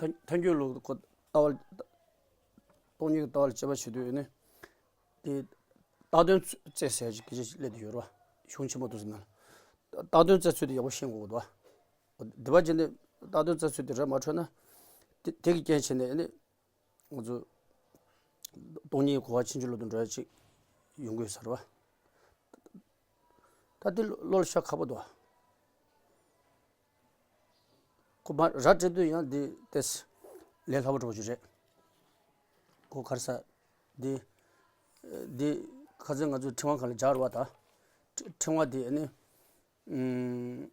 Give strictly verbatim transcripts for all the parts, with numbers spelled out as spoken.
ཐལ་འགྱུར་ལུགས་ཁོ་ལྟ་བ། སྟོང་ཉིད་ཀྱི་ལྟ་བ་ལ་དཔྱད་པ་བྱེད་དུས་ནི། དེ་རྟགས་དོན་རྩོད་ཟེར་གྱི་སྐད་ཆ་ཞིག་སླེབས་བསྡད་ཡོད་རེད་བ། གཞུང་ཆེན་པོ་འདུག་ཟེར་ན། རྟགས་དོན་རྩོད་ཚུལ་དེ་ཡག་པོ་ཤེས་དགོས་ཀྱི་འདུག་བ། དེ་བ་བྱས་ནས་རྟགས་དོན་རྩོད་ཚུལ་དེ་ར་མ་འཕྲོད་ན། དེ་དེ་གི་རྐྱེན་བྱས་ནས་ནི། ང་ཚོ་སྟོང་ཉིད་གོ་བ་ཕྱིན་ཅི་ལོག་ཏུ་འགྲོ་ཡ་ཅིག་ཡོང་གི་ཡོད་ས་རེད་བ། ད་དེ་བློ་ལ་ཤར་ཁག་པོ་འདུག་བ། ཁོ་མ་ར་སྤྲད་དུས་ཡང་འདི་ཏེས་ལས་སླ་པོ་འགྲོ་རྒྱུ་རེད། ཁོ་ག་རེ་ཟ། འདི་འདི་ཁ་སང་ང་ཚོའི་ཕྲེང་བ་གང་ལ་སྦྱར་བ་དང་། ཕྲེང་བ་འདི་ནི་ཨུམ།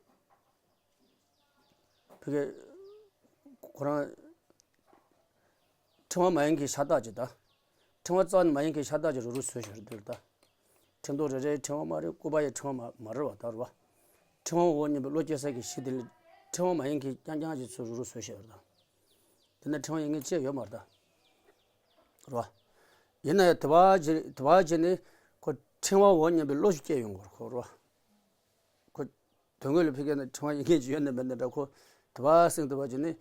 ཕ་གི་ཁོ་རང་ཕྲེང་བ་མ་ཡིན་མཁན་ཤ་སྟག་ཅིག་དང་། ཕྲེང་བ་རྩ་ནས་མ་ཡིན་མཁན་ཤ་སྟག་ཅིག་རུ་རུ་བཟོས་བཞག་འདུག་ད། ཕྲེང་རྡོག་རེ་རེའི་ཕྲེང་བ་མ་རེད། སྐུད་པ་ཡི་ཕྲེང་བ་མ་མ་རེད་བ་ད་རུ་བ། ཕྲེང་བ་འོ་སྙམ་པའི་བློ་སྐྱེ་ས་གི་གཞི་དེ་ལ་ཕྲེང་བ་མ་ཡིན་མཁན་རྐྱང་རྐྱང་ཅིག་ཚུར་རུ་རུ་བཟོས་བཞག་ད། དེ་ན་ཕྲེང་བ་ཡིན་མཁན་ཅི་ཡང་ཡོད་མ་རེད་ད། རེད་བ། ཡིན་ན་ཡང་དེ་བ་ཅི་དེ་བ་ཅི་ནི་ཁོ་ཕྲེང་བ་འོ་སྙམ་པའི་བློ་ཞིག་སྐྱེ་ཡོང་གི་རེད་ཁོ་རེད་བ། ཁོ་དོན་དངོས་ལ་ཕ་གི་ན་ཕྲེང་བ་ཡིན་མཁན་ཅིག་ཡོད་ན་མེད་ན་འདྲ། ཁོ་དེ་བ་སེང་དེ་བ་ཅི་ནི་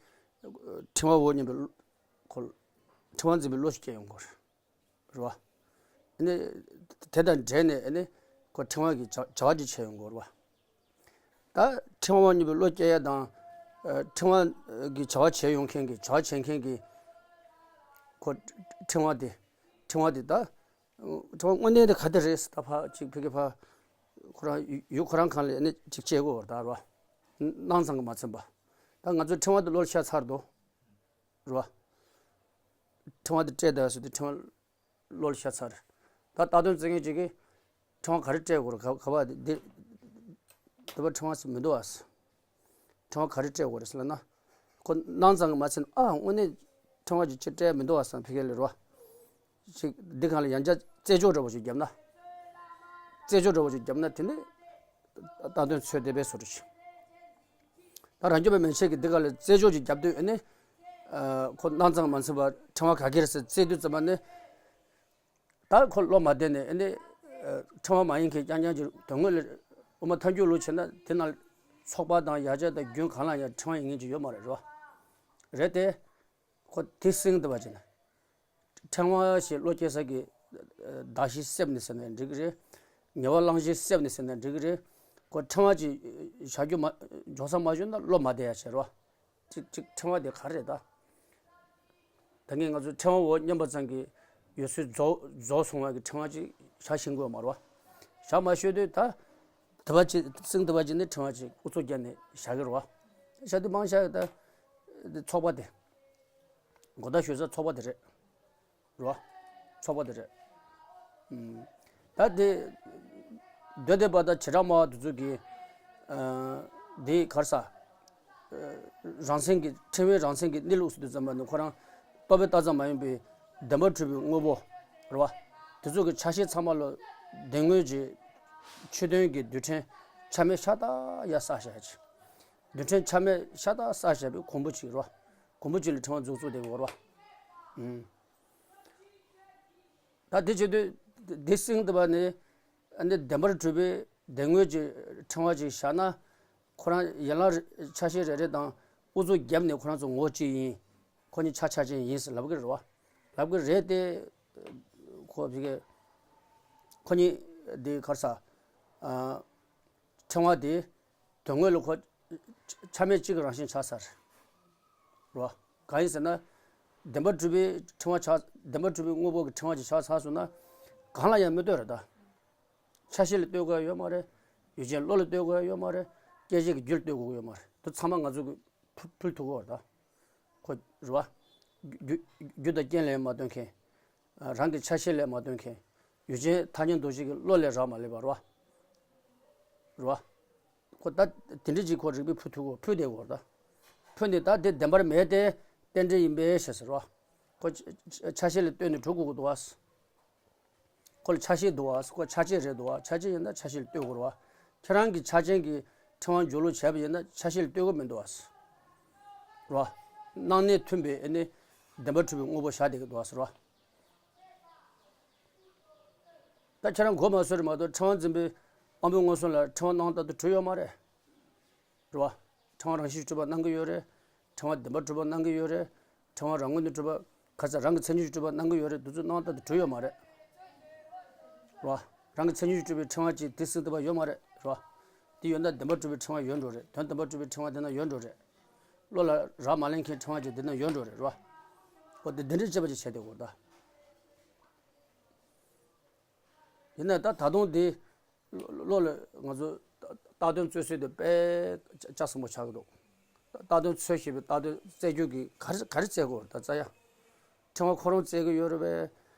ཕྲེང་བ་འོ་སྙམ་པའི་ཁོ་ཕྲེང་བ་འཛིན་པའི་བློ་ཞིག་སྐྱེ་ཡོང་གི་རེད། རེད་བ། ཨ་ནི་དེ་དང་འབྲེལ་ནས་ཨ་ནི་ཁོ་ཕྲེང་བ་གི་བྱ་བྱ་བ་ཅིག་བྱས་ཡོང་གི་རེད་བ། ད་ཕྲེང་བ་འོ་སྙམ་པའི་བློ་སྐྱེ་ཡ་དང་། ཨ་ཕྲེང་བ་གི་བྱ་བ་བྱས་ཡོང་མཁན་གྱི་བྱ་བ་བྱེད་མཁན་གྱི་ཁོ་ཕྲེང་བ་དེ། ཕྲེང་བ་དེ་ད་ཕྲེང་བ་དངོས་གནས་དེ་ག་དེ་རེད་ཟེར། ད་ཕ་ཅིག་ཕ་གི་ཕ་ཁོ་རང་ཡུལ་ཁོ་རང་གང་ལ་ཨ་ནི་ཅིག་སྐྱེ་དགོས་རེད་ད་རེད་བ། སྣང་ཙམ་གྱིས་མ་ཚིམ་པ། ད་ང་ཚོ་ཕྲེང་བ་དེ་བློ་ལ་ཤར་ཚར་འདུག་རེད་བ། ཕྲེང་བ་དེ་སྤྲད་ད་ཟེར་དུས་ཕྲེང་བ་བློ་ལ་ཤར་ཚར། ད་རྟགས་དོན་རྩོད་མཁན་ཅིག་གིས་ཕྲེང་བ་ག་རེ་སྤྲད་དགོས་རེད། ག་ག་བ་དེ་དེ་བ་ཕྲེང་བ་ཟེར་མི་འདུག་ཨ་ཟེར། ཕྲེང་བ་ག་རེ་སྤྲད་དགོས་རེད་ཟེར་ལབ་ན། ཁོ་སྣང་ཙམ་གྱིས་མ་ཚིམ། ཨ་དངོས་གནས་ཕྲེང་བ་ཅིག་ཅིག་སྤྲད་མི་འདུག་ཨ་ཟེར། ཕ་གི་ལ་རེད་བ། ཅིག་འདི་གང་ལ་ཡང་བསྐྱར་རྩད་འཇོག་འདྲ་བོ་ཅིག་བརྒྱབ་ན། རྩད་འཇོག་འདྲ་བོ་ཅིག་བརྒྱབ་ན་དེ་ནི་རྟགས་དོན་ཚོད་ལྡན་པའི་བཟོ་འདྲ་ཞིག་ད་རང་རྒྱུད་པ་མན་ཆད་ཀྱིས་འདི་ག་ལ་རྩད་འཇོག་ཅིག་བརྒྱབ་དུས་ཨ་ནི། ཨ་ཁོ་སྣང་ཙམ་མ་ཚིམ་པར་ཕྲེང་བ་ག་གེ་རེད་ཟེར་རྩད་དུས་ཙམ་པ་ནི། ད་ཁོ་བློ་མ་བདེ་ནས་ཨ་ནི། ཨ་ཕྲེང་བ་མ་ཡིན་མཁན་རྐྱང་རྐྱང་ཅིག་དོན་དངོས་ལ་དབུ་མ་ཐལ་འགྱུར་ལུགས་བྱས་ན་དེ་ནང་ཚོགས་པ་དང་ཡ་གྱལ་དང་རྒྱུན་གང་ལ་ཡང་ཕྲེང་བ་ཡིན་མཁན་ཅིག་ཡོད་མ་རེད་རོ། རེད་དེ། ཁོ་དེ་སེང་དེ་བ་ཅིག་ན། ཕྲེང་བ་ཞེས་བློ་སྐྱེ་ས་གི་ཨ་གདགས་གཞི་གསེབ་ནས་ཟེར་ན་འགྲིག་གི་རེད། ངེས་པ་བླང་གཞི་གསེབ་ནས་ཟེར་ན་འགྲིག་གི་རེད། ཁོ་ཕྲེང་བ་ཅིག་བཞག་རྒྱུ་མ་འཇོག་ས་མ་བྱུང་ན་བློ་མ་བདེ་ཡ་བྱེད་རོ། ཅིག་ཅིག་ཕྲེང་བ་དེ་ག་རེ་རེད་ད། ད་ངས་ང་ཚོ་ཕྲེང་བ་འོ་སྙམ་པ་ཙམ་གྱིས་ཡོད་ཚུལ་རྫོགས་རྫོགས་སོང་བ་གི་ཕྲེང་བ་ཅིག་བཞག་ཤེས་དགོས་མ་རེད་བ། བཞག་མ་ཤེས་དུས་ད། དེ་བ་ཅིག་སེང་དེ་བ་ཅིག་ནི་ཕྲེང་བ་ཅིག་ཨུ་ཚུགས་བརྒྱབ་ནས་བཞག་གི་རེད་བ། བཞག་དུས་མང་བཞག་ད། འདི་ཚོགས་པ་དེ། གོ་བརྡ་ཞུ་ས་ཚོགས་པ་དེ་རེད། རོ། ཚོགས་པ་དེ་རེད། ཨུམ། ད་དེ། འདོད་དེ་པ་དང་བྱེ་བྲག་སྨྲ་བ་དེ་ཚོ་གིས། ཨ་དེ་ག་རེ་ཟ། ཨ་རང་མཚན་གྱི་ཕྲེང་བའི་རང་མཚན་གྱི་གནས་ལུགས་སུ་དུ་བརྩམས་པ་ནི་ཁོ་རང་རྟོག་པས་བཏགས་ཙམ་མ་ཡིན་པའི་བདེན་པར་གྲུབ་པའི་དངོས་པོ་རེད་བ། དེ་ཚོ་གི་ཆ་ཤས་ཚང་མ་ལ་བདེན་དངོས་ཀྱི་ཆོས་དོན་གྱི་རྡུལ་ཕྲན་ཆ་མེད་ཤ་སྟག་ཡར་བསགས་བཞག་ཅིག་རྡུལ་ཕྲན་ཆ་མེད་ཤ་སྟག་བསགས་བཞག་པའི་གོང་བུ་གཅིག་རེད་བ། གོང་བུ་གཅིག་ལ་ཕྲེང་བ་འཛུགས་ཚུགས་བསྡད་ཡོད་རེད་བ། ཨུམ། ད་དེ་བྱེད་དུས་འདི་སེང་དེ་བ་ནི་ཨ་ནི་བདེན་པར་གྲུབ་པའི་བདེན་དངོས་ཀྱི་ཕྲེང་བ་ཅིག་བཞག་ན། ཁོ་རང་ཡན་ལག་ཆ་ཤས་རེ་རེ་དང་ཨུ་ཚུགས་བརྒྱབ་ནས་ཁོ་རང་ཚོ་ངོ་བོ་གཅིག་ཡིན། ཁོ་གཉིས་ཆ་ཆ་ཅན་ཡིན་ཟེར་ལབ་ཀྱི་རེད་བ། ལབ་ཀྱི་རེད་དེ། ཁོ་བི་གེ་ཁོ་གཉིས་དེ་ག་རེ་ཟ། ཨ་ཕྲེང་བ་དེ་དོན་དངོས་ལ་ཁོ་ཆ་མེད་གཅིག་གི་རང་བཞིན་ཆགས་ཚར་རེད་བ། གང་ཡིན་ཟེར་ན། བདེན་པར་གྲུབ་པའི་ཕྲེང་བ་ཆགས། བདེན་པར་གྲུབ་པའི་དངོས་པོ་གི་ཕྲེང་བ་ཅིག་ཆགས་ཚར་སོང་ན། གང་ལ་ཡང་མི་ལྟོས་རེད་ད། ཆ་ཤས་ལ་ལྟོས་དགོས་ཡ་ཡོད་མ་རེད། ཡུལ་ཅན་བློ་ལ་ལྟོས་དགོས་ཡ་ཡོད་མ་རེད། སྐྱེ་མཆེད་ཀྱི་རྒྱུ་ལ་ལྟོས་དགོས་ཀྱི་ཡོད་མ་རེད། དེ་ཚང་མ་ང་ཚོ་གི་ཕུ་ཕུལ་ཐུབ་ཀྱི་ཡོད་རེད་ད། ཁོ་རེད་བ། རྒྱུ་རྒྱུ་དང་རྐྱེན་ལས་མ་ཐོན་མཁན། རང་གི་ཆ་ཤས་ལས་མ་ཐོན་མཁན། ཡུལ་ཅན་ཐ་སྙད་འདུ་བྱེད་ཀྱི་བློ་ལས་རག་མ་ལས་པ་རེད་བ། རེད་བ། ཁོ་ད་དེ་འདྲ་ཅིག་ཁོ་རིགས་པས་ཕུལ་ཐུབ་ཀྱི་ཡོད། ཕུལ་བསྡད་ཀྱི་ཡོད་རེད་ད། ཕུལ་ནས་ད་དེ་བདེན་པར་མེད་དེ་རྟེན་འབྲེལ་ཡིན་པའི་ཞེས་ཟེར་བ། ཁོ་ཆ་ཆ་ཤས་ལ་ལྟོས་ནས་གྲུབ་དགོས་ཀྱི་འདུག་བ། ཁོ་ལ་ཆ་ཤས་འདུག་བ། ཁོ་ཆ་བཅས་རེད་འདུག་བ། ཆ་བཅས་ཡིན་ན་ཆ་ཤས་ལ་ལྟོས་དགོས་རེད་བ། ཁྱེད་རང་གི་ཆ་ཅན་གྱི་ཕྲེང་བ་སྦྱོར་ཀློག་བྱས་པ་ཡིན་ན་ཆ་ཤས་ལ་ལྟོས་དགོས་མི་འདུག་བ། རེད་བ། སྣང་གནས་མཐུན་པའི་ཨ་ནི་བདེན་པར་གྲུབ་པའི་དངོས་པོ་བཞག་བསྡད་ཀྱི་འདུག་བ་ཟེར་བ། ད་ཁྱེད་རང་མགོ་མ་ཚོས་རེད་མ་གཏོགས་ཕྲེང་བ་འཛིན་པའི་དབང་པོའི་མངོན་སུམ་ལ་ཕྲེང་བ་སྣང་ལྟར་དུ་གྲུབ་ཡོད་མ་རེད། རེད་བ། ཕྲེང་བ་རང་བཞིན་གྲུབ་པ་སྣང་གི་ཡོད་རེད། ཕྲེང་བ་བདེན་པར་གྲུབ་པ་སྣང་གི་ཡོད་རེད། ཕྲེང་བ་རང་ངོས་ནས་གྲུབ་པ། ག་ཚ་རང་གི་མཚན་ཉིད་ཀྱིས་གྲུབ་པ་སྣང་གི་ཡོད་རེད། དེ་ཚོ་སྣང་བཏང་དུ་གྲུབ་ཡོད་མ་རེད། རེད་བ། རང་གི་མཚན་ཉིད་ཀྱིས་གྲུབ་པའི་ཕྲེང་བ་གཅིག་དེ་ཟིན་ཐུབ་པ་ཡོད་མ་རེད། རེད་བ། དེ་ཡོད་ན་བདེན་པར་གྲུབ་པའི་ཕྲེང་བ་ཡོད་འགྲོ་རེད། དོན་བདེན་པར་གྲུབ་པའི་ཕྲེང་བ་དེ་ན་ཡོད་འགྲོ་རེད། བློ་ལ་རག་མ་ལས་མཁན་ཕྲེང་བ་གཅིག་དེ་ན་ཡོད་འགྲོ་རེད། རེད་བ། འོ་དེ་འདི་འདྲའི་དཔྱད་པ་ཅིག་བྱས་ཏེ་གོ་ད། ཡིན་ན་ད་ད་དུང་དེ་བློ་ལ་ང་ཚོ་རྟགས་དོན་རྩོད་སྲོལ་དེ་དཔེ་ལྕགས་ཟིན་པོ་ཆགས་ཀྱི་འདུག་རྟགས་དོན་རྩོད་ཞེས་པའི་རྟགས་དོན་རྩོད་རྒྱུ་གི་ག་རེ་ག་རེ་རྩོད་དགོས་ད་རྩ་ཡ། ཕྲེང་བ་ཁོ་རང་རྩོད་ཀྱི་ཡོད་རེད་པས།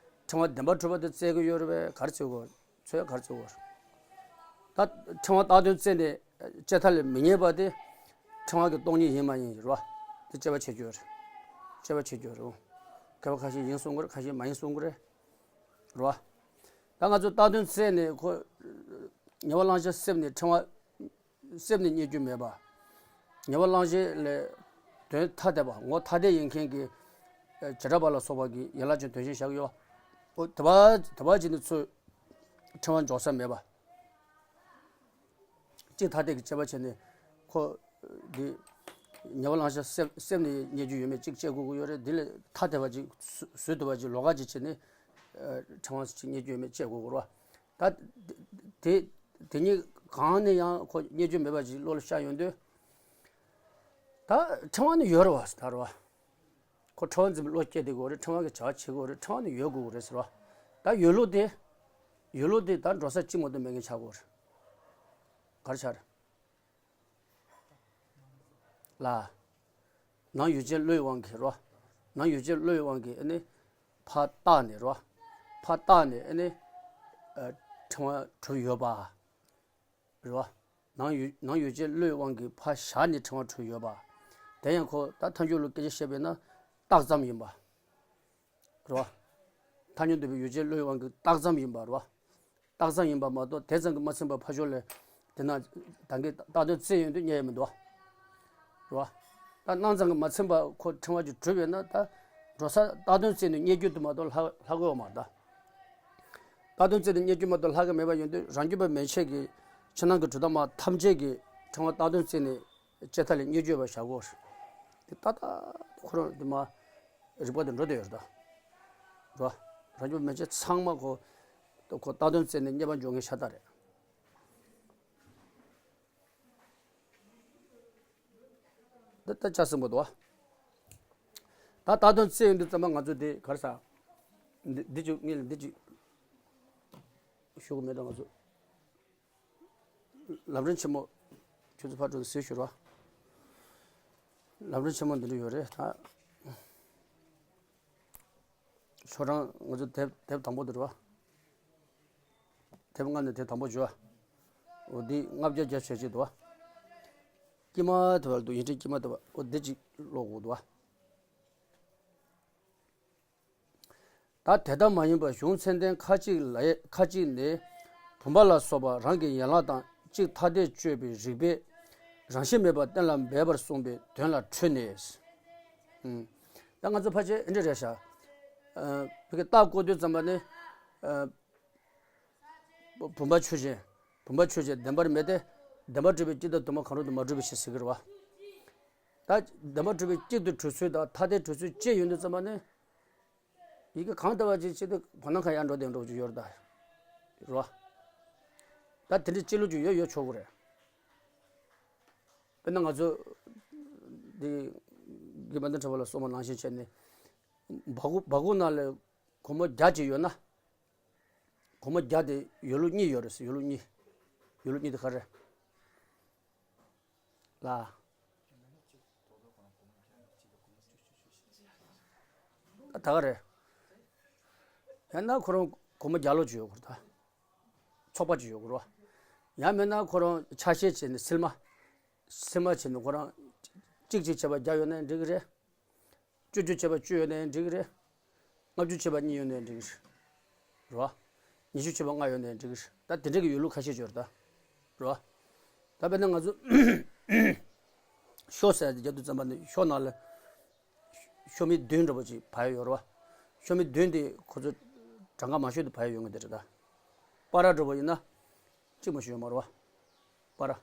ཕྲེང་བ་བདེན་པར་གྲུབ་པ་དེ་རྩོད་ཀྱི་ཡོད་རེད་པས། ག་རེ་རྩོད་དགོས། རྩོད་ཡ་ག་རེ་རྩོད་དགོས། ད་ཕྲེང་བ་རྟགས་དོན་རྩོད་ནས་དཔྱད་མཐའ་ལས་མི་རྙེད་པ་དེ་ཕྲེང་བ་གི་སྟོང་ཉིད་ཡིན་མ་ཡིན་རེད་བ། དེ་དཔྱད་པ་བྱེད་རྒྱུ་རེད། དཔྱད་པ་བྱེད་རྒྱུ་རེད། མཁས་པ་ཁ་ཤས་ཡིན་གསུང་གི་རེད། ཁ་ཤས་མ་ཡིན་གསུང་གི་རེད། རེད་བ། ད་ང་ཚོ་རྟགས་དོན་རྩོད་ནས་ཁོ་ཉེ་བར་བླང་བྱ་སེམས་ནས་ཕྲེང་བ་སེམས་ནས་རྙེད་རྒྱུ་མེད་པ། ཉེ་བར་བླང་བྱ་ལས་དོན་ཐ་དད་པ་ངོ་ཐ་དད་ཡིན་མཁན་གྱི་བྱེ་བྲག་པ་ལ་སོགས་པ་གི་ཡན་ལག་ཅན་དོན་གཞན་བཞག་ཡོད། འོ་དེ་བ་དེ་བ་ཅིག་ནི་ཚུར་ཕྲེང་བ་འཇོག་ས་མེད་པ། གཅིག་ཐ་དད་ཀྱི་དཔྱད་པ་བྱས་ནས་ཁོ་འདི་ཉེ་བར་བླང་བྱ་སེམས་སེམས་ནས་རྙེད་རྒྱུ་ཡོད་མེད་གཅིག་དཔྱད་དགོས་ཀྱི་ཡོད་རེད། འདི་ལས་ཐ་དད་པ་ཅིག་བཟོ་བཟོ་ཐུབ་པ་ཅིག་ལོགས་ཀ་ཅིག་བྱས་ནས་ཕྲེང་བ་ཅིག་རྙེད་རྒྱུ་ཡོད་མེད་དཔྱད་དགོས་ཀྱི་རེད་བ། ད་དེ་དེ་གཉིས་གང་ནས་ཡང་ཁོ་རྙེད་རྒྱུ་མེད་པ་ཅིག་བློ་ལ་ཤར་ཡོང་དུས། ད་ཕྲེང་བ་ནི་ཡོད་རེད་བ་ཟེར་ད་རེད་བ། ཁོ་ཕྲེང་བ་འཛིན་པའི་བློ་སྐྱེས་བསྡད་དགོས་རེད། ཕྲེང་བ་གི་བྱ་བ་བྱེད་དགོས་རེད། ཕྲེང་བ་ནི་ཡོད་དགོས་རེད་ཟེར་བ། ད་ཡོད་ལུགས་དེ། ཡོད་ལུགས་དེ་ད་འགྲོ་ས་གཅིག་མ་གཏོགས་མེད་མཁན་ཆགས་དགོས་རེད། ག་རེ་ཆགས་རེད། ལ། ནང་ཡུལ་ཅན་བློའི་དབང་གིས་རོ། ནང་ཡུལ་ཅན་བློའི་དབང་གིས་ཨ་ནི། ཕར་བཏགས་ནས་རོ། ཕར་བཏགས་ནས་ཨ་ནི། ཨ། ཕྲེང་བ་གྲུབ་ཡོད་པ། རེད་བ། ནང་ཡུལ་ནང་ཡུལ་ཅན་བློའི་དབང་གིས་ཕར་བཞག་ནས་ཕྲེང་བ་གྲུབ་ཡོད་པ། དེ་ཡང་ཁོ་ད་ཐལ་འགྱུར་ལུགས་སྐད་ཆ་བཤད་པས་ན་རྟགས་ཙམ་ཡིན་པ། རེད་བ། ཐལ་འགྱུར་འདུས་པའི་ཡུལ་ཅན་བློའི་དབང་གིས་རྟགས་ཙམ་ཡིན་པ་རེད་བ། རྟགས་ཙམ་ཡིན་པ་མ་གཏོགས་དེ་ཙམ་གྱིས་མ་ཚིམ་པར་ཕར་ཕྱོགས་ལས་དེ་ན་ད་གིན་རྟགས་དོན་རྩོད་ཡོང་དུས་རྙེད་ཡ་མི་འདུག་བ། རེད་བ། ད་སྣང་ཙམ་གྱིས་མ་ཚིམ་པར་ཁོ་ཕྲེང་བ་ཅིག་གྲུབ་ཡོད་ན་ད་འགྲོ་ས་རྟགས་དོན་རྩོད་ནས་རྙེད་རྒྱུ་དེ་མ་གཏོགས་ལྷག་ལྷག་གི་ཡོད་མ་རེད་ད། རྟགས་དོན་རྩོད་ནས་རྙེད་རྒྱུ་མ་གཏོགས་ལྷག་གི་མེད་པ་ཡོང་དུས་རང་རྒྱུད་པ་མན་ཆད་ཀྱི་ཕྱི་ནང་གི་གྲུབ་མཐའ་མ་ཐམས་ཅད་ཀྱི་ཕྲེང་བ་རྟགས་དོན་རྩོད་ནས་དཔྱད་མཐའ་ལས་རྙེད་རྒྱུ་ཡོད་པ་བཞག་གོ། དེ་ཏག་ཏག་ཁོ་རང་དེ་མ་རིག་པ་དེ་འགྲོ་བསྡད་ཡོད་རེད་ད། རོ། རང་རྒྱུད་པ་མན་ཆད་ཚང་མ་ཁོ་ཁོ་རྟགས་དོན་རྩོད་ནས་རྙེད་པ་འཇོག་མཁན་ཤ་སྟག་རེད། འདི་ལྟ་ཆ་ཟིན་པོ་འདུག་བ། ད་རྟགས་དོན་རྩོད་ཡོང་དུས་ཙམ་པ་ང་ཚོ་འདི་ག་རེ་ཟ། འདི་འདི་ཅིག་ངས་ལ་འདི་ཅིག་ཞུ་གི་མེད་ད་ང་ཚོ། ལམ་རིམ་ཆེན་མོ། ཁྱོད་ཚོ་ཕར་འགྲོ་ཟེར་ཞུ་རོགས། ལམ་རིམ་ཆེན་མོ་འདི་འདྲ་ཡོད་རེད་ད། ཁྱོད་རང་ང་ཚོ་དེབ་དེབ་དང་པོ་འདི་རེད་བ། དེབ་ལྔ་ནས་དེབ་དང་པོ་བརྗོད། འོ་འདི་ལྔ་བརྒྱ་བརྒྱ་བྱས་ཅིག་འདུག་བ། དཀྱིལ་མ་དེ་བར་འདུག་ཡིན་གཅིག་དཀྱིལ་མ་དེ་བར་འོ་འདི་ཅིག་ཀློག་དགོས་འདུག་བ། ད་དེ་ལྟ་མ་ཡིན་པར་གཞུང་ཚད་ལྡན་ཁ་ཅིག་ལ་ཁ་ཅིག་ནས་བུམ་པ་ལ་སོགས་པ་རང་གི་ཡན་ལག་དང་གཅིག་ཐ་དད་དཔྱོད་པའི་རིགས་པས་རང་བཞིན་མེད་པ་གཏན་ལ་འབེབས་པར་གསུངས་པའི་དོན་ལ་འཕྲོས་ནས། ཨུམ། ད་ང་ཚོ་ཕལ་ཆེར་འདི་འདྲ་རེད་ཤག་ཨ། བོད་ཀྱི་རྟགས་བཀོད་དུས་ཙམ་པ་ནི། ཨ། བུམ་པ་ཆོས་ཅན། བུམ་པ་ཆོས་ཅན་བདེན་པར་མེད་དེ། བདེན་པར་གྲུབ་པའི་གཅིག་དང་དུ་མ་གང་རུང་དུ་མ་གྲུབ་པའི་ཕྱིར་ཟེར་གྱི་རེད་བ། ད་བདེན་པར་གྲུབ་པའི་གཅིག་ཏུ་གྲུབ་ཚུལ་དང་ཐ་དད་གྲུབ་ཚུལ་བཅས་ཡོད་དུས་ཙམ་པ་ནི། ཡི་གེ་གང་ལྟ་བ་ཅིག་ཅིག་ཏུ་བར་སྣང་ཁ་ཡར་འགྲོ་དེ་འགྲོ་རྒྱུ་ཡོད་རེད་ད། རེད་བ། ད་དེ་འདྲའི་སྤྱི་ལོ་ཅིག་ཡོད་ཡོད་ཆོག་གི་རེད། དཔེར་ན་ང་ཚོ་འདི་དགེ་འཕེལ་དང་འཕྲིན་ལས་ལ་སོགས་པ་ནང་བཞིན་བྱས་ནས། སྦ་ཁུག་སྦ་ཁུག་ནང་ལ་སྒོར་མོ་བརྒྱ་ཅིག་ཡོད་ན། སྒོར་མོ་བརྒྱ་དེ་ཡོད་ལུགས་གཉིས་ཡོད་རེད་ཟེར། ཡོད་ལུགས་གཉིས། ཡོད་ལུགས་གཉིས་དེ་ག་རེ་རེད། ལ། ད་ག་རེད། ཡང་ན་ཁོ་རང་སྒོར་མོ་བརྒྱ་ལོ་ཅིག་ཡོད་དགོས་རེད་ད། ཚོགས་པ་ཅིག་ཡོད་དགོས་རེད་བ། ཡང་མིན་ན་ཁོ་རང་ཆ་ཤས་བྱས་ནས་སིལ་མ། སིལ་མ་བྱས་ནས་ཁོ་རང་གཅིག་གཅིག་བྱས་པ་བརྒྱ་ཡོད་ན་འགྲིག་གི་རེད། བཅུ་བཅུ་བྱས་པ་བཅུ་ཡོད་ན་འགྲིག་གི་རེད། ལྔ་བཅུ་བྱས་པ་གཉིས་ཡོད་ན་འགྲིག་གི་རེད། རེད་བ། ཉི་ཤུ་བྱས་པ་ལྔ་ཡོད་ན་འགྲིག་གི་རེད། ད་དེ་འདྲ་གི་ཡོད་ལུགས་ཁ་ཤས་ཅིག་ཡོད་རེད་ད། རེད་བ། ད་དཔེར་ན་ང་ཚོ་ཤོ་ཟེར་ཡ་དེ་རྒྱབ་ཏུ་བརྩམས་པ་ནི་ཤོ་ནང་ལ། ཤོ་མི་བདུན་འདྲ་པོ་ཅིག་བབས་ཡོད་རེད་བ། ཤོ་མི་བདུན་དེ་ཁོ་ཚོ་གྲངས་ཀ་མང་ཤོས་དེ་བབས་ཡོད་ངེས་དེ་རེད་ད། པ་ར་འདྲ་པོ་ཡིན་ན། གཅིག་མ་ཤོད་ཡོད་མ་རེད་བ། པ་ར།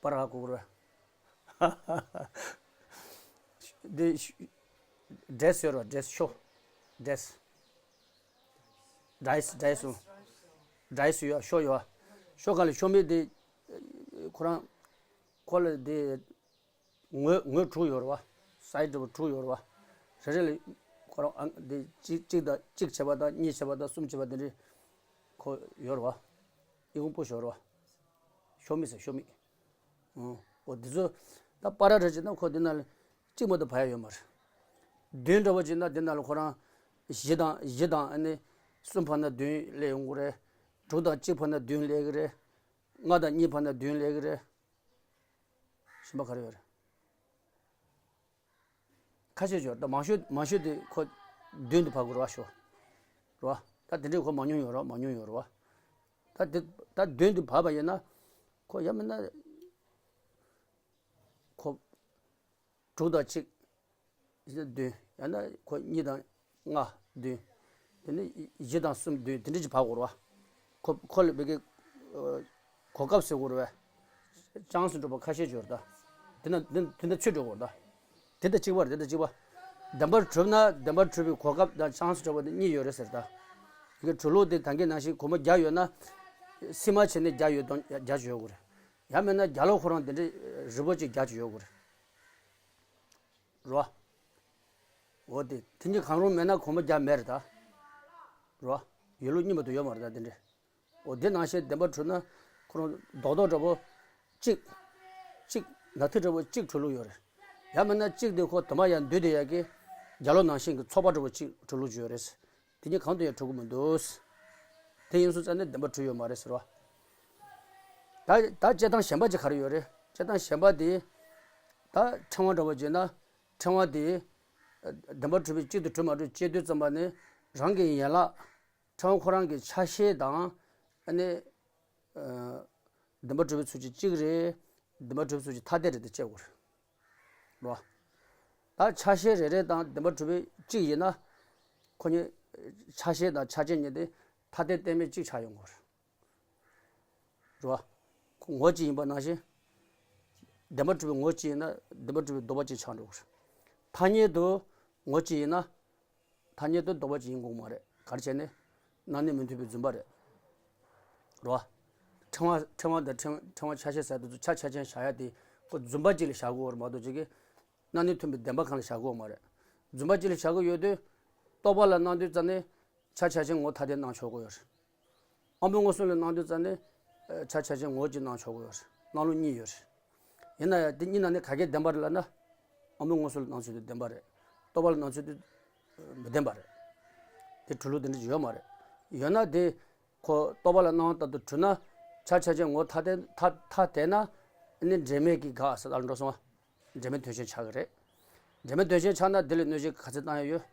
པ་ར་ཧ་གོ་གི་རེད་བ། འདི་ཤོ། ཌེས་ཡོད་རེད་བ། ཌེས། ཤོ། ཌེས། ཌེས། ཌེས། ཌེས་ཡོད། ཤོ་ཡོད་བ། ཤོ་གང་ལ་ཤོ་མེད་དེ། ཁོ་རང་ཁོ་ལ་དེ་ངོས་ངོས་དྲུག་ཡོད་རེད་བ། སའིཌ་འདྲ་པོ་དྲུག་ཡོད་རེད་བ། རེ་རེ་ལ་ཁོ་རང་ཨང་དེ་གཅིག་གཅིག་དང་གཅིག་བྱས་པ་དང་གཉིས་བྱས་པ་དང་གསུམ་བྱས་པ་དེ་འདྲའི་ཁོ་ཡོད་རེད་བ། ཨི་ཁུང་པོ་ཞིག་ཡོད་རེད་བ། ཤོ་མེད་ཟེར། ཤོ་མེད། ཨོ། འོ་འདི་ཚོ་ད་པར་ར་རེ་བྱས་ན་ཁོ་འདི་ན་ལ་གཅིག་མ་གཏོགས་བབས་ཡོད་མ་རེད། བདུན་འདྲ་པོ་བྱས་ན་འདི་ན་ལ་ཁོ་རང་བཞི་དང་བཞི་དང་ཨ་ནི་གསུམ་བར་ན་བདུན་སླེབས་ཡོང་གི་རེད། དྲུག་དང་གཅིག་བར་ན་བདུན་སླེབས་ཀྱི་རེད། ལྔ་དང་གཉིས་བར་ན་བདུན་སླེབས་ཀྱི་རེད། གཞན་པ་ག་རེ་ཡོད་རེད། ཁ་ཤས་ཡོད། ད་མང་ཤོས་མང་ཤོས་དེ་ཁོ་བདུན་དུ་བབས་དགོས་རེད་བ། ཤོ་རེད་བ། ད་དེ་འདྲའི་ཁོ་མང་ཉུང་ཡོད་རེད་བ། མང་ཉུང་ཡོད་རེད་བ། ད་དེ་ད་བདུན་དུ་བབས་པ་ཡིན་ན་ཁོ་ཡང་མིན་ན་ཁོ་དྲུག་དང་གཅིག་བདུན། ཡང་ན་ཁོ་གཉིས་དང་ལྔ་བདུན། དེ་ནས་བཞི་དང་གསུམ་བདུན། དེ་འདྲ་ཅིག་བབས་དགོས་རེད་བ། ཁོ་ཁོ་ལ་བི་གི་གོ་སྐབས་ཟེར་དགོས་རེད་བས། ཅན་སི་འགྲོ་བ་ཁ་ཤས་ཡོད་རེད་ད། དེ་ན་དེ་དེ་འདྲ་ཚུད་འགྲོ་དགོས་རེད་ད། དེ་དང་གཅིག་པ་རེད། དེ་དང་གཅིག་པ། བདེན་པར་གྲུབ་ན་བདེན་པར་གྲུབ་པའི་གོ་སྐབས་དང་ཅན་སི་འགྲོ་བ་དེ་གཉིས་ཡོད་རེད་ཟེར་ད། ཡི་གེ་གྲུབ་ལུགས་དེ་ད་གིན་ནང་བཞིན་གོང་མ་བརྒྱ་ཡོད་ན། སིལ་མ་བྱས་ནས་བརྒྱ་ཡོད་དང་བརྒྱ་ཅིག་ཡོད་དགོས་རེད། ཡང་མིན་ན་རྒྱ་ལོ་ཁོ་རང་དེ་འདྲའི་རི་བོ་ཅིག་བརྒྱ་ཅིག་ཡོད་དགོས་རེད། རོ། འོ་དེ་དེ་གཉིས་གང་རུང་མེད་ན་གོང་མ་བརྒྱ་མེད་རེད་ད། རོ། ཡོད་ལུགས་རྙིང་པ་དུ་ཡོད་མ་རེད་ད་དེ་འདྲ། འོ་དེ་ནང་བཞིན་བདེན་པར་གྲུབ་ན་ཁོ་རང་རྡོག་རྡོག་འདྲ་པོ་གཅིག་གཅིག་ནག་ཐིག་འདྲ་པོ་གཅིག་གྲུབ་ལུགས་ཡོད་རེད། ཡང་མིན་ན་གཅིག་དེ་ཁོ་དུ་མ་ཡང་འདུས་དེ་ཡ་གི་རྒྱ་ལོ་ནང་བཞིན་གྱི་ཚོགས་པ་འདྲ་པོ་གཅིག་གྲུབ་ལུགས་ཡོད་རེད། དེ་གཉིས་གང་དུ་ཡང་གྲུབ་ཀྱི་མི་འདུག། དེ་ཡིན་སོང་ཙང་ནི་བདེན་པར་གྲུབ་ཡོད་མ་རེད་ཟེར་བ། ད་ད་དཔྱད་སྟངས་གཞན་པ་ཅིག་ག་རེ་ཡོད་རེད། དཔྱད་སྟངས་གཞན་པ་དེ། ད་ཕྲེང་བ་འདྲ་པོ་བྱས་ན། ཕྲེང་བ་དེ། བདེན་པར་གྲུབ་པའི་གཅིག་ཏུ་གྲུབ་མ་གྲུབ་དཔྱད་དུས་ཙམ་པ་ནི། རང་གི་ཡན་ལག་ཕྲེང་བ་ཁོ་རང་གི་ཆ་ཤས་དང་། ཨ་ནི། བདེན་པར་གྲུབ་པའི་ཚུལ་གྱིས་གཅིག་རེད། བདེན་པར་གྲུབ་པའི་ཚུལ་གྱིས་ཐ་དད་རེད་དེ་དཔྱད་དགོས་རེད། རོ། ད་ཆ་ཤས་རེ་རེ་དང་བདེན་པར་གྲུབ་པའི་གཅིག་ཡིན་ན། ཁོ་གཉིས་ཆ་ཤས་དང་ཆ་ཅན་གཉིས་དེ་ཐ་དད་གཏན་མེད་གཅིག་ཆགས་ཡོང་དགོས་རེད། རོ། ཁོ་ངོ་གཅིག་ཡིན་པ་ནང་བཞིན། བདེན་པར་གྲུབ་པའི་ངོ་གཅིག་ཡིན་ན་བདེན་པར་གྲུབ་པའི་ལྡོག་པ་གཅིག་ཆགས་འགྲོ་དགོས་རེད། ཐ་སྙད་དུ་ངོ་གཅིག་ཡིན་ན། ཐ་སྙད་དུ་ལྡོག་པ་ཅིག་ཡིན་དགོས་མ་རེད། ག་རེ་བྱས་ནས། སྣང་གནས་མི་མཐུན་པའི་རྫུན་པ་རེད། རོ། ཕྲེང་བ་ཕྲེང་བ་དང་ཕྲེང་ཕྲེང་བ་ཆ་ཤས་ཟེར་དུས་ཚོད་ཆ་ཆ་ཅན་བཞག་ཡ་དེ་ཁོ་རྫུན་པ་གཅིག་ལ་བཞག་དགོས་པ་རེད་མ་གཏོགས་ཅིག་གི། སྣང་གནས་མཐུན་པའི་བདེན་པ་གང་ལ་བཞག་དགོས་མ་རེད། རྫུན་པ་གཅིག་ལ་བཞག་གི་ཡོད་དུས། རྟོག་པ་ལ་སྣང་དུས་ཙམ་ནས་ཆ་ཆ་ཅན་ངོ་ཐ་དད་སྣང་ཆོག་གི་ཡོད་རེད། དབང་པོའི་མངོན་སུམ་ལ་སྣང་དུས་ཙམ་ནས། ཆ་ཆ་ཅན་ངོ་གཅིག་སྣང་ཆོག་གི་ཡོད་རེད། སྣང་ལུགས་གཉིས་ཡོད་རེད། ཡིན་ན་ཡང་དེ་གཉིས་ནང་ནས་ག་གེ་བདེན་པ་རེད་ལབ་ན། དབང་པོའི་མངོན་སུམ་ལ་སྣང་ཚུལ་དེ་བདེན་པ་རེད། རྟོག་པ་ལ་སྣང་ཚུལ་དེ་མི་བདེན་པ་རེད། དེ་གྲུབ་ལུགས་དེ་འདྲ་ཅིག་ཡོད་མ་རེད། ཡོད་ན་དེ་ཁོ་རྟོག་པ་ལ་སྣང་ལྟར་དུ་གྲུབ་ན། ཆ་ཆ་ཅན་ངོ་ཐ་དད་ཐ་ཐ་དད་ན། ཨ་ནི་འབྲེལ་མེད་ཀྱི་དགག་ཟེར་ལ་འགྲོ་སོང་བ། འབྲེལ་མེད་དོན་གཞན་ཆགས་ཀྱི་རེད། འབྲེལ་མེད་དོན་གཞན་ཆགས་ན་དེ་ལ་གནོད་བྱེད་ག་ཚད་བཏང་ཡ་ཡོད།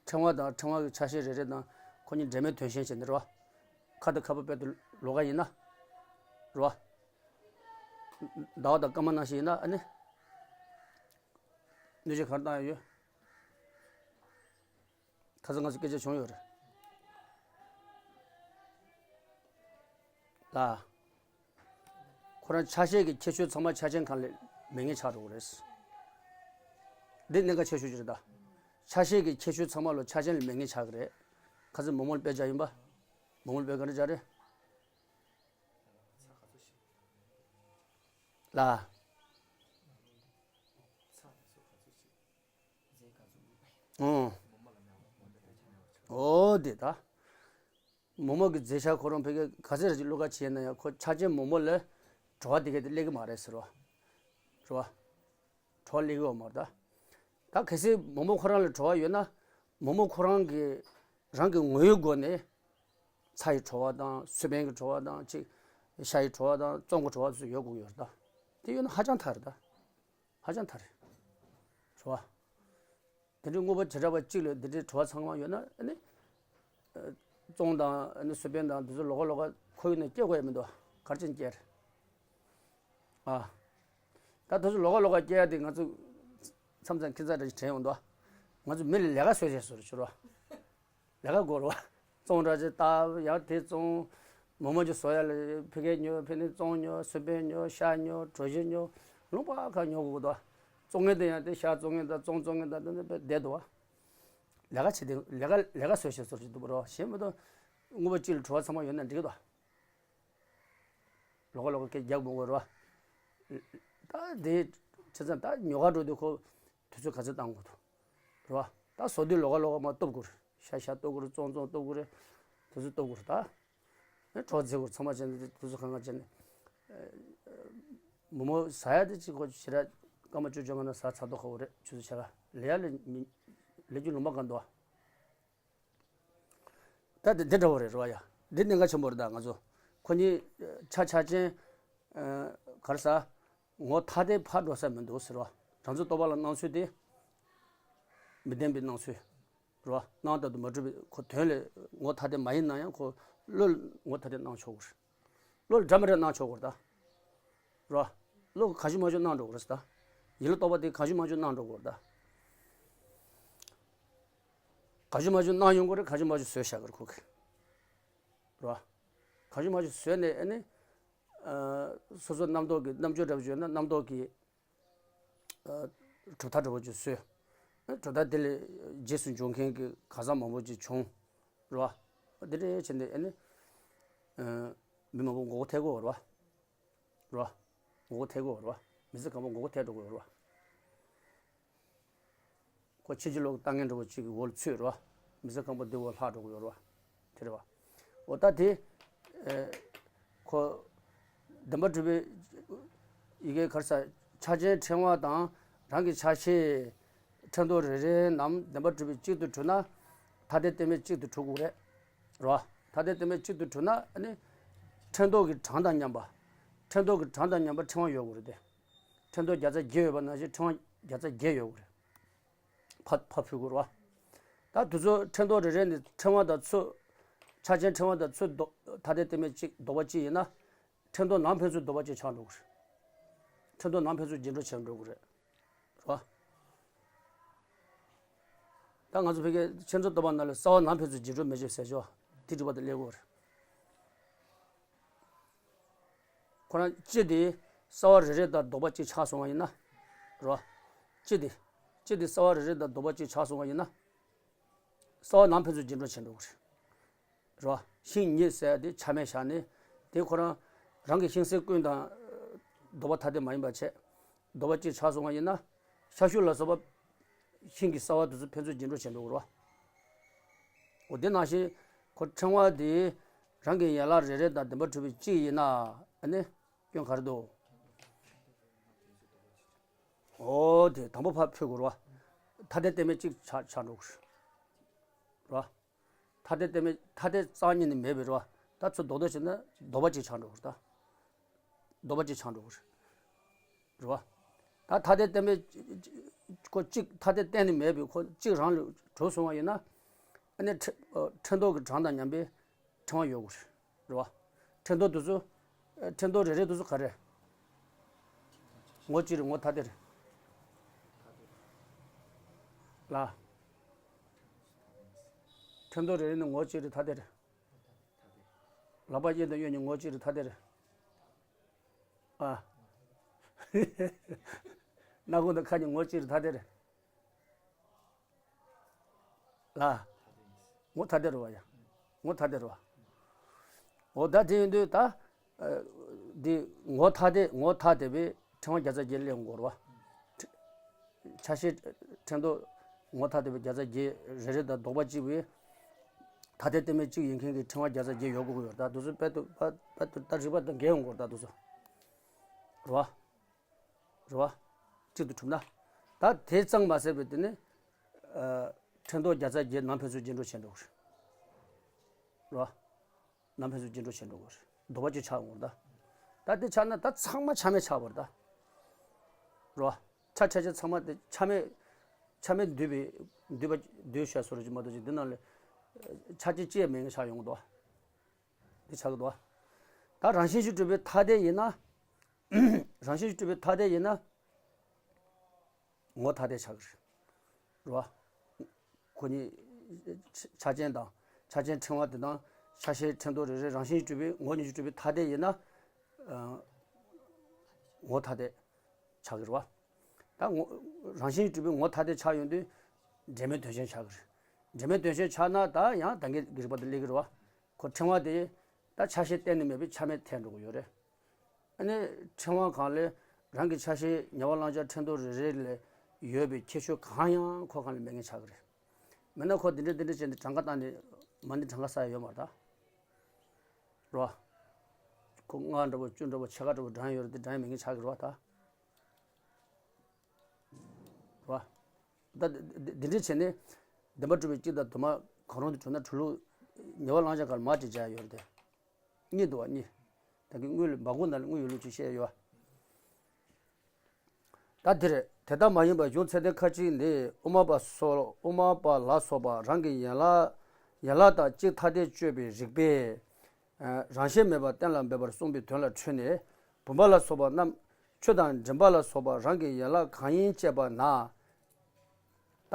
ཕྲེང་བ་དང་ཕྲེང་བ་གི་ཆ་ཤས་རེ་རེ་དང་ཁོ་གཉིས་འབྲེལ་མེད་དོན་གཞན་བྱས་ནས་རེད་བ། ཁ་དང་ཁ་སྤུ་སྤེལ་དུ་ལོགས་ཀ་ཡིན་ན། རེད་བ། ཟླ་བ་དང་སྐར་མ་ནང་བཞིན་ཡིན་ན་ཨ་ནི། གནོད་བྱེད་ག་རེ་བཏང་ཡ་ཡོད། ཁ་སང་ང་ཚོ་སྐད་ཆ་བྱུང་ཡོད་རེད། ལ། ཁོ་རང་ཆ་ཤས་ཀྱི་ཁྱད་ཆོས་ཚང་མ་ཆ་ཅན་གང་ལས་མེད་ངེས་ཆགས་འགྲོ་གི་རེད། འདི་གནད་འགག་ཆེ་ཤོས་ཅིག་རེད་ད། ཆ་ཤས་ཀྱི་ཁྱད་ཆོས་ཚང་མ་ལོ་ཆ་ཅན་ལས་མེད་ངེས་ཆགས་ཀྱི་རེད། ཁ་སང་མོག་མོག་ལ་དཔེ་བཞག་ཡིན་པ། མོག་མོག་ལ་དཔེ་ག་འདྲ་བཞག་རེད། ལ། ཨོ། འོ་དེ་ད། མོག་མོག་གི་རྫས་ཆ་ཁོ་རང་ཕ་གིར་ག་ཚད་རེ་ཅིག་བླུགས་ཀ་བྱས་ན་ཡང་ཁོ་ཆ་ཅན་མོག་མོག་ལ་བྲོ་བ་དེ་ག་དེ་སླེབས་ཀྱི་མ་རེད་ཟེར་བ། རེད་བ། བྲོ་བ་སླེབས་ཀྱི་ཡོད་མ་རེད་ད། ད་གལ་སྲིད་མོག་མོག་ཁོ་རང་ལ་བྲོ་བ་ཡོད་ན། མོག་མོག་ཁོ་རང་གི་རང་གི་ངོ་བོའི་སྒོ་ནས། ཚྭ་ཡི་བྲོ་བ་དང་སོལ་བན་གྱི་བྲོ་བ་དང་ཅིག་ཤ་ཡི་བྲོ་བ་དང་བཙོང་གི་བྲོ་བ་ཚོ་ཡོད་དགོས་ཡོད་རེད་ད། དེ་ཡོད་ན་ཧ་ཅང་ཐ་རེད་ད། ཧ་ཅང་ཐ་རེད། བྲོ་བ། དེ་འདྲའི་དངོས་པོ་བྱེ་བྲག་པ་གཅིག་ལ་དེ་འདྲའི་བྲོ་བ་ཚང་མ་ཡོད་ན་ཨ་ནི། ཨ། བཙོང་དང་ཨ་ནི་སོལ་བན་དང་དེ་ཚོ་ལོགས་ཀ་ལོགས་ཀ་ཁོར་ཡུག་ནང་སྐྱེལ་དགོས་ཡ་མི་འདུག་ག་རེ་བྱས་ནས་སྐྱེལ་རེད། ཨ། ད་དེ་ཚོ་ལོགས་ཀ་ལོགས་ཀ་སྐྱེལ་ཡ་དེ་ང་ཚོ་མཚམས་མཚམས་ཁྱད་མཚར་འདྲ་ཞིག་དྲན་ཡོང་འདུག་ང་ཚོ་མི་ལ་ལས་ཀ་བཟོས་བྱས་བཟོ་རུ་ཕྱིར་རོ། ལས་ཀ་དགོས་རེད་བ། བཙོང་འདྲ་ཅིག་བཏབ། ཡང་དེ་བཙོང་། མོག་མོག་ཅིག་བཟོ་ཡ་ལ་ཕ་གིར་ཉོ། ཕ་ནི་བཙོང་ཉོ། སུན་པན་ཉོ། ཤ་ཉོ། གྲོ་ཞིབ་ཉོ། ལུང་པ་གང་ཉོ་དགོས་འདུག། བཙོང་མཁན་དེ་ཡང་དེ་ཤ་བཙོང་མཁན་དང་བཙོང་བཙོང་མཁན་དང་དེ་ནི་དཔེ་བསྡད་འདུག་བ། ལས་ཀ་བྱེད་དེ་ལས་ཀ་ལས་ཀ་བཟོ་ཤེས་བཟོ་ཅིག་འདུག་པ་རོ། གཞན་མི་འདུག། དངོས་པོ་གཅིག་ལ་བྲོ་བ་ཚང་མ་ཡོད་ན་འགྲིག་གི་འདུག། ལོགས་ཀ་ལོགས་ཀ་སྐད་རྒྱག་མི་དགོས་རོ། ད་དེ་བྱས་ཙང་ད་ཉོ་ག་འགྲོ་དུས་ཁོ་དུས་ཚོད་ག་ཚོད་བཏང་དགོས་འདུག་རོ། ད་བཟོ་དུས་ལོགས་ཀ་ལོགས་ཀ་མར་སྟོབས་དགོས་རེད། ཤ་ཤ་སྟོབས་དགོས་རེད། བཙོང་བཙོང་སྟོབས་དགོས་རེད། དུས་ཚོད་སྟོབས་དགོས་རེད་ད། ཨེ་གྲོགས་མཛད་དགོས་རེད། ཚང་མ་བྱས་ནས་དུས་ཚོད་གང་ག་བྱས་ནས། མོག་མོག་ཟ་ཡ་དེ་གཅིག་ཁོ་ཞེ་དྲག་སྐར་མ་བཅུ་བཅོ་ལྔ་ན་ཟ་ཚར་མདོག་ཁ་པོ་རེད། ཆུ་ཚོད་ཕྱེད་ཀ་ལས་ཡ་ལས་མི་ལས་རྒྱུ་ལུང་པ་གང་འདུག་བ། ད་དེ་འདི་འདྲ་བོ་རེད་རོ་ཡ། འདི་གནད་འགག་ཆེན་པོ་རེད། ད་ང་ཚོ་ཁོ་གཉིས་ཆ་ཆ་ཅན་ག་རེ་ཟ། ངོ་ཐ་དད་ཕར་འགྲོ་ས་མི་འདུག་ཟེར་རོ། རང་ཚོ་རྟོགས་པ་ལ་སྣང་ཚུལ་དེ་མི་ལྡན་པའི་སྣང་ཚུལ་རོ། སྣང་དག་ཏུ་མ་གྲུབ་པའི་ཁོ་དོན་ལས་ངོ་ཐ་དད་མ་ཡིན་ན་ཡང་ཁོ་བློ་ལ་ངོ་ཐ་དད་སྣང་ཆོག་གི་རེད། བློ་ལ་འདྲ་མི་འདྲ་སྣང་ཆོག་གི་རེད་ད། རོ། བློ་ག་ཞུ་མ་ཞུ་སྣང་འགྲོ་གི་རེད་ད། ཡིད་ལ་རྟོགས་པ་དེ་ག་ཞུ་མ་ཞུ་སྣང་འགྲོ་གི་རེད་ད། ག་ཞུ་མ་ཞུ་སྣང་ཡོང་གི་རེད། ག་ཞུ་མ་ཞུ་བཟོས་བཞག་གི་རེད་ཁོ་གིས། རོ། ག་ཞུ་མ་ཞུ་བཟོས་ནས་ཨ་ནི། ཨ། སོ་སོ་རྣམ་རྟོག་གི་རྣམ་དཔྱོད་འདྲ་པོ་ཅིག་ཡོད་ན་རྣམ་རྟོག་གི་ཨ། གྲུབ་མཐའ་འདྲ་པོ་ཅིག་བཟོས། གྲུབ་མཐའ་དེ་ལས་རྗེས་སུ་འཇུག་མཁན་གྱི་གང་ཟག་མང་པོ་ཅིག་བྱུང་། རོ། འདི་འདྲ་བྱས་ནས་ཨ་ནི། ཨ། མི་མང་པོ་མགོ་སྐོར་ཐེབས་ཀྱི་ཡོད་རེད་བ། རོ། མགོ་སྐོར་ཐེབས་ཀྱི་ཡོད་རེད་བ། མི་ཚེ་གང་པོ་མགོ་སྐོར་ཐེབས་འགྲོ་གི་ཡོད་རེད་བ། ཁོ་ཕྱིན་ཅི་ལོག་ལྟ་མཁན་འདྲ་པོ་གཅིག་གི་འོག་ལ་ཚུད་རེད་བ། མི་ཚེ་གང་པོ་འདི་འོག་ལྷག་འགྲོ་གི་ཡོད་རེད་བ། དེ་རེད་བ། འོ་ད་དེ། ཨེ། ཁོ། བདེན་པར་གྲུབ་པའི་ཡི་གེ་ག་རེ་ཟ། ཆ་ཅན་ཕྲེང་བ་དང་རང་གི་ཆ་ཤས་ཕྲེང་རྡོག་རེ་རེ་རྣམས་བདེན་པར་གྲུབ་པའི་གཅིག་ཏུ་གྲུབ་ན་ཐ་དད་རྟེན་མེད་གཅིག་ཏུ་གྲུབ་དགོས་རེད། རེད་བ། ཐ་དད་རྟེན་མེད་གཅིག་ཏུ་གྲུབ་ན་ཨ་ནི། ཕྲེང་རྡོག་གི་གྲངས་དང་མཉམ་པ། ཕྲེང་རྡོག་གི་གྲངས་དང་མཉམ་པ་ཕྲེང་བ་ཡོད་དགོས་རེད་དེ། ཕྲེང་རྡོག་བརྒྱ་རྩ་བརྒྱད་ཡོད་པ་ནང་བཞིན་ཕྲེང་བ་བརྒྱ་རྩ་བརྒྱད་ཡོད་དགོས་རེད། ཕར་ཕར་ཕུད་དགོས་རེད་བ། ད་དུས་ཚོད་ཕྲེང་རྡོག་རེ་རེ་ནས་ཕྲེང་བ་དང་ཚོད། ཆ་ཅན་ཕྲེང་བ་དང་ཚོད་ལྡོག་ཐ་དད་རྟེན་མེད་གཅིག་ལྡོག་པ་གཅིག་ཡིན་ན། ཕྲེང་རྡོག་ནང་ཕན་ཚུན་ལྡོག་པ་གཅིག་ཆགས་འགྲོ་གི་རེད། ཕྲེང་རྡོག་ནང་ཕན་ཚུན་འགྱུར་འགྲོས་བྱས་འགྲོ་གི་རེད། རེད་བ། ད་ང་ཚོ་ཕ་གིའི་ཁྱེད་ཚོ་ལྟ་བ་ན་ལ་གསར་བ་ནང་ཕན་ཚུན་འགྱུར་འགྲོས་མི་བྱེད་ཟེར་ཆོག་དེ་འགྲིག་པ་དེ་ལས་དགོས་རེད། ཁོ་རང་སྤྱི་དེ་གསར་བ་རེ་རེ་དང་ལྡོག་པ་གཅིག་ཆགས་སོང་བ་ཡིན་ན། རེད་བ། སྤྱི་དེ། སྤྱི་དེ་གསར་བ་རེ་རེ་དང་ལྡོག་པ་གཅིག་ཆགས་སོང་བ་ཡིན་ན། གསར་བ་ནང་ཕན་ཚུན་འགྱུར་འགྲོས་བྱེད་འགྲོ་གི་རེད། རེད་བ། ཤིང་གཉིས་ཟེར་དེ་ཆ་མེད་བཞག་ནས་དེ་ཁོ་རང་རང་གི་ཤིང་གསེང་ཀུན་དང་ལྡོག་པ་ཐ་དད་མ་ཡིན་པ་བྱས། ལྡོག་པ་གཅིག་ཆགས་སོང་བ་ཡིན་ན། ཤ་ཤུ་ལ་སོགས་པ་ཤིང་གི་གསར་བ་དེ་ཚོ་ཕན་ཚུན་འགྱུར་འགྲོས་བྱེད་འགྲོ་གི་རེད་བ། འོ་དེ་ནང་བཞིན་ཁོ་ཕྲེང་བ་དེ་རང་གི་ཡན་ལག་རེ་རེ་དང་བདེན་པར་གྲུབ་པའི་གཅིག་ཡིན་ན་ཨ་ནི་སྐྱོན་ག་རེ་འདུག་འོ་དེ་དང་པོ་ཕར་ཕུད་དགོས་རེད་བ། ཐ་དད་རྟེན་མེད་གཅིག་ཆགས་ཆགས་འགྲོ་གི་རེད་བ། ཐ་དད་རྟེན་མེད་ཐ་དད་རྩ་བ་ཉིད་ནས་མེད་པའི་རེད་བ། ད་ཚུར་ལྡོག་ལྡོག་བྱས་ན་ལྡོག་པ་གཅིག་ཆགས་འགྲོ་གི་རེད་ད། ལྡོག་པ་གཅིག་ཆགས་འགྲོ་གི་རེད། རེད་བ། ད་ཐ་དད་རྟེན་མེད་ཁོ་གཅིག་ཐ་དད་གཏན་ནས་མེད་པའི་ཁོ་གཅིག་རང་ལ་གྲུབ་སོང་བ་ཡིན་ན། ཨ་ནི་ཕྲེང་ཕྲེང་རྡོག་གི་གྲངས་དང་མཉམ་པའི་ཕྲེང་བ་ཡོད་དགོས་རེད། རེད་བ། ཕྲེང་རྡོག་དེ་ཚོ། ཕྲེང་རྡོག་རེ་རེ་དེ་ཚོ་ག་རེ། ངོ་གཅིག་རེད། ངོ་ཐ་དད་རེད། ལ། ཕྲེང་རྡོག་རེ་རེ་ནི་ངོ་གཅིག་རེད། ཐ་དད་རེད། ལག་པ་གཡས་དང་གཡོན་གཉིས་ངོ་གཅིག་རེད། ཐ་དད་རེད། ཨ། སྣ་ཁུང་དང་ཁ་གཉིས་ངོ་གཅིག་རེད། ཐ་དད་རེད། ལ། ངོ་ཐ་དད་རེད་བ་ཡ། ངོ་ཐ་དད་རེད་བ། འོ་ད་དེ་ཡིན་དུས་ད། ཨ། འདི་ངོ་ཐ་དད་ངོ་ཐ་དད་པའི་ཕྲེང་བ་བརྒྱ་རྩ་བརྒྱད་ལེན་དགོས་རེད་བ། ཆ་ཤས་ཕྲེང་རྡོག་ངོ་ཐ་དད་པའི་བརྒྱ་རྩ་བརྒྱད་རེ་རེ་དང་ལྡོག་པ་གཅིག་པའི་ཐ་དད་རྟེན་མེད་གཅིག་ཡིན་མཁན་གྱི་ཕྲེང་བ་བརྒྱ་རྩ་བརྒྱད་ཡོད་དགོས་ཀྱི་ཡོད་རེད། ད་དེ་ཚོ་དཔེ་དེ་དཔེ་དེ་ད་རིག་པ་དང་འགལ་ཡོང་གི་ཡོད་རེད། ད་དེ་ཚོ། རེད་བ། རེད་བ། གཅིག་ཏུ་གྲུབ་ན། ད་དེ་ཙམ་མ་ཟད་པའི་དེ་ནི། ཨ། ཕྲེང་རྡོག་བརྒྱ་རྩ་བརྒྱད་ནང་ཕན་ཚུན་འགྱུར་འགྲོས་བྱེད་འགྲོ་གི་རེད། རེད་བ། ནང་ཕན་ཚུན་འགྱུར་འགྲོས་བྱེད་འགྲོ་གི་རེད། ལྡོག་པ་གཅིག་ཆགས་འོང་རེད་ད། ད་དེ་ཆགས་ན་ད་ཚང་མ་ཆ་མེད་ཆགས་པ་རེད་ད། རེད་བ། ཆ་ཆ་ཆ་ཚང་མ་དེ་ཆ་མེད། ཆ་མེད་འདུས་པའི་འདུས་པ་འདུས་བྱས་སོ་རུ་ཅིག་མ་གཏོགས་ཅིག་འདི་ནང་ལ་ཆ་ཅིག་ཅི་ཡང་མེད་ངེས་ཆགས་ཡོང་གི་འདུག་བ། འདི་ཆགས་ཀྱི་འདུག་བ། ད་རང་བཞིན་གྱིས་གྲུབ་པའི་ཐ་དད་ཡིན་ན། རང་བཞིན་གྱིས་གྲུབ་པའི་ཐ་དད་ཡིན་ན། ངོ་ཐ་དད་ཆགས་ཀྱི་རེད། རེད་བ། ཁོ་གཉིས་ཆ་ཅན་དང་ཆ་ཅན་ཕྲེང་བ་དེ་དང་ ཆ་ཤས་ཕྲན་བུ་རེ་རེ་རང་བཞིན་གྱིས་གྲུབ་པའི་ངོ་བོ་ཉིད་ཀྱིས་གྲུབ་པའི་ཐ་དད་ཡིན་ན། ཨ། ངོ་བོ་ཐ་དད་ཆགས་ཀྱི་རེད་བ། ད་ངོ་། རང་བཞིན་གྱིས་གྲུབ་པའི་ངོ་བོ་ཐ་དད་ཆགས་ཡོང་དུས། འབྲེལ་མེད་དོན་ཅན་ཆགས་ཀྱི་རེད། འབྲེལ་མེད་དོན་ཅན་ཆགས་ན་ད་ཡང་ད་གིན་གྱི་རིགས་པ་དེ་སླེབས་ཀྱི་རེད་བ། ཁོ་ཕྲེང་བ་དེ་ད་ཆ་ཤས་གཏན་ནས་མེད་པའི་ཆ་མེད་ཐལ་འགྲོ་གི་ཡོད་རེད། ཨ་ནི་ཕྲེང་བ་གང་ལས་རང་གི་ཆ་ཤས་ཉེ་བར་བླང་བྱ་ཕྲན་བུ་རེ་རེ་ལ་ཡོད་པའི་ཁྱད་ཆོས་གང་ཡང་ཁོ་གང་ལ་མེད་མཁན་ཆགས་ཀྱི་རེད། མེད་ན་ཁོ་འདི་འདྲ་འདི་འདྲ་བྱས་ནས་གྲངས་ཀ་བཏང་ནས་མ་ཎི་གྲངས་ཀ་བསགས་ཡ་ཡོད་མ་རེད་ད། རེད་བ། ཁོ་ལྔ་འདྲ་པོ་བཅུ་འདྲ་པོ་ཕྱེད་ཀ་འདྲ་པོ་བགྲང་ཡོད་རེད་དེ་བགྲང་ཡ་མེད་མཁན་ཆགས་ཀྱི་རེད་བ་ད། རེད་བ། ད་འདི་འདི་འདྲ་བྱས་ནས་བདེན་པ་གྲུབ་པའི་སྤྱི་དང་དུ་མ་གང་རུང་དུ་གྲུབ་ན་གྲུབ་ལུགས་ཉེ་བར་བླང་བྱ་ག་ལ་མ་ཅིག་བྱ་ཡ་ཡོད་རེད་དེ། གཉིས་འདུག་བ་གཉིས། ད་གིན་དངུལ་ལ་འབག་གོ་ན་ལ་དངུལ་ཡོད་ལུགས་ཅིག་བཤད་ཡོད་བ། ད་འདིར་དེ་ལྟ་མ་ཡིན་པར་གཞུང་ཚད་ལྡན་ཁ་ཅིག་ནི་དབུ་མ་པ་སོགས་དབུ་མ་པ་ལ་སོགས་པ་རང་གི་ཡན་ལག་ཡན་ལག་དང་གཅིག་ཐ་དད་དཔྱོད་པའི་རིགས་པས། ཨ། རང་བཞིན་མེད་པར་གཏན་ལ་འབེབས་པར་གསུངས་པའི་དོན་ལ་འཕྲོས་ནས། བུམ་པ་ལ་སོགས་པ་རྣམས་ཆུ་དང་མགྲིན་པ་ལ་སོགས་པ་རང་གི་ཡན་ལག་གང་ཡིན་དཔྱད་པ་ན། ད་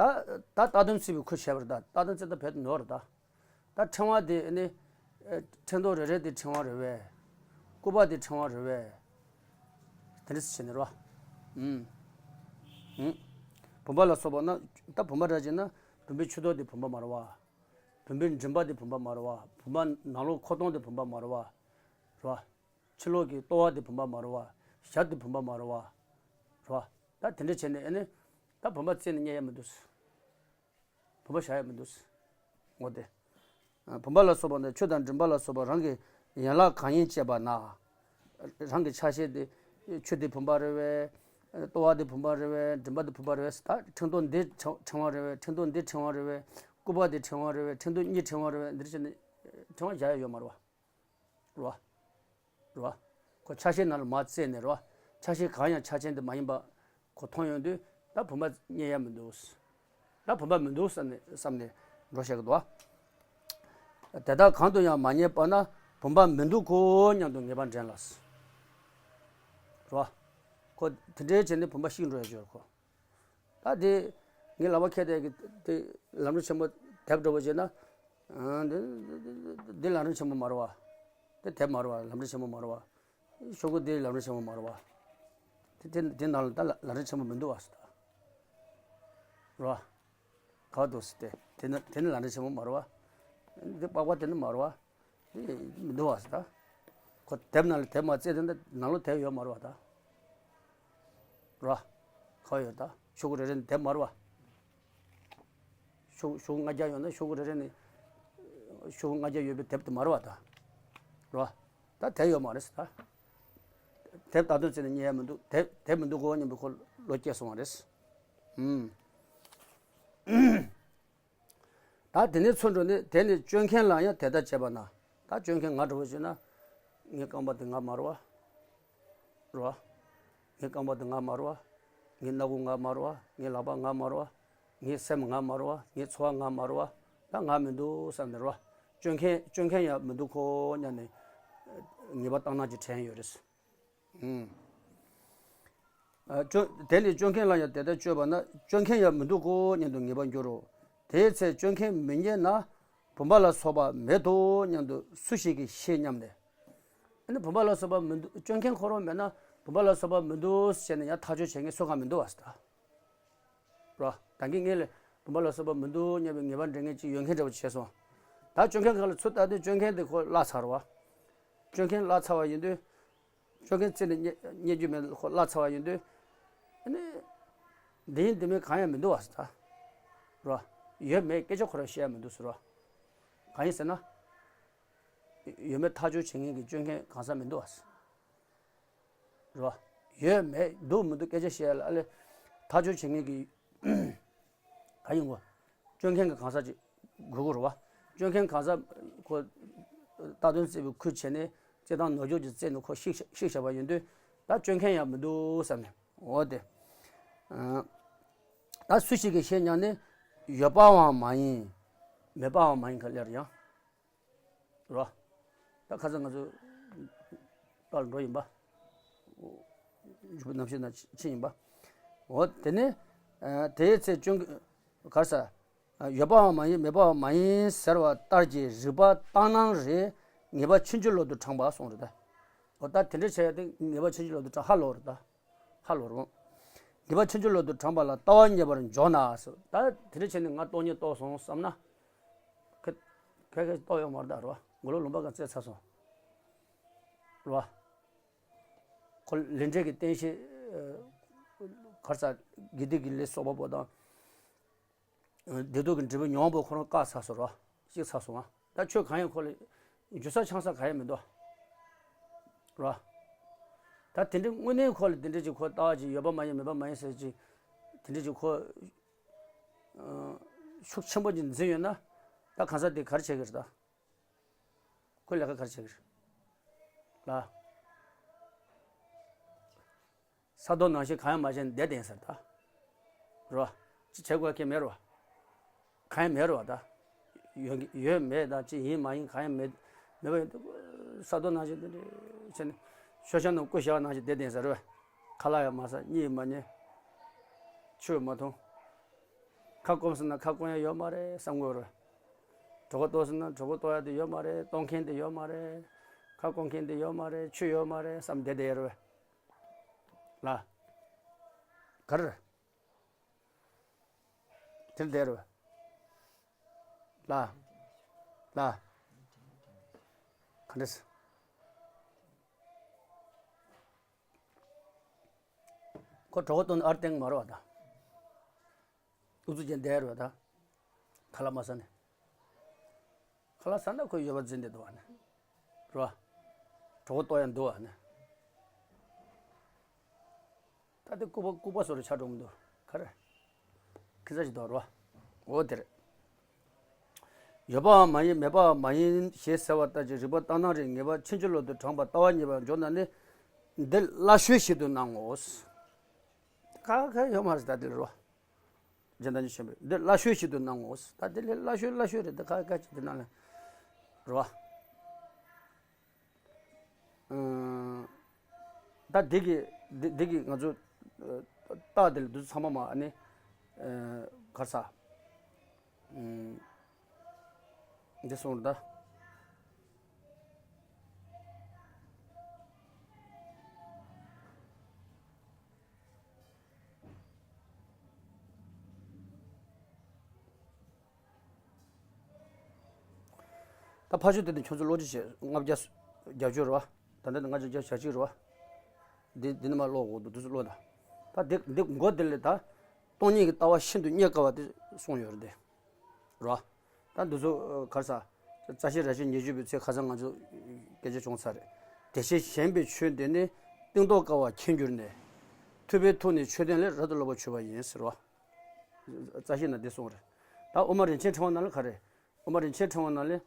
ད་ལྟ་དོན་བརྩི་བའི་ཁུལ་བྱས་པ་རེད་ད། ལྟ་དོན་བརྩི་ད་བེད་ནོར་རེད་ད། ད་ཕྲེང་བ་དེ་ནི། ཨ། ཕྲེང་རྡོག་རེ་རེ་དེ་ཕྲེང་བ་རེད་བས། སྐུད་པ་དེ་ཕྲེང་བ་རེད་བས། དེ་འདྲ་བྱས་ནས་རེད་བ། ཨུམ། ཨུམ། བུམ་པ་ལ་སོགས་པ་ན། ད་བུམ་པ་འདྲ་བྱས་ན་བུམ་པའི་ཆུ་རྡོག་དེ་བུམ་པ་མ་རེད་བ། བུམ་པའི་མགྲིན་པ་དེ་བུམ་པ་མ་རེད་བ། བུམ་པ་ནང་ལོགས་ཁོག་སྟོང་དེ་བུམ་པ་མ་རེད་བ། རེད་བ། ཕྱི་ལོགས་ཀྱི་ལྟོ་བ་དེ་བུམ་པ་མ་རེད་བ། ཞབས་དེ་བུམ་པ་མ་རེད་བ། རེད་བ། ད་དེ་འདྲ་བྱས་ནས་ཨ་ནི། ད་བུམ་པ་རྩད་ནས་རྙེད་ཡ་མི་འདུག་བུམ་པ་བཞག་ཡ་མི་འདུག་ངོ་དེ། ཨ། བུམ་པ་ལ་སོགས་པ་ནི་ཆུ་དང་མགྲིན་པ་ལ་སོགས་པ་རང་གི་ཡན་ལག་གང་ཡིན་དཔྱད་པ་ན། རང་གི་ཆ་ཤས་དེ་ཆུ་དེ་བུམ་པ་རེད་བས། ལྟོ་བ་དེ་བུམ་པ་རེད་བས། མགྲིན་པ་དེ་བུམ་པ་རེད་བས། ད་ཕྲེང་རྡོག་འདི་ཕྲེང་བ་རེད་བས། ཕྲེང་རྡོག་འདི་ཕྲེང་བ་རེད་བས། སྐུད་པ་དེ་ཕྲེང་བ་རེད་བས། ཕྲེང་རྡོག་གཉིས་ཕྲེང་བ་རེད་བས། འདིར་བྱས་ནས་ཕྲེང་བ་བཞག་ཡ་ཡོད་མ་རེད་བ། རེད་བ། རེད་བ། ཁོ་ཆ་ཤས་ནང་ལ་མར་བཙལ་ནས་རེད་བ། ཆ་ཤས་གང་ཡང་ཆ་ཅན་དུ་མ་ཡིན་པ་ཁོ་མཐོང་ཡོང་དུས་ད་བུམ་པ་རྙེད་ཡ་མི་འདུག་ད་བུམ་པ་མི་འདུག་བསམ་ནས་བསམ་ནས་འགྲོ་བཤད་ཀྱི་འདུག་བ། དེ་དག་གང་དུ་ཡང་མ་རྙེད་པ་ན་བུམ་པ་མི་འདུག་གོ་སྙམ་དུ་ངེས་པ་འདྲེན་ལ། རེད་བ། ཁོ་དེ་འདྲའི་བྱས་ནས་བུམ་པ་བཤིག་འགྲོ་ཡ་ཅིག་ཡོད་རེད་ཁོ། ད་དེ་ངའི་ལག་པ་ཁྱེར་ཏེ་གི་དེ་ལམ་རིམ་ཆེན་མོ་དེབ་འདྲ་པོ་བྱས་ན། ཨ། འདི་འདི་ལམ་རིམ་ཆེན་མོ་མ་རེད་བ། དེ་དེབ་མ་རེད་བ། ལམ་རིམ་ཆེན་མོ་མ་རེད་བ། ཤོག་གུ་འདི་ལམ་རིམ་ཆེན་མོ་མ་རེད་བ། དེ་དེ་དེ་ནང་ལ་ད་ལམ་རིམ་ཆེན་མོ་མི་འདུག་བ་ཟེར་ད། རེད་བ། ག་བ་འདུག་ཟེར་ཏེ། དེ་ནི་དེ་ནི་ལམ་རིམ་ཆེན་མོ་མ་རེད་བ། འདི་པགས་པ་དེ་ནི་མ་རེད་བ། འདི་མི་འདུག་བ་ཟེར་ད། ཁོ་དེབ་ནང་ལ་དེབ་མ་བཙལ་དེ་འདི་ནང་ལོགས་དེབ་ཡོད་མ་རེད་བ་ད། རེད་བ། ག་བ་ཡོད་ད། ཤོག་གུ་རེ་རེ་ནི་དེབ་མ་རེད་བ། ཤོག་ཤོག་གུ་ལྔ་བརྒྱ་ཡོད་ན་ཤོག་གུ་རེ་རེ་ནི། ཤོག་གུ་ལྔ་བརྒྱ་ཡོད་པའི་དེབ་དེ་མ་རེད་བ་ད། རེད་བ། ད་དེབ་ཡོད་མ་རེད་ཟེར་ད། དེབ་ད་དུང་བཙལ་ནས་རྙེད་ཡ་མི་འདུག་དེབ་དེབ་མི་འདུག་གོ་སྙམ་པའི་ཁོ་བློ་སྐྱེས་སོང་བ་རེད། ཨུམ། ད་དེ་ནས་ཚུར་འགྲོ་ནས་དེ་ནས་སྤྱོད་མཁན་ལ་ཡང་དེ་ལྟར་བྱས་པ་ན། ད་སྤྱོད་མཁན་ང་འདྲ་བོ་ཞིག་ན། ངའི་རྐང་པ་དེ་ང་མ་རེད་བ། རེད་བ། ངའི་རྐང་པ་དེ་ང་མ་རེད་བ། ངའི་སྣ་ཁུང་ང་མ་རེད་བ། ངའི་ལག་པ་ང་མ་རེད་བ། ངའི་སེམས་ང་མ་རེད་བ། ངའི་ཚོར་བ་ང་མ་རེད་བ། ད་ང་མི་འདུག་བསམ་ནས་རེད་བ། སྤྱོད་མཁན་སྤྱོད་མཁན་ཡང་མི་འདུག་གོ་སྙམ་ནས། ངེས་པ་བརྟག་སྣང་ཅིག་དྲན་ཡོད་རེད། ཨུམ། ཨ། སྤྱོད་དེ་ནི་སྤྱོད་མཁན་ལ་ཡང་དེ་ལྟར་དཔྱོད་པ་ན་སྤྱོད་མཁན་ཡང་མི་འདུག་གོ་སྙམ་དུ་ངེས་པར་འགྱུར་རོ། དེའི་ཚེ་སྤྱོད་མཁན་མི་རྙེད་ན་བུམ་པ་ལ་སོགས་པ་མེད་དོ་སྙམ་དུ་སུ་ཞིག་གིས་ཤེས་སྙམ་ནས། ཨ་ནི་བུམ་པ་ལ་སོགས་པ་མི་འདུག་སྤྱོད་མཁན་ཁོ་རང་མེད་ན་བུམ་པ་ལ་སོགས་པ་མི་འདུག་ཟེར་ནས་ཡང་ཐག་གཅོད་བྱེད་མཁན་སུ་གང་མི་འདུག་བ་ཟེར་ད། རོ། ད་གིན་ངས་ལས་བུམ་པ་ལ་སོགས་པ་མི་འདུག་སྙམ་པའི་ངེས་པ་འདྲེན་མཁན་ཅིག་ཡོད་མཁན་འདྲ་བོ་བྱས་སོང་། ད་སྤྱོད་མཁན་གང་ལ་ཚུར་ལྟ་དུས་སྤྱོད་མཁན་དེ་ཁོ་བརླག་ཚར་བ། སྤྱོད་མཁན་བརླག་ཚར་བ་ཡིན་དུས། སྤྱོད་མཁན་རྩད་ནས་རྙེད་རྙེད་རྒྱུ་མེད་ཁོ་བརླག་ཚར་བ་ཡིན་དུས། ཨ་ནི། འདི་ཡིན་འདི་མིན་གང་ཡང་མི་འདུག་བ་ཟེར་ད། རོ། ཡོད་མེད་སྐད་ཆ་ཁོ་རང་བཤད་ཡ་མི་འདུག་ཟེར་རོ། གང་ཡིན་ཟེར་ན། ཡོད་མེད་ཐག་གཅོད་བྱེད་མཁན་གྱི་སྤྱོད་མཁན་གང་ཟག་མི་འདུག་བ་ཟེར། རོ། ཡོད་མེད་འདུག་མི་འདུག་སྐད་ཆ་བཤད་ཡ་ལ་ཨ་ལེ། ཐག་གཅོད་བྱེད་མཁན་གྱི། ག་ཡིན་གོ། སྤྱོད་མཁན་གྱི་གང་ཟག་ཅིག་དགོས་ཀྱི་རེད་བ། སྤྱོད་མཁན་གང་ཟག་ཁོ། ལྟ་དོན་བརྩི་བའི་ཁུལ་བྱས་ནས་བརྩི་སྟངས་ནོར་འཁྱོག་ཅིག་བརྩིས་ནས་ཁོ་བཤིག་བཤིག་བཞག་པ་ཡིན་དུས། ད་སྤྱོད་མཁན་ཡང་མི་འདུག་བསམ་ནས་འོ་དེ། ད་སུ་ཞིག་གིས་ཤེས་སྙམ་ནས། ཡོད་པའང་མ་ཡིན། མེད་པའང་མ་ཡིན་ག་ལེར་ཡང་། རོ། ད་ཁ་སང་ང་ཚོ་པར་འགྲོ་ཡིན་པ། འཇུག་པའི་རྣམ་ཤེས་ན་ཕྱིན་ཡིན་པ། འོ་དེ་ནས། ཨ། དེའི་ཚེ་སྤྱོད་གར་ས། ཡོད་པའང་མ་ཡིན་མེད་པའང་མ་ཡིན་ཟེར་བ་ལྟར་གྱི་རིགས་པ་ལྟར་སྣང་རེད། ངེས་པ་ཕྱིན་ཅི་ལོག་ཏུ་དྲངས་པ་གསུངས་རེད་ད། འོ་ད་དེ་འདྲ་བྱས་ཏེ་ངེས་པ་ཕྱིན་ཅི་ལོག་ཏུ་དྲངས་ཧ་ལོ་རེད་ད། ཧ་ལོ་རུང་། ངེས་པ་ཕྱིན་ཅི་ལོག་ཏུ་དྲངས་པ་ལ་ལྟ་བ་ཉེས་པར་འཇོག་ན་ཟེར། ད་དེ་འདྲ་བྱས་ནས་ང་སྟོང་ཉིད་རྟོགས་སོང་བསམ་ན། ཁ་ཁ་ཁ་རྟོགས་ཡོད་མ་རེད་ད་རོ། མགོ་ལོག་ལུང་པ་གང་བཙལ་ཚར་སོང་། རོ། ཁོ་ལས་འབྲས་ཀྱི་རྟེན་གཞི། གར་ས་དགེ་སྡིག་གི་ལས་གསོག་པ་པོ་དང་། བདེ་སྡུག་གི་འབྲས་བུ་མྱོང་བ་པོ་ཁོ་རང་བཀག་ཚར་སོང་རོ། གཅིག་ཚར་སོང་ང་། ད་ཆོས་གང་ཡང་ཁོ་ལ་འཇུ་ས་འཆང་ས་གང་ཡང་མི་འདུག་རོ། ད་དེ་འདྲའི་དངོས་གནས་ཁོ་ལ་དེ་འདྲ་ཅིག་ཁོ་ལྟ་བ་ཅིག་ཡོད་པ་མ་ཡིན་མེད་པ་མ་ཡིན་ཟེར་ཅིག་དེ་འདྲ་ཅིག་ཁོ་ཤུགས་ཆེན་པོ་ཅིག་འཛིན་ཡོད་ན། ད་གང་ཟག་དེ་ག་རེ་བྱེད་ཀྱི་རེད་ད། ཁོས་ལས་ཀ་ག་རེ་བྱེད་ཀྱི་རེད། ལ། ས་རྡོ་ནང་བཞིན་གང་ཡང་མ་བྱས་ནས་བསྡད་བསྡད་ཟེར་ད། རོ། ཅི་བྱེད་དགོས་ཀྱི་མེད་རོ། གང་ཡང་མེད་རོ་ད། ཡོད་ཀྱི་ཡོད་མེད་ད་ཅི་ཡིན་མ་ཡིན་གང་ཡང་མེད། མེད་པ་ཡིན་དུས་ས་རྡོ་ནང་བཞིན་དེ་འདྲ་བྱས་ནས་ཤོག་བྱང་ནང་ཀུ་ཤ་ནང་བཞིན་བསྡད་བསྡད་ཟེར་རོ། ཁ་ལག་ཡང་མ་ཟ། གཉིད་མ་ཉལ། ཆུ་མ་འཐུང་། ཁ་སྐོམ་སོང་ན་ཁ་སྐོམ་ཡ་ཡོད་མ་རེད་བསམ་དགོས་རེད། གྲོད་ཁོག་ལྟོགས་སོང་ན་གྲོད་ཁོག་ལྟོགས་ཡ་དེ་ཡོད་མ་རེད། གཏོང་མཁན་དེ་ཡོད་མ་རེད། ཁ་སྐོམ་མཁན་དེ་ཡོད་མ་རེད། ཆུ་ཡོད་མ་རེད་བསམ་བསྡད་བསྡད་ཡ་རེད། ལ། ག་རེ་རེད། དེར་བསྡད་རེད། ལ། ལ། ག་འདྲས། ཁོ་གྲོད་ཁོག་ལྟོགས་ན་ཨར་ཏེང་མ་རེད་བ་ད། ཨུ་ཚུགས་ཅན་བསྡད་རེད་བ་ད། ཁ་ལག་མ་ཟ་ནས། ཁ་ལག་ཟ་ན་ཁོས་ཡོད་པ་འཛིན་བསྡད་འདུག་བ་ནི། རོ། གྲོད་ཁོག་ལྟོགས་ཡ་འདུག་བ་ནི། ད་དེ་ལྐུགས་པ་ལྐུགས་པ་བཟོ་རུ་ཆགས་འགྲོ་མི་འདུག་ག་རེ། ཁི་ཚ་ཞིག་འདུག་རོ། འོ་དེ་རེད། ཡོད་པའང་མ་ཡིན་མེད་པའང་མ་ཡིན་ཞེས་ཟེར་བ་ལྟར་གྱི་རིགས་པ་ལྟར་སྣང་རེད། ངེས་པ་ཕྱིན་ཅི་ལོག་ཏུ་དྲངས་པ་ལྟ་བ་ཉེས་པར་འཇོག་ན་ནི། འདི་སླ་ཤོས་ཤིག་ཏུ་སྣང་ངོ་། ཁ་ཁ་ཡོད་མ་རེད་ད་དེ་རོ། སྦྱིན་བདག་ཉིད་ཆེན་པོས་འདི་སླ་ཤོས་ཤིག་ཏུ་སྣང་ངོ་། ད་དེ་ལས་སླ་ཤོས་སླ་ཤོས་རེད་ད་ཁ་ཁ་ཅིག་དེ་ནང་ལ་རོ། ཨང་། ད་འདི་གི་འདི་འདི་གི་ང་ཚོ་ཨ་རྟགས་དེ་ལ་འདི་ཚོ་ཚང་མ་མ་ཨ་ནི་ཨ་གར་ས་ཨང་། འདི་སོང་རེད་ད། ད་ཕ་ཆོས་དེ་ནི་ཁྱོད་ཚོ་ཀློག་ཅི་བྱེད། ལྔ་བརྒྱ་བརྒྱད་ཅུ་རེད་བ། ད་ལྟ་ལྔ་བརྒྱ་བརྒྱད་ཅུ་གྱ་གཅིག་རེད་བ། འདི་འདི་ནི་མ་ཀློག་གོ་འདུག་འདུག་སེ་ཀློག་ད། ད་འདི་འདི་མགོ་འདི་ལས་ད། སྟོང་ཉིད་ཀྱི་ལྟ་བ་ཤིན་ཏུ་རྙེད་དཀའ་བ་དེ་གསུངས་ཡོད་རེད་དེ། རོ། ད་འདི་ཚོ་གར་ས། རྩ་ཤེ་ར་ཤེ་ཉེར་བཅུ་པའི་ཚེ་ཁ་སང་ང་ཚོ་སྐད་ཆ་བྱུང་ཚར་རེད། དེ་བཞིན་གཞན་པའི་ཆོས་འདི་ནི་གཏིང་རྟོགས་དཀའ་བ་མཁྱེན་གྱུར་ནས། ཐུབ་པས་ཐུགས་ནི་ཆོས་བསྟན་ལས། རབ་ཏུ་སློབ་པར་བྱོས་པ་ཡིན་ཟེར་བ། རྩ་ཤེ་ན་འདི་གསུངས་རེད། ད་དབུ་མ་རིན་ཆེན་ཕྲེང་བ་ནང་ལ་ག་རེ། དབུ་མ་རིན་ཆེན་ཕྲེང་བ་ནང་ལས།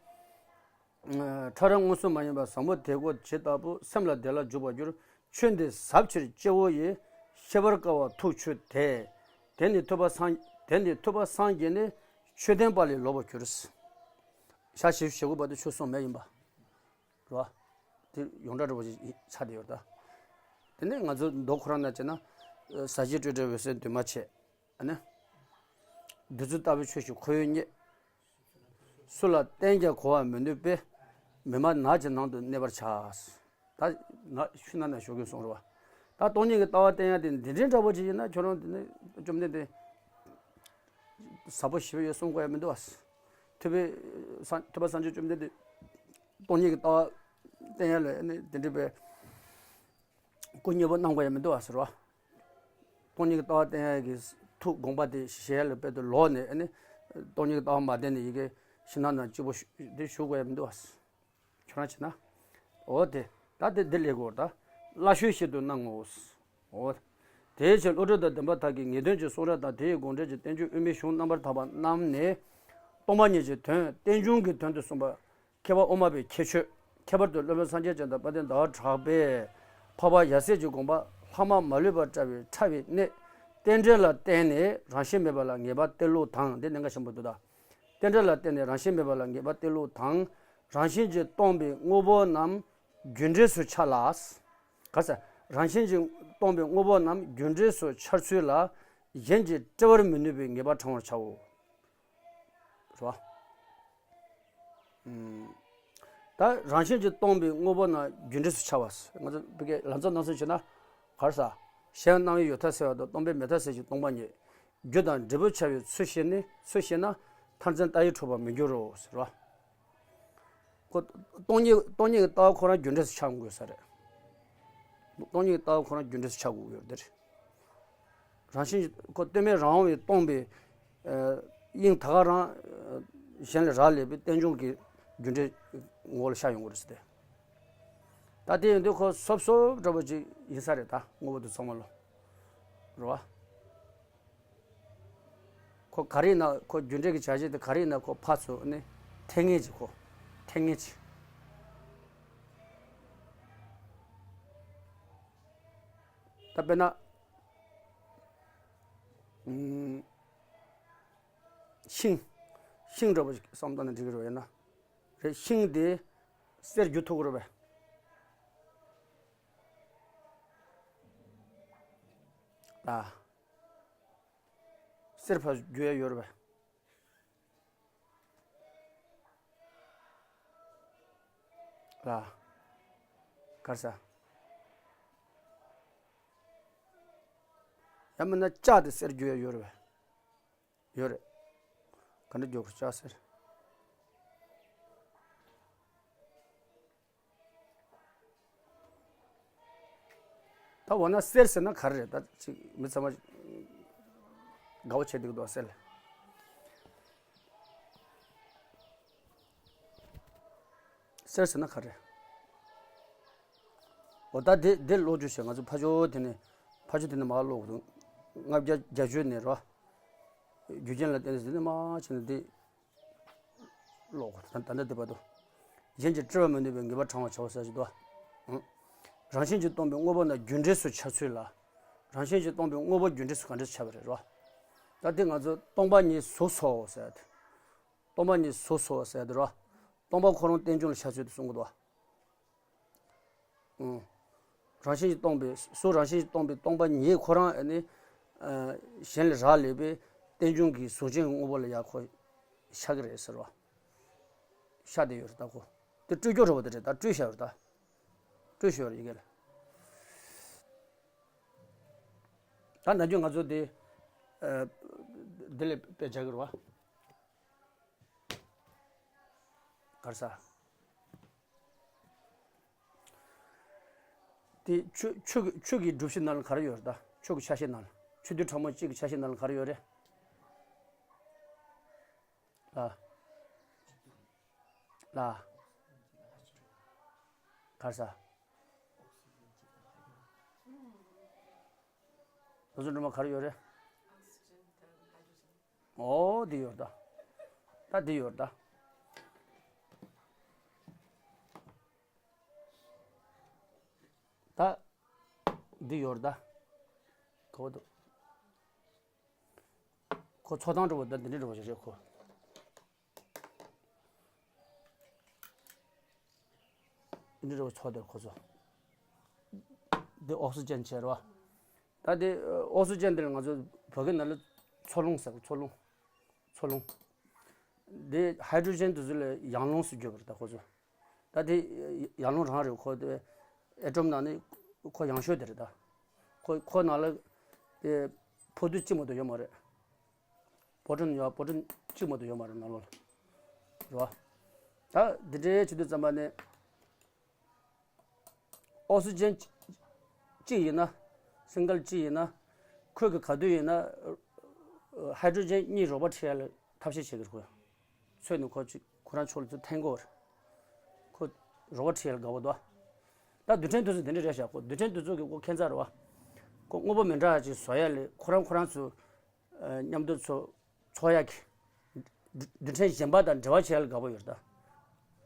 ཕྲ་རགས་མངོན་སུམ་མ་ཡིན་པ་བཟང་པོ་དེ་གོ་ཇི་ལྟ་བུ་སེམས་ལ་དེ་ལ་འཇུག་པར་འགྱུར། ཆོས་འདི་ཟབ་ཕྱིར་སྐྱེ་བོ་ཡི། ཤེས་པར་དཀའ་བ་ཐུགས་ཆུད་དེ། དེ་ནི་ཐུབ་པ་སངས་དེ་ནི་ཐུབ་པ་སངས་རྒྱས་ནས། ཆོས་བསྟན་པ་ལས་ལོག་པར་གྱུར། ཞག་བཞི་བཅུ་ཞེ་དགུ་བར་དུ་ཆོས་གསུངས་མེད་ཡིན་པ། རེད་བ། དེ་ཡོངས་གྲགས་འདྲ་པོ་ཞིག་ཆགས་བསྡད་ཡོད་ད། དེ་ནས་ང་ཚོ་མདོ་ཁོ་རང་ན་བྱས་ན། ཟབ་ཞི་སྤྲོས་བྲལ་འོད་གསལ་འདུས་མ་བྱས། ཨ་ནི། བདུད་རྩི་ལྟ་བུའི་ཆོས་ཤིག་ཁོ་བོས་རྙེད། སུ་ལ་བསྟན་ཀྱང་གོ་བར་མི་ནུས་པས། མི་སྨྲ་ནགས་ཀྱི་ནང་དུ་གནས་པར་བྱ། ད་ནགས་ཤུལ་ནང་ན་བཞུགས་དགོས་གསུངས་རེད་བ། ད་སྟོང་ཉིད་ཀྱི་ལྟ་བ་བསྟན་ཡ་དེ་འདི་འདྲའི་འདྲ་པོ་ཅིག་ཡིན་ན་ཁྱོད་རང་དེ་ནི་བཅོམ་ལྡན་འདས་ཟབ་པོ་ཞེ་པོ་ཡོད་གསུང་དགོས་ཡ་མི་འདུག་བ། ཐུབ་པའི་སངས་ཐུབ་པ་སངས་རྒྱས་བཅོམ་ལྡན་འདས་སྟོང་ཉིད་ཀྱི་ལྟ་བ་བསྟན་ཡ་ལ་ནི་དེ་འདྲའི་པའི་སྐུ་མཉེས་པོ་གནང་དགོས་ཡ་མི་འདུག་བ་ཟེར་བ། སྟོང་ཉིད་ཀྱི་ལྟ་བ་བསྟན་ཡ་གི་ཐུགས་དགོངས་པ་དེ་བཞེས་ཡ་ལ་དཔེ་དེ་ལོག་ནས་ཨ་ནི་སྟོང་ཉིད་ཀྱི་ལྟ་བ་མ་བསྟན་ནས་ཡི་གེ་ཕྱི་ནང་ནང་གཅིག་པོ་ཞུ་དེ་ཞུ་དགོས་ཡ་མི་འདུག་བ། ཁྱོད་རང་བྱས་ན། འོ་དེ་ད་དེ་འདི་ལས་གོ་ད་སླ་ཤོས་ཤིག་ཏུ་སྣང་ངོ་། འོ། དེའི་ཕྱིར་བློ་གྲོས་དང་ལྡན་པ་དག་གིས་ངེས་དོན་གྱི་གསུང་རབ་དང་དེའི་དགོངས་འགྲེལ་གྱི་བསྟན་བཅོས་དབུ་མའི་གཞུང་རྣམ་པར་དག་པ་རྣམས་ནས་སྟོང་པ་ཉིད་ཀྱི་དོན་རྟེན་འབྱུང་གི་དོན་དུ་གསུངས་པ། མཁས་པ་དབུ་མ་པའི་ཁྱད་ཆོས། ཁྱད་པར་དུ་སློབ་དཔོན་སངས་རྒྱས་བཅོམ་ལྡན་འདས་དཔལ་ལྡན་ཟླ་བ་གྲགས་པས་འཕགས་པ་ཡབ་སྲས་ཀྱི་དགོངས་པ་ལྷག་མ་མ་ལུས་པར་བཀྲལ་བའི་ཕྲ་བའི་གནད། རྟེན་འབྲེལ་ལ་བརྟེན་ནས་རང་བཞིན་མེད་པ་ལ་ངེས་པ་གཏད་ལུགས་དང་འདི་གནད་འགག་ཆེན་པོ་འདུག་ད། རྟེན་འབྲེལ་ལ་བརྟེན་ནས་རང་བཞིན་མེད་པ་ལ་ངེས་པ་གཏད་ལུགས་དང་། རང་བཞིན་གྱིས་སྟོང་པའི་དངོས་པོ་རྣམས་རྒྱུ་འབྲས་སུ་འཆར་ལ། ག་ས། རང་བཞིན་གྱིས་སྟོང་པའི་དངོས་པོ་རྣམས་རྒྱུ་འབྲས་སུ་འཆར་ཚུལ་ལ། གཞན་གྱིས་བཀྲི་བར་མི་ནུས་པའི་ངེས་པ་དྲང་བར་བྱའོ། རེད་བ། ད་རང་བཞིན་གྱིས་སྟོང་པའི་དངོས་པོ་རྣམས་རྒྱུ་འབྲས་སུ་འཆར་བ། ང་ཚོ་བོད་སྐད་ལ་མཚོན་ན་སུ་བྱས་ན་ག་རེ་ཟ། གཞན་སྣང་བའི་ཡོད་མཐའ་སེལ་བ་དང་སྟོང་པའི་མེད་མཐའ་སེལ་ཞིང་སྟོང་པ་ཉིད། རྒྱུ་དང་འབྲས་བུར་འཆར་བའི་ཚུལ་ཤེས་ནས་ཚུལ་ཤེས་ན་མཐར་འཛིན་ལྟ་བས་འཁྲུལ་པ་མི་འགྱུར་རོ་ཟེར་བ། ཁོ་སྟོང་ཉིད་སྟོང་ཉིད་ཀྱི་ལྟ་བ་ཁོ་རང་རྒྱུ་འབྲས་སུ་འཆར་དགོས་ས་རེད། སྟོང་ཉིད་ཀྱི་ལྟ་བ་ཁོ་རང་རྒྱུ་འབྲས་སུ་འཆར་དགོས་ཡོད་དེ་རེད། རང་བཞིན་ཁོ་གཏན་མེད་རང་དབང་བའི་སྟོང་པའི་དབྱིངས་ད་ག་རང་གཞན་ལས་རག་ལས་པའི་རྟེན་འབྱུང་གི་རྒྱུ་འབྲས་ངོ་བོ་ལ་ཤར་ཡོང་གི་རེད་ཟེར་ཏེ། ད་དེ་ཡིན་དུས་ཁོ་སོབ་སོབ་འདྲ་པོ་ཅིག་ཡིན་ས་རེད། ད་དངོས་པོ་དེ་ཚང་མ་ལོ། རེད་བ། ཁོ་ག་རེ་ཡིན་ན་ཁོ་རྒྱུ་འབྲས་ཀྱི་བྱ་བྱེད་དེ་ག་རེ་ཡིན་ན་ཁོ་ཕར་ཚུར་ནི་འཐེན་ངེས་ཀྱི་ཁོ་འཐེན་ངེས་ཀྱི། ད་དཔེར་ན། ཤིང་། ཤིང་འདྲ་པོ་ཞིག་བསམ་བཏང་ན་འགྲིག་གི་རེད་ཡིན་ན། རེད་ཤིང་དེ་གསེར་འགྱུར་ཐུབ་ཀྱི་རེད་པས། ལ། གསེར་ཕར་འགྱུར་ཡ་ཡོད་རེད་པས། ལ། གར་ས། ཡང་མིན་ན་ལྕགས་དེ་གསེར་འགྱུར་ཡ་ཡོད་རེད་པས། ཡོད་རེད། ག་འདྲ་འགྱུར་ཁོ་ལྕགས་གསེར། ད་འོ་ན་གསེར་ཟེར་ན་ག་རེ་རེད། ད་ཅིག་མི་ཚང་མ་དགའ་བོ་བྱེད་འདུག་དོ་གསེར་ལ། གསེར་ཟེར་ན་ག་རེ། འོ་ད་དེ་དེ་ཀློག་རྒྱུ་བྱས་ང་ཚོ་ཕ་ཇོ་དེ་ནས་ཕ་ཇོ་དེ་ནས་མར་ཀློག་འདུག་ལྔ་བརྒྱ་བརྒྱད་ཅུ་ནས་རོ། རྒྱུ་རྐྱེན་ལ་བརྟེན་ནས་དེ་ནས་མར་བྱས་ནས་དེ། ཀློག་གོ་ད་ལྟ་འདི་བར་དུ། གཞན་གྱིས་སྤྲི་བར་མི་ནུས་པའི་ངེས་པ་དྲང་བ་བྱ་བ་ཟེར་གྱི་འདུག་ཨ། རང་བཞིན་གྱིས་སྟོང་པའི་དངོས་པོ་རྣམས་རྒྱུ་འབྲས་སུ་འཆར་ཚུལ་ལ། རང་བཞིན་གྱིས་སྟོང་པའི་དངོས་པོ་རྒྱུ་འབྲས་སུ་ག་འདྲས་འཆར་བ་རེད་རོ། ད་འདི་ང་ཚོ་སྟོང་པ་ཉིད་གཟུགས་སོ་ཟེར་ཏེ། སྟོང་པ་ཉིད་གཟུགས་སོ་ཟེར་ཏེ་རོ། སྟོང་པ་ཁོ་རང་རྟེན་འབྱུང་ལ་འཆར་ཚུལ་དེ་གསུང་གི་འདུག་ཨ། རང་བཞིན་གྱིས་སྟོང་པའི་གཟུགས་རང་བཞིན་གྱིས་སྟོང་པའི་སྟོང་པ་ཉིད་ཁོ་རང་ནི། གཞན་ལས་རག་ལས་པའི་རྟེན་འབྱུང་གི་གཟུགས་ཅན་གྱི་དངོས་པོ་ལ་ཡང་ཁོ་ཤར་གྱི་རེད་ཟེར་བ། ཤར་བསྡད་ཡོད་རེད་ད་ཁོ། དེ་སྤྲོས་སྐྱོ་རེད་པ་དེ་རེད་ད་སྤྲོས་བཞག་ཡོད་རེད་ད། སྤྲོས་བཞག་ཡོད་རེད་ཡི་གེ་ལ། ད་ནམ་རྒྱུན་ང་ཚོ་དེ། འདི་ལས་དཔེ་བྱ་གི་རེད་བ། གར་ས། དེ་ཆོས་ཆོས་ཀྱི་ཆོས་ཀྱི་སྒྲུབ་བྱེད་ནང་ལ་ག་རེ་ཡོད་རེད་ད། ཆོས་ཀྱི་ཆ་ཤས་ནང་ལ། ཆོས་བདུན་ཕྲ་མོ་གཅིག་གི་ཆ་ཤས་ནང་ལ་ག་རེ་ཡོད་རེད། ལ། ལ། གར་ས། དེ་ཚོ་སྒྲོལ་མ་ག་རེ་ཡོད་རེད། ཨོ་འདི་ཡོད་ད། ད་འདི་ཡོད་ད། ད། འདི་ཡོད་ད། གོ་འདུག་ཁོ་ཚོགས་གཏམ་འདྲ་བོ་ད་འདི་འདྲ་འདྲ་བོ་ཞིག་རེད་ཁོ། འདི་འདྲ་བོ་ཚོགས་དེར་ཁོ་ཚོ། འདི་ཨོག་སི་ཅན་བྱས་རེད་བ། ད་དེ་ཨོག་སི་ཅན་དེ་ལ་ང་ཚོ་བོད་སྐད་ནང་ལ་འཚོ་རླུང་ཟེར་འཚོ་རླུང་། འཚོ་རླུང་། དེ་ཧའི་ཌྲོ་ཇན་དེ་ཚོ་ལ་ཡང་རླུང་ཟེར་བརྗོད་པ་རེད་ད་ཁོ་ཚོ། ད་དེ་ཡང་རླུང་རང་རེད་ཁོ་དེ། ཨེ་ཊོམ་ནང་ནས་ཁོ་ཡང་ཤོས་དེ་རེད་ད། ཁོ་ཁོ་ནང་ལ་དེ་ཕོ་དུ་གཅིག་མ་གཏོགས་ཡོད་མ་རེད། པོ་ཊོན་ཡོད་པོ་ཊོན་གཅིག་མ་གཏོགས་ཡོད་མ་རེད་ནང་ལོགས་ལ། རེད་བ། ད་འདི་འདྲའི་བྱེད་དུས་ཙམ་པ་ནས། ཨོག་སི་ཅན་གཅིག་ཡིན་ན། སིང་གལ་གཅིག་ཡིན་ན། ཁོས་གི་ག་དུས་ཡིན་ན། ཧའི་ཌྲོ་ཇན་གཉིས་རོགས་པ་འཁྲིད་ཡ་ལ་ཐབས་ཤེས་བྱེད་ཀྱི་རེད་ཁོ། ཚོས་ནི་ཁོ་ཅིག་ཁོ་རང་ཕྱོགས་ལ་ཚུར་འཐེན་དགོས་རེད། ཁོ་རོགས་པ་འཁྲིད་ཡ་ལ་དགའ་བོ་འདུག་ད་རྡུལ་ཕྲན་དེ་ཚོ་དེ་འདྲ་རེད་བཞག་ཁོ་རྡུལ་ཕྲན་དེ་ཚོ་གི་ཁོ་ཁྱད་མཚར་རེད་བ། ཁོ་དངོས་པོ་མི་འདྲ་བ་ཅིག་བཟོ་ཡ་ལས་ཁོ་རང་ཁོ་རང་ཚོ། མཉམ་དུ་ཚོ་ཚོགས་ཡག་གི། རྡུལ་ཕྲན་གཞན་པ་དང་འབྲེལ་བ་བྱེད་ཡག་ལ་དགའ་པོ་ཡོད་རེད་ད།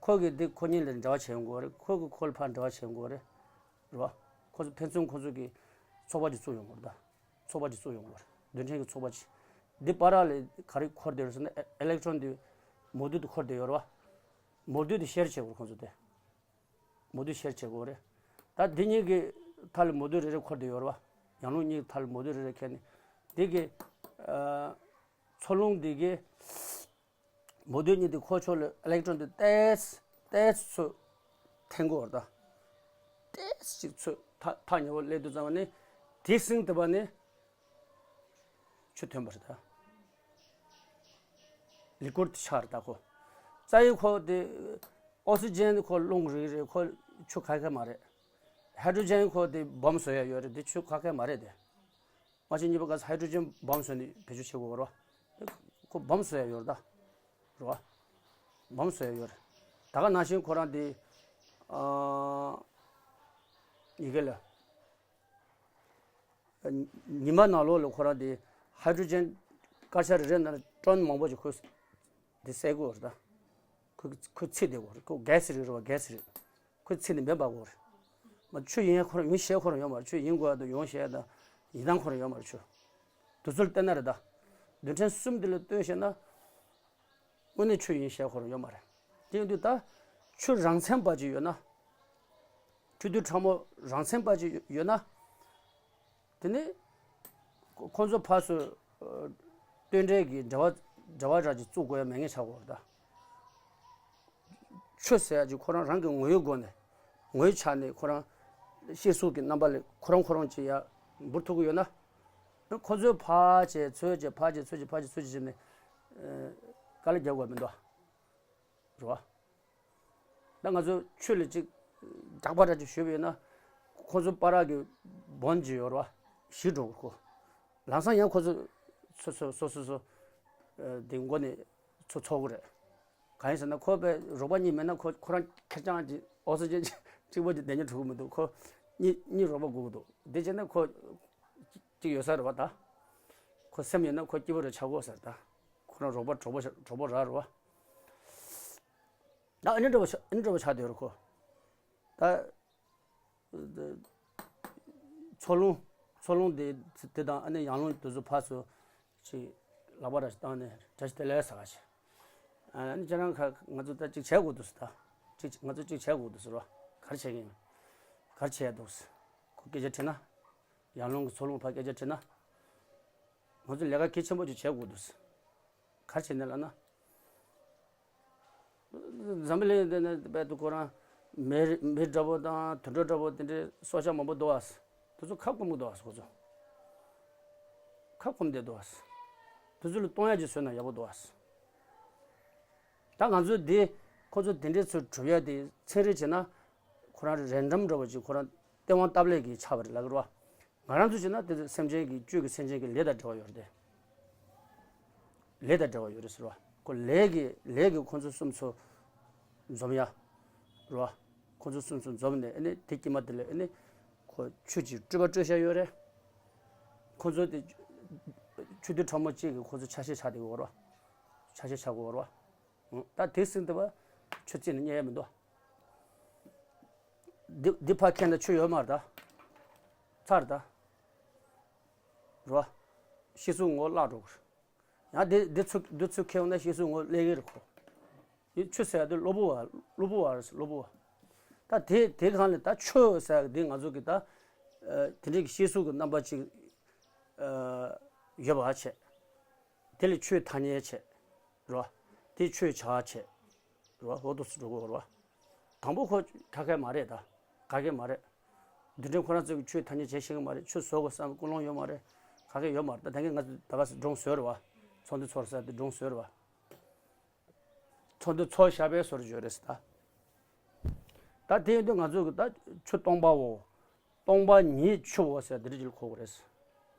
ཁོ་གིས་འདི་ཁོ་གཉིས་ལ་འབྲེལ་བ་བྱེད་ཡོང་གི་རེད། ཁོ་གིས་ཁོ་ལ་ཕར་འབྲེལ་བ་བྱེད་ཡོང་གི་རེད། རེད་བ། ཁོ་ཚོ་ཕན་ཚུན་ཁོ་ཚོ་གི་ཚོགས་པ་ཅིག་བཙུགས་ཡོང་གི་རེད་ད། ཚོགས་པ་ཅིག་བཙུགས་ཡོང་གི་རེད། རྡུལ་ཕྲན་གྱི་ཚོགས་པ་ཅིག་འདི་བར་ལ་ག་རེ་འཁོར་བསྡད་ཡོད་རེད་ཟེར་ན་ཨེ་ལེག་ཊོན་འདི་མོ་རྡུལ་དུ་འཁོར་བསྡད་ཡོད་རེད་བ། མོ་རྡུལ་དེ་ཤེར་བྱེད་དགོས་རེད་ཁོ་ཚོ་དེ། མོ་རྡུལ་ཤེར་བྱེད་དགོས་རེད། ད་འདི་གཉིས་ཀྱི་མཐའ་ལ་མོ་རྡུལ་རེ་རེ་འཁོར་བསྡད་ཡོད་རེད་བ། ཡང་རླུང་གཉིས་ཀྱི་མཐའ་ལ་མོ་རྡུལ་རེ་རེ་འཁེལ་ནས། འདི་གི། ཨ། འཚོ་རླུང་འདི་གི། འབུ་རྡོག་གཉིས་དེ་ཁོ་ཕྱོགས་ལ་ཨི་ལེག་ཊོན་དེ་ཏོག་ཙམ་ཏོག་ཙམ་ཚུར་འཐེན་དགོས་རེད་ད། ཏོག་ཙམ་ཅིག་ཚུར་ཐག་ཐག་ཉེ་བོ་སླེབས་དུས་ཙམ་པ་ནི་དེ་སྲིང་དེ་བ་ནི་ཆུ་ཐོན་པ་རེད་ད། ལི་ཀུར་དེ་ཆགས་རེད་ད་ཁོ། རྩ་བའི་ཁོ་དེ་ཨོག་སི་ཇན་ཁོ་རླུང་རེད་རེད། ཁོ་ཆུ་ཁ་ཁ་མ་རེད། ཧའི་ཌྲོ་ཇན་ཁོ་དེ་སྦོམ་བཟོ་ཡ་ཡོད་རེད། དེ་ཆུ་ཁ་ཁ་མ་རེད་དེ། མ་གཞི་གཉིས་པ་ག་ས་ཧའི་ཌྲོ་ཇན་སྦོམ་བཟོས་ནས་བེད་སྤྱོད་བྱེད་དགོས་རེད་བ། ཁོ་སྦོམ་བཟོ་ཡ་ཡོད་རེད་ད། རེད་བ། སྦོམ་བཟོ་ཡ་ཡོད་རེད། ད་ག་ནང་བཞིན་ཁོ་རང་དེ་ཨ་ཡི་གེ་ལ་ཉི་མ་ནང་ལོགས་ལ་ཁོ་རང་དེ་ཧའི་ཌྲོ་ཇན་སྐར་ཆ་རེ་རེ་ནང་ནས་ཊོན་མང་པོ་ཅིག་ཁོས་དེ་བསད་དགོས་རེད་ད། ཁོ་ཁོ་ཚིག་དེ་གོ་རེད། ཁོ་གྷེ་སི་རེད་རེད་བ། གྷེ་སི་རེད། ཁོ་ཚིག་ནི་མེད་པ་གོ་རེད། མ་ཆུ་ཡིན་ཡ་ཁོ་རང་ཡིན་ཤེས་ཁོ་རང་ཡོད་མ་རེད། ཆུ་ཡིན་དགོས་ཡ་དང་ཡོང་ཤེས་ཡ་དང་ཡིན་སྟངས་ཁོ་རང་ཡོད་མ་རེད། ཆུ་དུས་ཚོད་བལྟས་ན་རེད་ད། རྡུལ་ཕྲན་གསུམ་དེ་ལ་ལྟོས་ཤེས་ན། དངོས་གནས་ཆུ་ཡིན་ཤེས་ཁོ་རང་ཡོད་མ་རེད། དེ་ཡིན་དུས་ད་ཆུ་རང་མཚན་པ་ཅིག་ཡོད་ན། ཆུ་རྡུལ་ཕྲ་མོ་རང་མཚན་པ་ཅིག་ཡོད་ན། དེ་ནི་ཁོ་ཁོ་ཚོ་ཕར་ཚུར་ཨ་རྟེན་འབྲེལ་གྱི་འབྲེལ་བ་འབྲེལ་བ་འདྲ་ཅིག་བཙུགས་དགོས་ཡ་མེད་ངེས་ཆགས་ཡོད་རེད་ད། ཆུ་ཟེར་ཡ་ཅིག་ཁོ་རང་རང་གི་ངོ་བོའི་སྒོ་ནས་ངོ་བོའི་ཆ་ནས་ཁོ་རང་གཤེར་གཟུགས་ཀྱི་རྣམ་པ་ལས་ཁོ་རང་ཁོ་རང་ཅིག་ཡ་འབུར་ཐུག་གི་ཡོད་ན། ཁོ་ཚོས་ཕར་བྱས་ཚུར་བྱས་ཕར་བྱས་ཚུར་བྱས་ཕར་བྱས་ཚུར་བྱས་བྱས་ནས་ཨ་དཀའ་ལས་རྒྱག་དགོས་མི་འདུག་རེད་བ། ད་ང་ཚོ་ཆུ་ལ་ཅིག་རྒྱག་པ་འདྲ་ཅིག་ཞུས་པ་ཡིན་ན། ཁོ་ཚོ་པ་ར་གི་སྦོམ་ཅིག་ཡོད་རེད་བ། ཞིག་འགྲོ་གི་ཁོ། ལམ་སང་ཡང་ཁོ་ཚོ་སོ་སོ་སོ་སོ་སོ་ཨ་དེ་མགོ་ནས་ཚུར་འཚོ་གི་རེད། གང་ཡིན་ཟེར་ན་ཁོ་པའི་རོགས་པ་གཉིས་མེད་ན་ཁོ་ཁོ་རང་ཁེར་རྐྱང་གི་ཨོག་སི་ཇན་གཅིག་པོ་གཅིག་བསྡད་ཉན་ཐུབ་ཀྱི་མི་འདུག་ཁོ་གཉིས་གཉིས་རོགས་པ་དགོས་ཀྱི་འདུག་དེ་བྱས་ན་ཁོ་གཅིག་ཡོད་ས་རེད་བ་ད། ཁོ་སེམས་ཡོད་ན་ཁོ་སྐྱིད་པོ་རེ་ཆགས་དགོས་ཟེར་ད། ཁོ་རང་རོགས་པ་གྲོགས་པོ་གྲོགས་པོ་རག་རེད་བ། ད་ཨ་ནི་འདྲ་བོ་ཆགས་ཨ་ནི་འདྲ་བོ་ཆགས་བསྡད་ཡོད་རེད་ཁོ། ད། མཚོ་རླུང་མཚོ་རླུང་དེ་དེ་དང་ཨ་ནི་ཡང་རླུང་དེ་ཚོ་ཕར་ཚུར་ཅིག་ལག་པ་ར་ཞིག་བཏང་ནས་བཀྲ་ཤིས་བདེ་ལེགས་ཟེར་ག་ཞིག་ཨ་ནི་ཁྱེད་རང་ཁ་ང་ཚོ་ད་ཅིག་བྱེད་དགོས་འདུག་ཟེར་ད། ཅིག་ང་ཚོ་ཅིག་བྱེད་དགོས་འདུག་ཟེར་བ། ག་རེ་བྱེད་ཀྱི་ཡིན། ག་རེ་བྱེད་ཡ་འདུག་ཟེར་ཁོ་སྐད་ཆ་དྲིས་ན། ཡང་རླུང་གི་མཚོ་རླུང་ཕར་སྐད་ཆ་དྲིས་ན། ང་ཚོ་ལས་ཀ་གལ་ཆེན་པོ་ཅིག་བྱེད་དགོས་འདུག་ཟེར། ག་རེ་བྱས་ནས་ལབ་ན། འཛམ་བུ་གླིང་འདི་ནི་རྦད་དེ་ཁོ་རང་མི་མི་འདྲ་པོ་དང་དུད་འགྲོ་འདྲ་པོ་དེ་འདྲའི་སྲོག་ཆགས་མང་པོ་འདུག་བ། དེ་ཚོ་ཁ་སྐོམ་གི་འདུག་བ་ཁོ་ཚོ། ཁ་སྐོམ་བསྡད་འདུག་བ། དེ་ཚོ་ལ་བཏུང་ཡག་ཅིག་བཟོས་ན་ཡག་པོ་འདུག་བ། ད་ང་ཚོས་འདི་ཁོ་ཚོ་དེ་འདྲའི་ཚོ་གྲུབ་ཡག་དེ་ཚན་རིག་བྱས་ན། ཁོ་རང་རན་ཌམ་འདྲ་པོ་ཅིག་ཁོ་རང་སྟེས་དབང་སྟབས་ལེགས་ཀྱིས་ཆགས་པ་རེད་ལབ་ཀྱི་རེད་བ། ང་རང་ཚོ་བྱས་ན་དེ་ཚོ་སེམས་ཅན་གྱི་བཅུད་ཀྱི་སེམས་ཅན་གྱི་ལས་དང་འབྲེལ་བ་ཡོད་རེད་དེ། ལས་དང་འབྲེལ་བ་ཡོད་རེད་ཟེར་བ། ཁོ་ལས་ཀྱི་ལས་ཀྱི་ཁོ་ཚོ་གསུམ་ཚོ་འཛོམས་ཡ་རེད་བ། ཁོ་ཚོ་གསུམ་ཚོ་འཛོམས་ནས་ཨ་ནི་དེ་དཀྱིལ་མ་དེ་ལ་ཨ་ནི་ཁོ་ཆུ་ཅིག་སྤྲོས་པ་སྤྲོས་བཞག་ཡོད་རེད། ཁོ་ཚོ་དེ་ཆུ་རྡུལ་ཕྲ་མོ་གཅིག་གི་ཁོ་ཚོ་ཆ་ཤས་ཆགས་བསྡད་ཡོད་རེད་བ། ཆ་ཤས་ཆགས་ཡོད་རེད་བ། ད་དེ་ཟིན་ཐུབ་པ་ཆུ་རྩིས་ནས་རྙེད་ཡ་མི་འདུག་འདི་འདི་ཕར་ཁྱེར་ན་ཆུ་ཡོད་མ་རེད་ད། ཚར་ད། རོ། གཤེར་གཟུགས་ངོ་བོ་བརླག་འགྲོ་གི་རེད། ཡང་འདི་འདི་ཚུར་འདི་ཚུར་ཁྱེར་ཡོང་ན་གཤེར་གཟུགས་ངོ་བོ་སླེབས་ཀྱི་རེད་ཁོ། འདི་ཆུ་ཟེར་ཡ་འདི་གློ་བུར་བ་གློ་བུར་བ་རེད་གློ་བུར་བ། ད་དེ་དེ་གང་ལས་ད་ཆུ་ཟེར་ཡ་འདི་ང་ཚོ་གི་ད། དེ་འདྲའི་གི་གཤེར་གཟུགས་ཀྱི་རྣམ་པ་ཅིག་ཡོད་པ་བྱས། དེ་ལས་ཆུའི་ཐ་སྙད་བྱས། རོ། དེ་ཆུའི་བྱ་བྱས། རོ། འོ་དུ་སུ་འགྲོ་གོ་རོ། དང་པོ་ཁོ་ཁ་ཁ་མ་རེད་ད། ག་གེ་མ་རེད། རྡུལ་ཕྲན་ཁོ་རང་ཚོ་གི་ཆུའི་ཐ་སྙད་བྱེད་ཤེས་གི་མ་རེད། ཆུ་བཟོ་དགོས་བསམ་ཀུན་སློང་ཡོད་མ་རེད། ག་གེ་ཡོད་མ་རེད། ད་ད་གིན་ང་ཚོ་ད་ག་སེ་སྒྲུང་བཟོས་རེད་བ། ཚོགས་འདུ་ཚོགས་ས་དེ་སྒྲུང་བཟོས་རེད་བ། ཚོགས་འདུ་ཚོགས་བཞག་པའི་བཟོ་འདྲ་བརྗོད་རེད་ཟེར་ད། ད་དེ་ཡིན་དུས་ང་ཚོ་གི་ད་ཆུ་སྟོང་པའོ། སྟོང་པ་ཉིད་ཆུའོ་ཟེར་དེ་འདྲ་ཅིག་ལ་གོ་དགོས་རེད་ཟེར།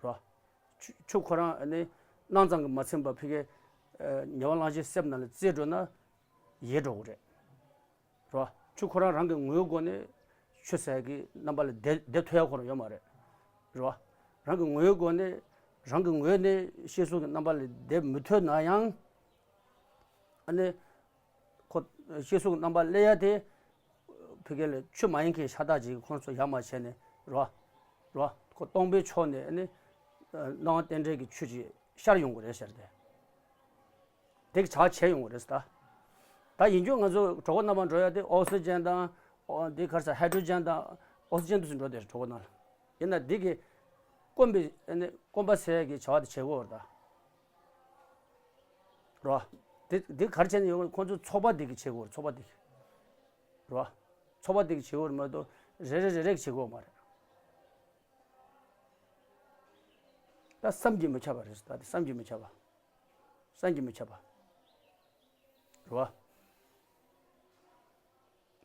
རོ། ཆུ་ཆུ་ཁོ་རང་ནི་སྣང་ཙམ་གྱིས་མ་ཚིམ་པར་ཕ་གི་ཉེ་བར་བླངས་ཤིང་གསེབ་ནང་ལ་རྩེ་འགྲོ་ན་ཡལ་འགྲོ་གི་རེད། རོ། ཆུ་ཁོ་རང་རང་གི་ངོ་བོའི་སྒོ་ནས་ཆུ་ཟེར་གྱི་རྣམ་པ་ལ་བསྡད་བསྡད་ཐུབ་ཡ་ཁོ་རང་ཡོད་མ་རེད། རོ། རང་གི་ངོ་བོའི་སྒོ་ནས་རང་གི་ངོས་ནས་གཤེར་གཟུགས་ཀྱི་རྣམ་པ་ལ་བསྡད་མི་ཐུབ་ན་ཡང་། ཨ་ནི། ཁོ་གཤེར་གཟུགས་རྣམ་པ་སླེབས་ཡ་དེ། ཕ་གི་ལ་ཆུ་མ་ཡིན་མཁན་ཤ་སྟག་ཅིག་གི་ཁོང་ཚོ་ཡར་མར་བྱས་ནས་རོ། རོ། ཁོ་སྟོང་པའི་ཕྱོགས་ནས་ཨ་ནི། སྣང་བ་རྟེན་འབྲེལ་གྱི་ཆུ་ཅིག་ཤར་ཡོང་གི་རེད་ཟེར་ཏེ། དེ་གི་ཆ་བྱས་ཡོང་གི་རེད་ཟེར་ད། ད་ཡིན་རྒྱུ་ང་ཚོ་གྲོད་ཁོག་རྣམ་པར་འགྲོ་ཡ་དེ་ཨོག་སི་ཇན་དང་། ཨོ་འདི་ག་རེ་ཟེར་ཧའི་ཌྲོ་ཇན་དང་ཨོག་སི་ཇན་དུ་སུ་འགྲོ་དེ་གྲོད་ཁོག་ནང་ལ། ཡིན་ན་འདི་གི་སྐོམ་པའི་ཨ་ནི་སྐོམ་པ་སེལ་ཡ་གི་བྱ་བ་དེ་བྱེད་དགོས་རེད་ད། རོ། དེ་དེ་ག་རེ་བྱས་ནས་ཡོང་གི། ཁོང་ཚོ་ཚོགས་པ་དེ་གིས་བྱེད་དགོས་རེད། ཚོགས་པ་དེ་གིས་རེད་བ། ཚོགས་པ་དེ་གིས་བྱེད་དགོས་རེད་མ་གཏོགས་རེ་རེ་རེ་རེ་གིས་བྱེད་དགོས་མ་རེད། ད་བསམ་གྱིས་མི་ཁྱབ་པ་རེད། ད་དེ་བསམ་གྱིས་མི་ཁྱབ་པ། བསམ་གྱིས་མི་ཁྱབ་པ་རེད་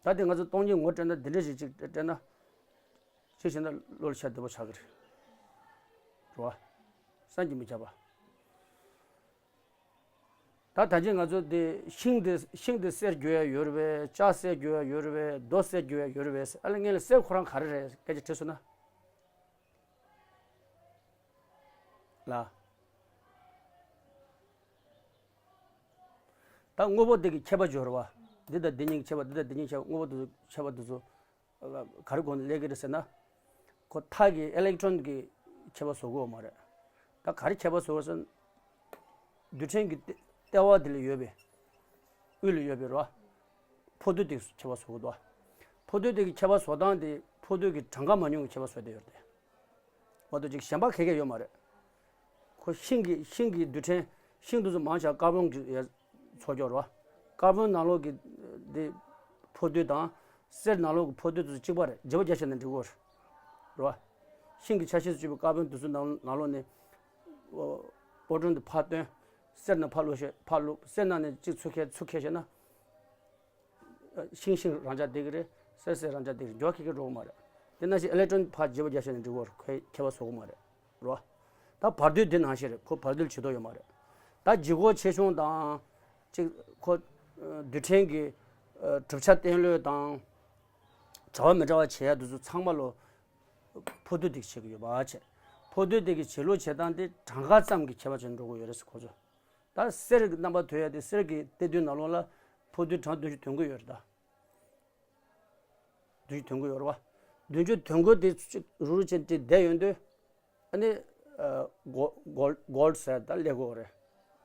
བ། ད་དེ་ང་ཚོ་སྟོང་ཉིད་ངོ་སྤྲད་ན་འདི་འདྲ་ཞིག་ཅིག་སྤྲད་ན། ཅིག་བྱས་ན་བློ་ལ་ཤ་བདེ་པོ་ཆགས་ཀྱི་རེད། རེད་བ། བསམ་གྱིས་མི་ཁྱབ་པ། ད་ད་ཅི་ང་ཚོ་འདི་ཤིང་འདི་ཤིང་འདི་གསེར་རྒྱུ་ཡ་ཡོད་རེད་པས། ལྕགས་གསེར་རྒྱུ་ཡ་ཡོད་རེད་པས། རྡོ་གསེར་རྒྱུ་ཡ་ཡོད་རེད་པས། ཨ་ལས་ངས་ལ་གསེར་ཁོ་རང་ག་རེ་རེད་སྐད་ཆ་དྲིས་སོང་ན། ལ། ད་དངོས་པོ་དེ་གི་ཁྱད་པར་སྦྱོར་བ། འདི་དང་འདི་གཉིས་ཀྱི་ཁྱད་པར། འདི་དང་འདི་གཉིས་ཁྱད་པར། དངོས་པོ་དེ་ཚོ་ཁྱད་པར་དེ་ཚོ་ག་རེ་སྒོ་ནས་སླེབས་ཀྱི་རེད་ཟེར་ན། ཁོ་མཐའ་གི་ཨི་ལེག་ཊོན་གི་ཁྱད་པར་བཟོ་དགོས་མ་རེད། ད་ག་རེ་ཁྱད་པར་བཟོ་དགོས་ཟེར་ན། རྡུལ་ཕྲན་གྱི་ལྟེ་ལྟེ་བ་དེ་ལ་ཡོད་པའི། དབུས་ལ་ཡོད་པའི་རོ། འཕོ་འདུས་དེ་ཁྱད་པར་བཟོ་གི་འདུག། འཕོ་འདུས་དེ་གི་ཁྱད་པར་བཟོ་སྟངས་དེ་འཕོ་འདུས་ཀྱི་གྲངས་ཀ་མང་ཉུང་གི་ཁྱད་པར་བཟོ་བསྡད་ཡོད་རེད། མ་གཏོགས་ཅིག་གཞན་པ་ག་གེ་ཡོད་མ་རེད། ཁོ་ཤིང་གི་ཤིང་གི་རྡུལ་ཕྲན། ཤིང་དེ་ཚོ་མང་ཆེ་བ་ཀར་བོན་གྱི་ཡ་ཚོགས་ཀྱོག་རེད་བ། ཀར་བོན་ནང་ལོགས་ཀྱི་འདི་འཕོ་འདུས་དང་། གསེར་ནང་ལོགས་ཀྱི་འཕོ་འདུས་དེ་ཚོ་གཅིག་པ་རེད། བརྗེ་པོ་རྒྱག་ཤེས་ན་འགྲིག་གི་རེད། རེད་བ། ཤིང་གི་ཆ་ཤས་སུ་གྱུར་པའི་ཀར་བོན་དེ་ཚོ་ནང་ནང་ལོགས་ནས་ཨོ་ཀྲོན་དེ་ཕར་བཏོན། གསེར་ནང་ཕར་བླུགས་ཤེས། ཕར་བླུགས། གསེར་ནང་ནས་གཅིག་ཚུར་ཁྱེར། ཚུར་ཁྱེར་བྱས་ན། ཤིང་ཤིང་རང་འཇགས་བསྡད་ཀྱི་རེད། གསེར་གསེར་རང་འཇགས་བསྡད་ཀྱི་རེད། འགྱུར་བ་ག་གེ་འགྲོ་གི་མ་རེད། དེ་ནང་བཞིན་ཨི་ལེག་ཊོན་ཕར་བརྗེ་པོ་རྒྱག་ཤེས་ན་འགྲིག་གི་རེད། ཁྱད་པར་བཟོ་གི་མ་རེད། རེད་བ། ད་བར་དོའི་འདི་ནང་བཞིན་རེད། ཁོ་བར་དོ་ལ་བྱེད་དོ་ཡོད་མ་རེད། ད་ལྗིད་ཁོག་ཆེ་ཆུང་དང་། ཅིག་ཁོ་རྡུལ་ཕྲན་གྱི་གྲུབ་ཆ་བརྟན་ལྷོད་དང་། འདྲ་བ་མི་འདྲ་བ་བྱེད་ཡ་དེ་ཚོ་ཚང་མ་ལོ། འཕོ་འདུས་དེ་གིས་བྱེད་ཀྱི་ཡོད་པ་བྱས། འཕོ་འདུས་དེ་གིས་བྱེད་ལུགས་བྱེད་སྟངས་དེ་གྲངས་ཀ་ཙམ་གྱི་ཁྱད་པར་ཅན་འགྲོ་གི་ཡོད་རེད་ཟེར་ཁོ་ཚོ། ད་གསེར་གྱི་རྣམ་པ་དོད་ཡ་དེ། གསེར་གྱི་གཏེར་རྡུལ་ནང་ལོགས་ལ་འཕོ་འདུས་གྲངས་བདུན་ཅུ་དོན་དགུ་ཡོད་རེད་ད། བདུན་ཅུ་དོན་དགུ་ཡོད་རེད་བ། བདུན་ཅུ་དོན་དགུ་དེ་གཅིག་རུག་རུག་བྱས་དེ་བསྡད་ཡོང་དུས། ཨ་ནི་ཨ་གོ་གོལ་གོལ་ཟེར་ད་ཀླད་ཀོར་རེད་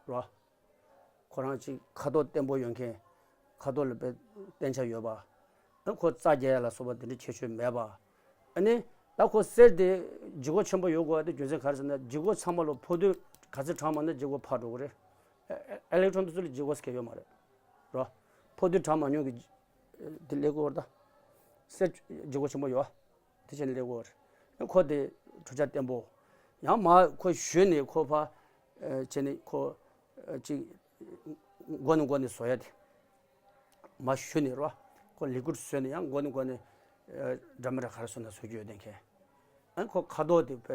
རོ། ཁོ་རང་ཅིག་ཁ་དོག་བརྟན་པོ་ཡོད་མཁན། ཁ་དོག་ལ་དཔེ་བརྟན་ཆ་ཡོད་པ། ཨ་ཁོ་རྩ་རྒྱག་ཡ་ལ་སོགས་པ་དེ་འདྲ་ཁྱད་ཆོས་མེད་པ། ཨ་ནི་ད་ཁོ་གསེར་དེ་ལྗིད་ཁོག་ཆེན་པོ་ཡོད་དགོས་པ་དེ་རྒྱུ་མཚན་ག་རེ་ཟེར་ན། ལྗིད་ཁོག་ཚང་མ་ལོ་འཕོ་འདུས་ག་ཚོད་གྲངས་མང་ན་ལྗིད་ཁོག་འཕར་འགྲོ་གི་རེད། ཨེ་ཨེ་ཨེ་ལེག་ཊོན་དེ་ཚོ་ལ་ལྗིད་ཁོག་ཟེར་མཁན་ཡོད་མ་རེད་རོ། འཕོ་འདུས་གྲངས་མང་ཉུང་གི་དེ་ཀླད་ཀོར་ད། གསེར་ལྗིད་ཁོག་ཆེན་པོ་ཡོད། དེ་བྱས་ནས་ཀླད་ཀོར། ཁོ་དེ་གྲུབ་ཆ་བརྟན་པོ། ཡང་མར་ཁོ་གཞུས་ནས་ཁོ་ཕར་ཨ་བྱས་ནས་ཁོ་ཨ་ཅིག་མགོ་ནས་མགོ་ནས་བཟོ་ཡ་དེ། མར་གཞུས་ནས་རོ། ཁོ་ལི་ཀུཌ་བཟོས་ནས་ཡང་མགོ་ནས་མགོ་ནས་ཨ་འདྲ་མི་འདྲ་ག་རེ་བཟོ་ན་བཟོ་རྒྱུ་ཡོད་དེ་མཁན། ཨ་ཁོ་ཁ་དོག་དེ་དཔེ་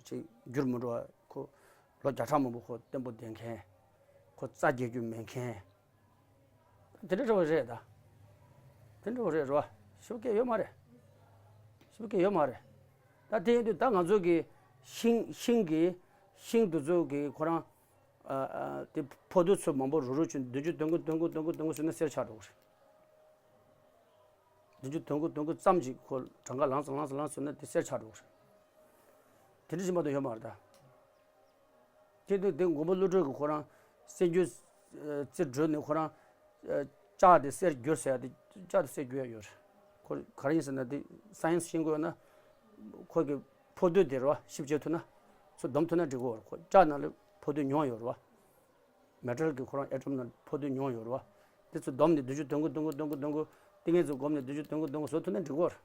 ཅིག་འགྱུར་མི་འགྲོ་བ། ཁོ་ལོ་བརྒྱ་ཕྲག་མང་པོ་ཁོ་བརྟན་པོ་བསྡད་མཁན། ཁོ་རྩ་རྒྱག་རྒྱུ་མེད་མཁན། དེ་འདྲ་འདྲ་བོ་རེད་ད། དེ་འདྲ་བོ་རེད་རོ། ཞེ་པོ་སྐད་ཡོད་མ་རེད། ཞེ་པོ་སྐད་ཡོད་མ་རེད། ད་དེ་ཡིན་དུས་ད་ང་ཚོ་གི་ཤིང་ཤིང་གི་ཤིང་དེ་ཚོ་གི་ཁོ་རང་ཨ་ཨ་དེ་འཕོ་འདུས་ཚོ་མང་པོ་རུག་རུག་བྱས་བདུན་ཅུ་དོན་དགུ་དོན་དགུ་དོན་དགུ་དོན་དགུ་བཟོས་ན་གསེར་ཆགས་འགྲོ་གི་རེད། བདུན་ཅུ་དོན་དགུ་དོན་དགུ་ཙམ་ཅིག་ཁོ་གྲངས་ཀ་ལངས་ཙམ་ལངས་ཙམ་ལངས་ཙམ་ན་དེ་གསེར་ཆགས་འགྲོ་གི་རེད། དེ་འདྲ་ཞིག་མ་གཏོགས་ཡོད་མ་རེད་ད། དེ་དུས་དེ་མགོན་པོ་ཀླུ་སྒྲུབ་ཀྱིས་ཁོ་རང་གསེར་འགྱུར་རྩིས་བགྲོས་ནས་ཁོ་རང་ལྕགས་དེ་གསེར་བསྒྱུར་ཟེར་ཡ་དེ། ལྕགས་དེ་གསེར་བསྒྱུར་ཡ་ཡོད་རེད། ཁོ་ག་རེ་ཡིན་ཟེར་ན་དེ་སའེན་སི་ཤེས་དགོས་ན། ཁོ་གི་འཕོ་འདུས་དེ་རེད་བ། ཞིབ་བྱེད་ཐུབ་ན། ཚུར་བསྡོམས་ཐུབ་ན་འགྲིག་གི་ཡོད་རེད། ཁོ་ལྕགས་ནང་ལ་འཕོ་འདུས་ཉུང་ཡོད་རེད་བ། མེ་ཊལ་གྱི་ཁོ་རང་ཨེ་ཊོམ་ནང་འཕོ་འདུས་ཉུང་ཡོད་རེད་བ། དེ་ཚོ་བསྡོམས་ནས་བདུན་ཅུ་དོན་དགུ་དོན་དགུ་དོན་དགུ་དོན་དགུ། ཏིང་ངེ་འཛིན་སྒོམ་ནས་བདུན་ཅུ་དོན་དགུ་དོན་དགུ་བཟོ་ཐུབ་ན་འགྲིག་གི་ཡོད་རེད།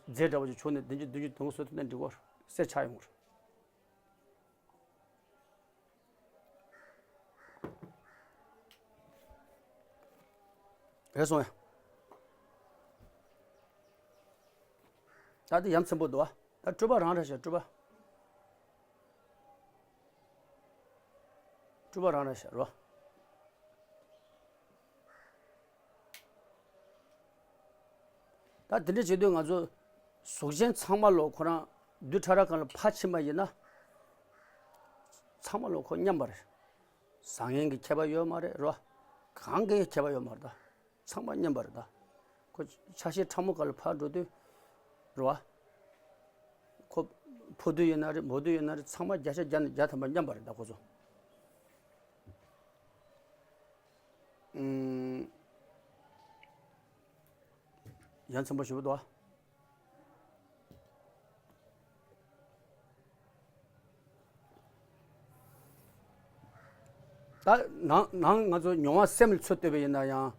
རྫས་འདྲ་བོ་ཅིག་བྱུགས་ནས་བདུན་ཅུ་བདུན་ཅུ་དོན་དགུ་བཟོ་ཐུབ་ན་འགྲིག་གི་ཡོད་རེད། གསེར་ཆགས་ཡོང་གི་རེད། རེད་སོང་ཡ། ད་དེ་ཡ་མཚན་པོ་འདུག་བ། ད་སྤྲུལ་པ་རང་རེད་ཤག་སྤྲུལ་པ། སྤྲུལ་པ་རང་རེད་ཤག་རོ། ད་དེ་འདྲ་བྱེད་དུས་ང་ཚོ་གཟུགས་ཅན་ཚང་མ་ལོ་ཁོ་རང་རྡུལ་ཕྲ་རབ་སྒང་ལ་ཕར་ཕྱིན་པ་ཡིན་ན། ཚང་མ་ལོ་ཁོ་མཉམ་པ་རེད། བཟང་ངན་གྱི་ཁྱད་པར་ཡོད་མ་རེད་རོ། གང་གི་ཁྱད་པར་ཡོད་མ་རེད་ད། ཚང་མ་མཉམ་པ་རེད་ད། ཁོ་ཆ་ཤས་ཕྲ་མོ་སྒང་ལ་ཕར་འགྲོ་དུས་རེད་བ། ཁོ་འཕོ་འདུས་ཡིན་ན་རེད། འཕོ་འདུས་ཡིན་ན་རེད། ཚང་མ་བརྒྱ་ཆ་བརྒྱ་ནས་བརྒྱ་ཐམ་པ་མཉམ་པ་རེད་ད་ཁོ་ཚོ། ཨུམ། ཡ་མཚན་པོ་ཞེ་པོ་འདུག་ཨ། ད་ནང་ནང་ང་ཚོ་མྱོང་བ་སེམས་ལ་ཚུར་ལྟོས་པ་ཡིན་ན་ཡང་།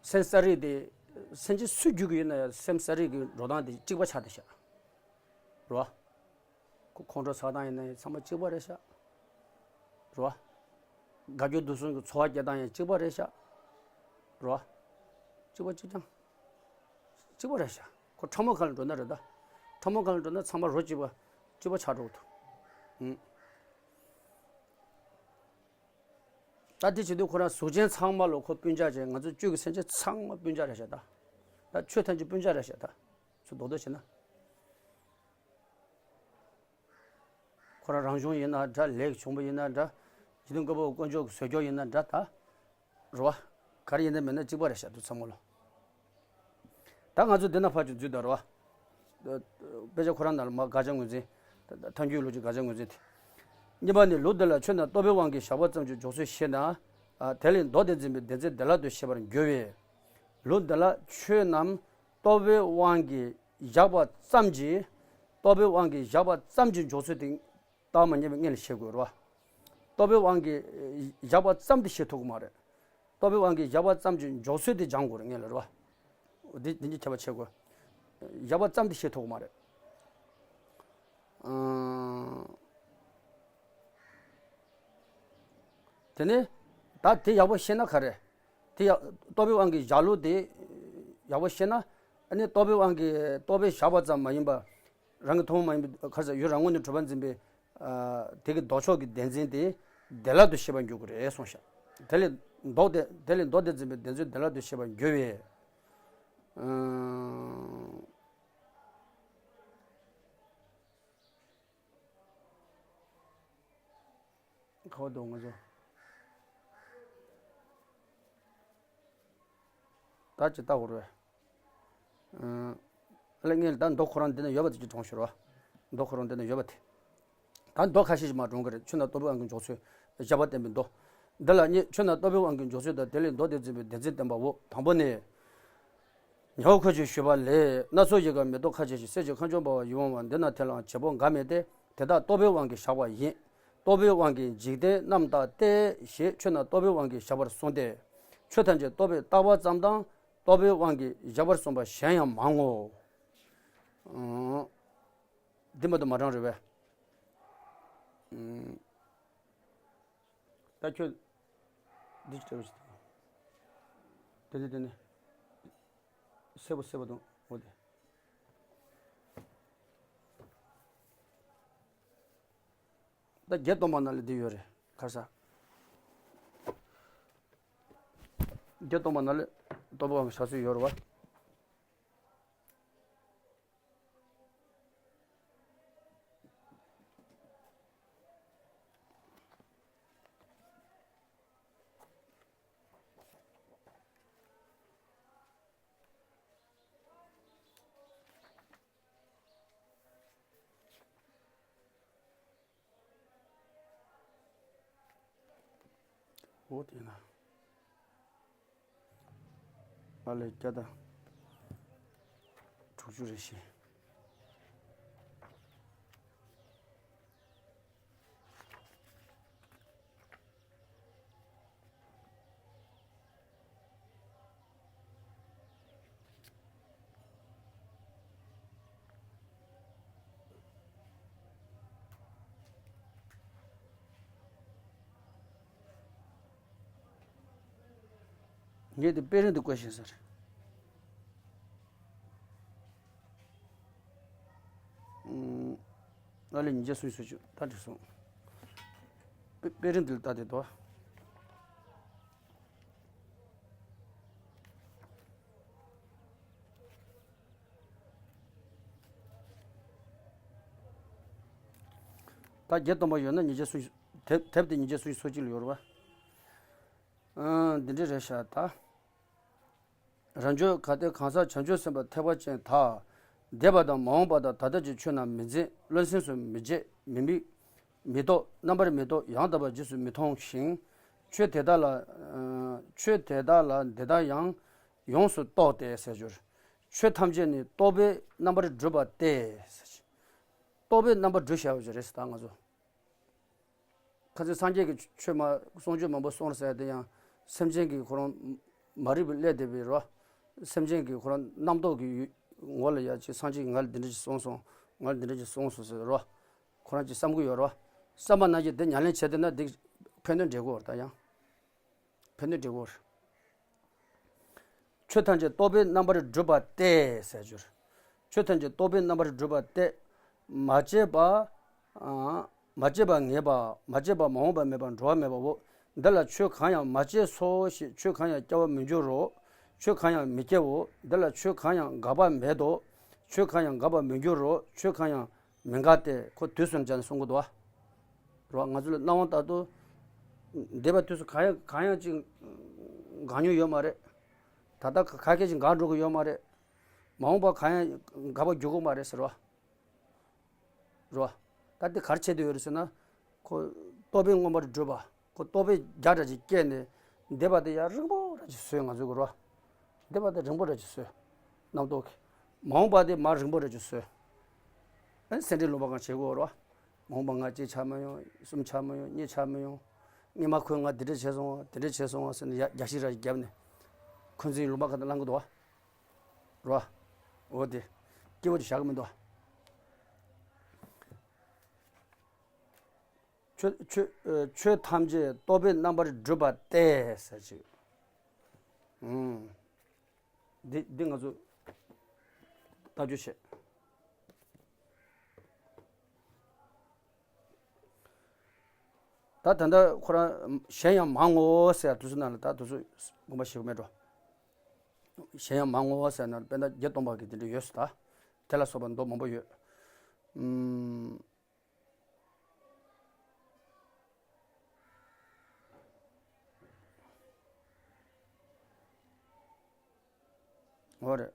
སེམས་ས་རིག་དེ། སེམས་ཅན་སུ་རྒྱུད་ཀྱི་ཡིན་ན་ཡང་སེམས་ས་རིག་གི་འགྲོ་སྟངས་དེ་གཅིག་པ་ཆགས་བསྡད་ཤག་རེད་བ། ཁོ་ཁོང་ཁྲོ་ཟ་སྟངས་ཡིན་ན་ཡང་ཚང་མ་གཅིག་པ་རེད་ཤག་རེད་བ། དགའ་སྐྱོ་སྡུག་གསུམ་གྱི་ཚོར་བ་སྐྱེ་སྟངས་ཡང་གཅིག་པ་རེད་ཤག་རེད་བ། གཅིག་པ་གཅིག་རྐྱང་། གཅིག་པ་རེད་ཤག་ཁོ་ཕྲ་མོ་ཁ་ལ་འགྲོ་ན་རེད་ད། ཕྲ་མོ་ཁ་ལ་འགྲོ་ན་ཚང་མ་རོ་གཅིག་པ་གཅིག་པ་ཆགས་འགྲོ་གི་འདུག་ཨུམ། ད་དེ་བྱེད་དུས་ཁོ་རང་གཟུགས་ཅན་ཚང་མ་ལ་ཁོ་སྤུན་ཀྱག་བྱས། ང་ཚོ་བཅུད་ཀྱི་སེམས་ཅན་ཚང་མ་སྤུན་ཀྱག་རེད་ཤག་ད། ད་ཆོས་ཐམས་ཅད་སྤུན་ཀྱག་རེད་ཤག་ད། ཚུར་རྡོག་རྡོག་བྱས་ན། ཁོ་རང་རང་བྱུང་ཡིན་ན་འདྲ། ལས་ཀྱིས་བྱུང་བ་ཡིན་ན་འདྲ། འཇིག་རྟེན་ཀུན་པོ་དཀོན་མཆོག་གི་བཟོས་སྐྱོར་ཡིན་ན་འདྲ་ད། རེད་བ། ག་རེ་ཡིན་ན་མིན་ན་གཅིག་པ་རེད་ཤག་འདུག་ཚང་མ་ལོ། ད་ང་ཚོ་འདི་ན་ཕར་ཅིག་འཛུལ་ད་རེད་བ། དཔེ་ཆ་ཁོ་རང་ནང་ལ་མར་དགག་བྱ་ངོས་འཛིན། ཐལ་འགྱུར་ལུགས་ཀྱི་དགག་བྱ་ངོས་འཛིན་དེ། གཉིས་པ་ནི་ལུགས་འདི་ལ་ཆོས་རྣམས་རྟོག་པའི་དབང་གིས་བཞག་པ་ཙམ་གྱིས་འཇོག་ཚུལ་ཞེ་ན། དེ་ལས་ལྡོག་སྟེ་འཛིན་པའི་བདེན་འཛིན་བདེ་བླག་ཏུ་ཤེས་པར་འགྱུར་བས། ལུགས་འདི་ལ་ཆོས་རྣམས་རྟོག་པའི་དབང་གིས་བཞག་པ་ཙམ་གྱིས། རྟོག་པའི་དབང་གིས་བཞག་པ་ཙམ་གྱིས་འཇོག་ཚུལ་དེ། རྟགས་མ་ངེས་པའི་སྔོན་ལ་བཤད་དགོས་རེད་བ། རྟོག་པའི་དབང་གིས་བཞག་པ་ཙམ་དེ་བཤད་ཐུབ་ཀྱི་མ་རེད། རྟོག་པའི་དབང་གིས་བཞག་པ་ཙམ་གྱིས་འཇོག་ཚུལ་དེ་སྦྱང་དགོས་རེད་སྔོན་ལ་རེད་བ། འདི་འདི་གཉིས་ཁྱད་པར་ཕྱེ་དགོས། བཞག་པ་ཙམ་དེ་བཤད་ཐུབ་ཀྱི་མ་རེད། ཨང་། དེ་ནས་ད་དེ་ཡག་པོ་ཤེས་ན་ག་རེ། དེ་ཡག་རྟོག་པའི་དབང་གིས་བཞག་ལུགས་དེ་ཡག་པོ་ཤེས་ན། ཨ་ནི་རྟོག་པའི་དབང་གིས་རྟོག་པས་བཞག་པ་ཙམ་མ་ཡིན་པ། རང་གི་ཐུན་མོང་མ་ཡིན་པའི་ཁར་ས་ཡུལ་རང་ངོས་ནས་གྲུབ་པར་འཛིན་པའི། ཨ། དེ་གི་ལྡོག་ཕྱོགས་ཀྱི་བདེན་འཛིན་དེ་བདེ་བླག་ཏུ་ཤེས་པར་འགྱུར་དགོས་རེད་གསུངས་ཤག་དེ་ལས་ལྡོག་སྟེ་དེ་ལས་ལྡོག་སྟེ་འཛིན་པའི་བདེན་འཛིན་བདེ་བླག་ཏུ་ཤེས་པར་འགྱུར་བས། ཨང་། ཁ་བ་དོ་ང་ཚོ། ད་ཅི་ལྟ་བུ་རེད། ཨ་ལས་ངས་ད་མདོ་ཁོ་རང་འདི་ན་ཡོད་པ་དེ་ཅིག་དྲངས་ཤོར་བ། མདོ་ཁོ་རང་འདི་ན་ཡོད་པ་དེ། ད་མདོ་ཁ་ཤས་ཤིག་མར་དྲངས་ཀྱི་རེད། ཆོས་རྣམས་རྟོག་པའི་དབང་གིས་འཇོག་ཚུལ། བཞག་པ་བསྟན་པའི་མདོ། འདི་ལ་གཉིས། ཆོས་རྣམས་རྟོག་པའི་དབང་གིས་འཇོག་ཚུལ་དང་། དེ་ལས་ལྡོག་སྟེ་འཛིན་པའི་བདེན་འཛིན་བསྟན་པའོ། དང་པོ་ནི། ཉེ་བར་ཁོ་ཆོས་ཞུས་པ་ལས། སྣ་ཚོགས་ཡིད་ཀྱི་མེ་ཏོག་ཁ་ཅན་ཞིང་། གསེར་གྱི་ཁ་མཆུ་འབར་བ་ཡིད་འོང་བ། འདི་རྣམས་དེ་ལའང་བྱེད་པོ་འགའ་མེད་དེ། དེ་དག་རྟོག་པའི་དབང་གིས་བཞག་པ་ཡིན། རྟོག་པའི་དབང་གིས་འཇིག་རྟེན་རྣམ་བརྟགས་ཏེ། ཞེས་ཆོས་རྣམས་རྟོག་པའི་དབང་གིས་བཞག་པར་གསུངས་ཏེ། ཆོས་ཐམས་ཅད་རྟོག་པས་བརྟགས་པ་ཙམ་དང་། རྟོག་པའི་དབང་གིས་བཞག་པར་གསུངས་པ་གཞན་ཡང་མང་ངོ་། ཨང་། འདི་མ་གཏོགས་མ་དྲངས་རེད་པས། ཨང་། ད་ཁྱོད། འདི་ཅི་འདྲ་བ་ཞིག་འདུག་དེ་ནས་དེ་ནས། སེར་པོ་སེར་པོ་དང་འོ་དེ། ད་བརྒྱད་སྟོང་པ་ནང་ལ་འདི་ཡོད་རེད་ཁར་ས། བརྒྱད་སྟོང་པ་ནང་ལ་རྟོག་པའི་དབང་གིས་བཞག་ཚུལ་ཡོད་རེད་བ། འོ་དེ་ན། ཨ་ལས་བརྒྱ་དང་དྲུག་ཅུ་རེ་བཞི། ངས་དེ་དཔེ་རིང་དུ་བཀོད་ཤེས་ཟེར། ཨ་ལས་ཉིས་བརྒྱ་སུམ་ཅུ་སོ་བཅུ་ད་འགྲིག་སོང་། དཔེ་དཔེ་རིང་དུ་ལྟ་དེ་དོ། ད་བརྒྱད་སྟོང་པ་ཡོད་ན་ཉིས་བརྒྱ་སུམ་ཅུ། དེབ་དེབ་དེ་ཉིས་བརྒྱ་སུམ་ཅུ་སོ་གཅིག་ལ་ཡོད་རེད་བ། ཨང་། འདི་འདྲ་རེད་ཤག་ད། རང་རྒྱུད་གལ་ཏེ་གང་ཟག་བྱང་ཆུབ་སེམས་དཔའ་ཐེག་པ་ཅན་དག་འདས་པ་དང་མ་འོངས་པ་དང་ད་ལྟ་གྱི་ཆོས་རྣམས་མི་འཛིན། བློ་སེམས་སུ་མི་བྱེད། མི་དམིགས། མི་རྟོག་རྣམ་པར་མི་རྟོག་ཡང་དག་པར་རྗེས་སུ་མི་མཐོང་ཞིང་། ཆོས་དེ་དག་ལ་ཨ་ཆོས་དེ་དག་ལ་འདི་དག་ཡང་ཡོངས་སུ་རྟོག་སྟེ་ཟེར་གྱུར། ཆོས་ཐམས་ཅད་ནི་རྟོག་པས་རྣམ་པར་སྒྲིབ་པ་སྟེ། རྟོག་པས་རྣམ་པར་སྒྲིབ་བྱ་བ་ཞིག་རེད་ཟེར་ད་ང་ཚོ། ཁ་སང་སངས་རྒྱས་ཀྱི་ཆོས་མ་གསུང་ཆོས་མང་པོ་གསུངས་ཟེར་དེ་ཡང་སེམས་ཅན་གྱི་ཁོ་རང་མ་རིག་པའི་བསླད་དེ་བའི་རོ། སེམས་ཅན་གྱི་ཁོ་རང་རྣམ་རྟོག་གི་ངོ་ལ་ཡ་ཅིག་སངས་རྒྱས་ཀྱིས་ང་ལ་འདི་འདྲ་ཅིག་གསུངས་སོང་། ང་ལ་འདི་འདྲ་ཅིག་གསུངས་སོང་ཟེར་རོ། ཁོ་རང་ཅིག་བསམ་གྱི་ཡོད་རོ། བསམ་པ་ནང་བཞིན་དེ་ཉམས་ལེན་བྱས་བསྡད་ན་འདི་ཕན་གནོད་འབྲས་བུ་ད་ཡང་། ཕན་གནོད་འབྲས་བུ། ཆོས་ཐམས་ཅད་རྟོག་པའི་རྣམ་པར་གྲུབ་པ་སྟེ་ཟེར་གྱུར། ཆོས་ཐམས་ཅད་རྟོག་པའི་རྣམ་པར་གྲུབ་པ་སྟེ། མ་སྐྱེས་པ། ཨ། མ་སྐྱེས་པ་ངེས་པ། མ་སྐྱེས་པ་མ་འོངས་པ་མེད་པ་འགྲོ་བ་མེད་པའོ། འདི་ལ་ཆོས་གང་ཡང་མ་སྐྱེས་སོ་ཞེས་ཆོས་གང་ཡང་སྐྱེ་བར་མི་འགྱུར་རོ། ཆོས་གང་ཡང་མི་སྐྱེའོ། འདི་ལ་ཆོས་གང་ཡང་འགག་པ་མེད་དོ། ཆོས་གང་ཡང་འགག་པར་མི་འགྱུར་རོ། ཆོས་གང་ཡང་མི་འགག་སྟེ། ཁོ་དུས་གསུམ་ཅན་གསུང་གི་འདུག་བ། རོ། ང་ཚོ་ལ་སྣང་བ་ལྟར་དུ། འདས་པ་དུས་སུ་གང་ཡང་གང་ཡང་ཅིག་འགག་མྱོང་ཡོད་མ་རེད། ད་ལྟ་ག་གེ་ཅིག་འགག་འགྲོ་གི་ཡོད་མ་རེད། མ་འོངས་པ་གང་ཡང་འགག་པར་འགྱུར་གི་མ་རེད་ཟེར་བ། རོ། ད་འདི་ག་རེ་བྱས་བསྡད་ཡོད་རེད་ཟེར་ན། ཁོ་རྟོག་པས་མངོན་པར་བསྒྲིབས་པ། ཁོ་རྟོག་པའི་རྒྱ་འདྲ་ཅིག་སྐྱེས་ནས། འདས་པ་དེ་ཡང་རིང་པོ་འདྲ་ཅིག་བཟོས་ང་ཚོས་གོ་རོ། འདས་པ་དེ་རིང་པོ་འདྲ་ཅིག་བཟོས། རྣམ་རྟོག་གིས། མ་འོངས་པ་དེ་མར་རིང་པོ་འདྲ་ཅིག་བཟོས། ཨ་ནི་སེམས་ཁྲལ་ལུང་པ་གང་བྱེད་དགོས་རོ། མ་འོངས་པ་ང་གཅིག་ཆགས་མ་ཡོང་། གསུམ་ཆགས་མ་ཡོང་། གཉིས་ཆགས་མ་ཡོང་། སྔོན་མ་ཁོས་ང་འདི་འདྲ་བྱས་སོང་བ། དེ་འདྲ་བྱས་སོང་བ་ཟེར་ནས་ཡ་རྒྱ་ཤི་ར་ཞིག་བརྒྱབ་ནས། འཁོན་འཛིན་ལུང་པ་གང་དུ་བསླང་གི་འདུག་བ། རོ། འོ་དེ། སྐྱིད་པོ་ཅིག་བཞག་གི་མི་འདུག་བ། ཆོས་ཆོས་ཨ་ཆོས་ཐམས་ཅད་རྟོག་པའི་རྣམ་པར་གྲུབ་པ་སྟེ་ཟེར་ཅིག་ཨུམ། འདི་འདི་ང་ཚོ་ལྟ་རྒྱུ་བྱེད། ད་ད་ལྟ་ཁོ་རང་གཞན་ཡང་མང་ངོ་ཟེར་ཡ་དུས་ཚོད་ནང་ལ་ད་དུས་ཚོད་དགོངས་པ་ཞིག་མེད་འགྲོ། གཞན་ཡང་མང་ངོ་ཟེར་ན་དཔེར་ན་བརྒྱད་སྟོང་པ་གི་དེ་འདྲ་ཡོད་ས། ད་དེ་ལ་སོགས་པ་མདོ་མང་པོ་ཡོད། ཨུམ། འོ་རེད།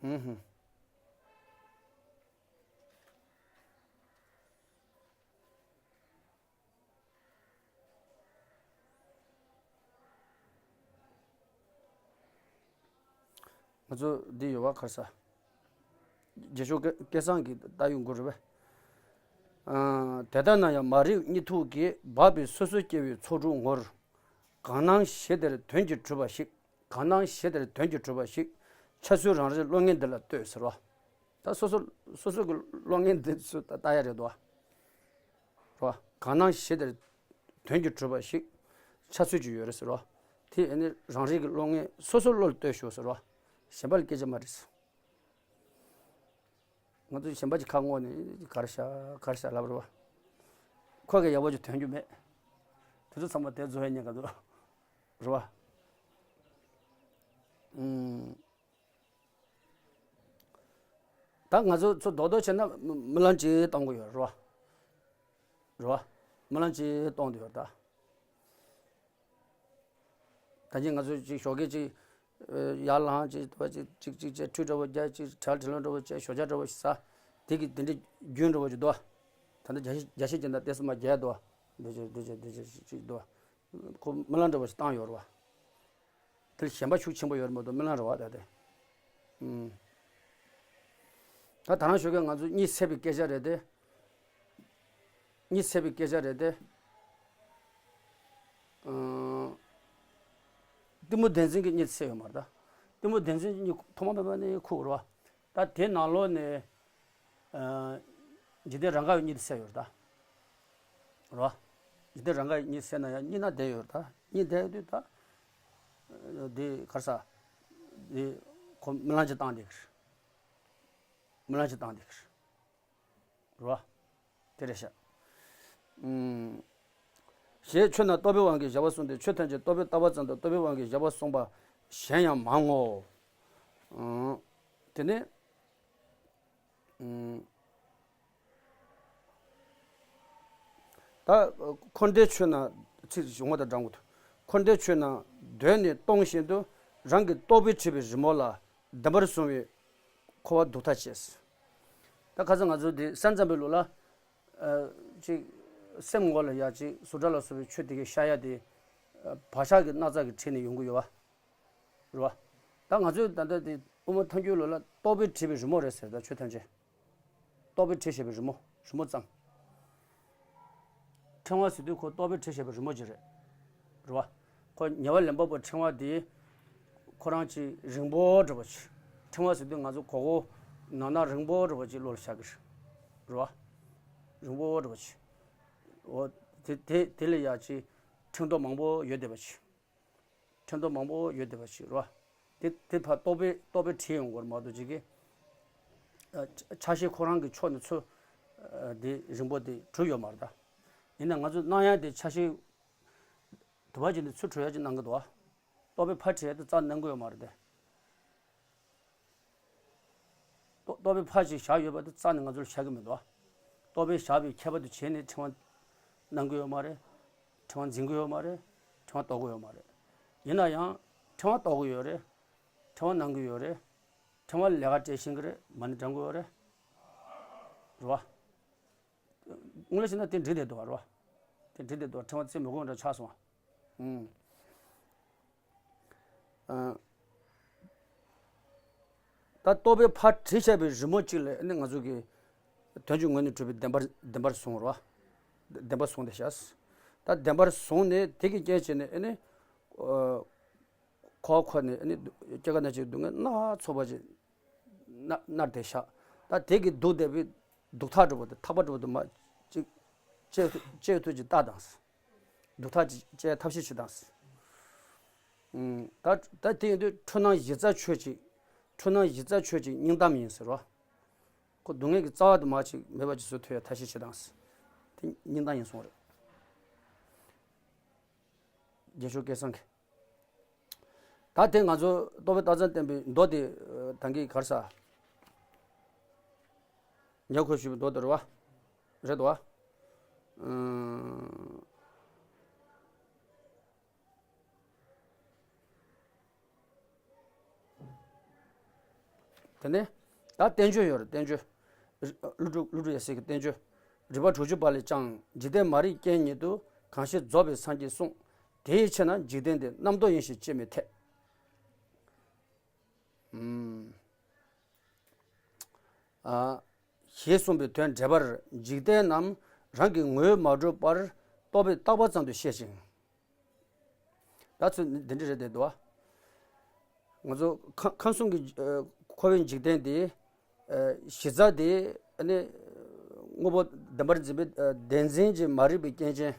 ཧུམ་ཧུམ། ང་ཚོ་འདི་ཡོད་བ། ག་རེ་ཟ། རྗེ་ཤོ་སྐལ་བཟང་གི་ད་ཡོང་གི་རེད་པས། ཨ། དེ་ལྟ་ན་ཡང་མ་རིག་གཉིད་འཐུག་གིས། འབབ་པའི་སོ་སོ་སྐྱེ་བོའི་ཚོགས་དྲུག་ངོར། གང་སྣང་ཞི་དེར་དོན་གྱིས་གྲུབ་པ་ཞིག་གང་སྣང་ཞི་དེར་དོན་གྱིས་གྲུབ་པ་ཞིག་འཆར་ཚུལ་རང་རིག་བློ་ངན་འདི་ལ་ལྟོས་ཟེར་བ། ད་སོ་སོ་སོ་སོ་གི་བློ་ངན་འདི་ཚོ་ད་ལྟ་ཡ་རེད་དོ། རོ། གང་སྣང་ཞི་དེར་དོན་གྱིས་གྲུབ་པ་ཞིག་འཆར་ཚུལ་ཅིག་ཡོད་རེད་ཟེར་རོ། དེ་ཨ་ནི་རང་རིག་གི་བློ་ངན་སོ་སོ་བློ་ལ་ལྟོས་ཤོག་ཟེར་རོ། གཞན་པ་ལ་སྐད་ཆ་མ་རེད་ཟེར། ང་ཚོ་གཞན་པ་ཅིག་ཁ་སྔོག་ནས་གར་ཤ་གར་ཤ་ལབ་རོ། ཁོ་གི་ཡག་པོ་ཅིག་ཐོན་རྒྱུ་མེད། དེ་ཚོ་ཚང་མ་དེ་རྫོགས་ཡ་ཉེན་ཁ་འདུག་རོ། ཨུམ། ད་ང་ཚོ་ཚོ་རྡོག་རྡོག་བྱས་ན་རྨི་ལམ་ཅིག་གཏོང་གི་ཡོད་རེད་བ། རེད་བ། རྨི་ལམ་ཅིག་གཏོང་གི་ཡོད་ད། ད་ཅི་ང་ཚོ་ཅིག་ཞོགས་ཀས་ཅིག་ཡར་ལངས་ཅིག་ཅིག་ཅིག་ཅིག་ཁྲུས་འདྲ་བོ་རྒྱག་ཅིག་བྲལ་བྲལ་འདྲ་བོ་བྱས་ཞོགས་ཇ་འདྲ་བོ་ཞིག་ཟ། དེ་གི་དེ་འདྲའི་རྒྱུན་འདྲ་བོ་ཅིག་འདུག་བ། ད་ལྟ་རྒྱ་ཤི་རྒྱ་ཤི་ཅན་ད་ལྟས་སུ་མ་རྒྱལ་འདུག་བ། འདི་ཅིག་འདི་ཅིག་འདི་ཅིག་ཅིག་འདུག་བ། ཁོ་རྨི་ལམ་འདྲ་བོ་ཞིག་བཏང་ཡོད་རེད་བ། དེ་ལ་ཞེན་པ་ཤུགས་ཆེན་པོ་ཡོད་རེད་མ་གཏོགས་རྨི་ལམ་རེད་བ་ད་དེ། ཨུམ། ད་ད་རང་ཞོགས་ཀས་ང་ཚོ་གཉིད་སད་པའི་སྐད་ཆ་རེད་དེ། གཉིད་སད་པའི་སྐད་ཆ་རེད་དེ། ཨུམ། གཏི་མུག་བདེན་འཛིན་གྱི་གཉིད་སད་ཡོད་མ་རེད་ད། གཏི་མུག་བདེན་འཛིན་གྱི་གཉིད་ཐོག་མ་མེད་པ་ནས་ཁུག་རེད་བ། ད་དེ་ནང་ལོགས་ནས། ཨ། འཇིག་རྟེན་རང་ག་བའི་གཉིད་དེ་སད་ཡོད་རེད་ད། རེད་བ། འཇིག་རྟེན་རང་ག་བའི་གཉིད་སད་ན་ཡང་གཉིད་ན་བསྡད་ཡོད་རེད་ད། གཉིད་བསྡད་ཡོད་དུས་ད། འདི་ག་རེ་ཟ། འདི་ཁོ་རྨི་ལམ་ཅིག་བཏང་བསྡད་ཀྱི་རེད། རྨི་ལམ་ཅིག་བཏང་བསྡད་ཀྱི་རེད། རེད་བ། དེ་རེད་ཤག་ཨུམ། ཞེས་ཆོས་རྣམས་རྟོག་པའི་དབང་གིས་བཞག་པ་གསུངས་ཏེ། ཆོས་ཐམས་ཅད་རྟོག་པས་བཏགས་པ་ཙམ་དུ་རྟོག་པའི་དབང་གིས་བཞག་པ་གསུངས་པ་གཞན་ཡང་མང་ངོ་། ཨུམ། དེ་ནས། ཨུམ། ད་འཁོར་འདས་ཆོས་རྣམས་ཚིག་ཞུ་ངོ་དང་འདྲ་ངོ་། འཁོར་འདས་ཆོས་རྣམས་གདོད་ནས་སྟོང་བཞིན་དུ། རང་གི་རྟོག་པས་འཁྲུལ་པའི་རི་མོ་ལ། བདེན་པར་བཟུང་བས་འཁོར་བ་སྡུག་ཐག་བཅད། ད་ཁ་སང་ང་ཚོ་འདི་ས་མཚམས་པའི་ལུགས་ལ། ཨ། ཅིག་སེམས་ངོ་ལ་ཡ་ཅིག་གཟུགས་སྒྲ་ལ་སོགས་པའི་ཆོས་དེ་གའི་ཤར་ཡ་དེ། ཨ། བག་ཆགས་ཀྱི་སྣག་ཚ་གིས་ཁྲིད་ནས་ཡོང་གི་ཡོད་བ། རེད་བ། ད་ང་ཚོས་ད་ལྟ་དེ་དབུ་མ་ཐལ་འགྱུར་ལུགས་ལ་རྟོག་པས་བྲིས་པའི་རི་མོ་རེད་ཟེར། ད་ཆོས་ཐམས་ཅད་རྟོག་པས་བྲིས་བཞག་པའི་རི་མོ། རི་མོ་ཙམ། ཕྲེང་བ་ཟེར་དུས་ཁོ་རྟོག་པས་བྲིས་བཞག་པའི་རི་མོ་ཅིག་རེད། རེད་བ། ཁོ་ཉེ་བར་ལེན་པ་པོ་ཕྲེང་བ་དེ་ཁོ་རང་ཅིག་རིང་པོ་འདྲ་པོ་ཅིག་ཕྲེང་བ་ཟེར་དུས་ང་ཚོ་གོ་གོ་ནང་ན་རིང་པོ་འདྲ་པོ་ཅིག་བློ་ལ་ཤར་གི་རེད། རེད་བ། རིང་པོ་འདྲ་པོ་ཅིག་འོ། དེ་དེ་དེ་ལ་ཡ་ཅིག་ཕྲེང་རྡོག་མང་པོ་ཡོད་བསྡད་པ་ཅིག་ཕྲེང་རྡོག་མང་པོ་ཡོད་བསྡད་པ་ཅིག་རེད་བ། དེ་དེ་ཕར་རྟོག་པས་རྟོག་པས་བྲིས་ཡོང་དགོས་རེད་མ་གཏོགས་ཅིག་གི་ཨ། ཆ་ཤས་ཁོ་རང་གི་ཕྱོགས་ནས་ཚུར་ཨ། དེ་རིང་པོ་དེ་གྲུབ་ཡོད་མ་རེད་ད། ཡིན་ན་ང་ཚོས་གནང་ཡ་དེ་ཆ་ཤས་དུ་བ་ཅིག་ནས་ཚུར་གྲུབ་ཡ་ཅིག་གནང་གི་འདུག་བ། རྟོག་པས་ཕར་བྲིས་ཡ་དེ་རྩ་གནང་གི་ཡོད་མ་རེད་དེ། རྟོག་རྟོག་པས་ཕར་ཅིག་བཞག་ཡོད་པ་དེ་རྩ་ནས་ང་ཚོར་ཤར་གི་མི་འདུག་བ། རྟོག་པས་བཞག་པའི་ཁྱད་པར་དུ་བྱས་ནས་ཕྲེང་བ་གནང་གི་ཡོད་མ་རེད། ཕྲེང་བ་འཛིན་གི་ཡོད་མ་རེད། ཕྲེང་བ་རྟོག་གི་ཡོད་མ་རེད། ཡིན་ན་ཡང་ཕྲེང་བ་རྟོག་གི་ཡོད་རེད། ཕྲེང་བ་གནང་གི་ཡོད་རེད། ཕྲེང་བ་ལས་ཀ་སྤྲད་ཤེས་ཀྱི་རེད། མ་ཎི་བགྲང་གི་ཡོད་རེད། རེད་བ། དངོས་གནས་བྱས་ན་དེ་འགྲིག་བསྡད་འདུག་བ། རེད་བ། དེ་འགྲིག་བསྡད་འདུག་བ། ཕྲེང་བ་རྩེ་མི་དགོས་འདྲ་ཆགས་སོང་བ། ཨུམ། ཨ། ད་རྟོག་པས་ཕར་བྲིས་བཞག་པའི་རི་མོ་གཅིག་ལ་ཨ་ནི་ང་ཚོ་གི་དོན་གྱི་ངོས་ནས་གྲུབ་པའི་བདེན་པར་བདེན་པར་བཟུང་རོ། བདེན་པར་བཟུང་སྟེ་བཞག་ད་བདེན་པར་བཟུང་ནས་དེ་གི་རྐྱེན་བྱས་ནས་ཨ་ནི། ཨ། ཁོ་ཁོ་ནས་ཨ་ནི་སྐྱེ་རྒ་ན་འཆིའི་སྡུག་བསྔལ་སྣ་ཚོགས་པ་ཅིག་མནར་མནར་ཏེ་བཞག་ད་དེ་གི་སྡུག་བསྡད་པའི་སྡུག་ཐག་འགྲོ་བ་དེ་ཐག་པ་འགྲོ་བ་དེ་མ་ཅིག་བཅད་བཅད་ཐུབ་ཅིག་ལྟ་དང་། སྡུག་ཐག་ཅིག་བཅད་ཐབས་ཤེས་བྱེད་དང་། ཨུམ། ད་ད་དེ་ཡིན་དུས་འཁྲུལ་སྣང་གཞི་རྩ་ཆོད་ཅིག་འཁྲུལ་སྣང་གཞི་རྩ་ཆོད་ཅིག་སྙིང་གཏམ་ཡིན་ཟེར་རོ། ཁོ་སྡུག་བསྔལ་གྱི་རྩ་བ་དུ་མ་ཅིག་མེད་པ་ཅིག་བཟོ་ཐུབ་ཡ་ཐབས་ཤེས་བྱེད་དང་། དེ་སྙིང་གཏམ་ཡིན་གསུངས་རེད། རྒྱལ་མཆོག་སྐལ་བཟང་གིས། ད་དེ་ང་ཚོ་རྟོགས་པའི་རྟགས་མཚན་བསྟན་པའི་མདོ་དེ་ད་གིན་ག་རེ་ཟ། ཉེ་ཁོ་ཞུས་པའི་མདོ་དེ་རེད་བ། རེད་དོ། ཨུམ། དེ་ནས་ད་བསྟན་བཅོས་ཡོད་རེད། བསྟན་བཅོས། ཀླུ་སྒྲུབ་ཀླུ་སྒྲུབ་ཡེ་ཤེས་ཀྱི་བསྟན་བཅོས། རིགས་པ་དྲུག་ཅུ་པ་ལས་ཀྱང་འཇིག་རྟེན་མ་རིག་རྐྱེན་ཉིད་དུ་གང་ཞིག་རྫོགས་པའི་སངས་རྒྱས་གསུངས། དེའི་ཕྱིར་ན་འཇིག་རྟེན་འདི་རྣམ་རྟོག་ཡིན་ཞེས་དཔྱད་མི་འཐད། ཨུམ། ཨ། ཞེས་གསུངས་པའི་དོན་འགྲེལ་པར་འཇིག་རྟེན་རྣམས་རང་གི་ངོས་མ་གྲུབ་པར་རྟོག་པས་བཏགས་པ་ཙམ་དུ་ཤེས་ཤིང་། ད་ཚོད་འདི་འདྲ་རེད་བསྡད་འདུག་བ། ང་ཚོ་ཁམས་ཁམས་གསུམ་གྱི་ཨ་འཁོར་བའི་འཇིག་རྟེན་འདི་ཨ་གཞི་རྩ་དེ་ཨ་ནི་དངོས་པོ་བདེན་པར་འཛིན་པའི་ཨ་བདེན་འཛིན་གྱི་མ་རིག་པའི་རྐྱེན་ཅན་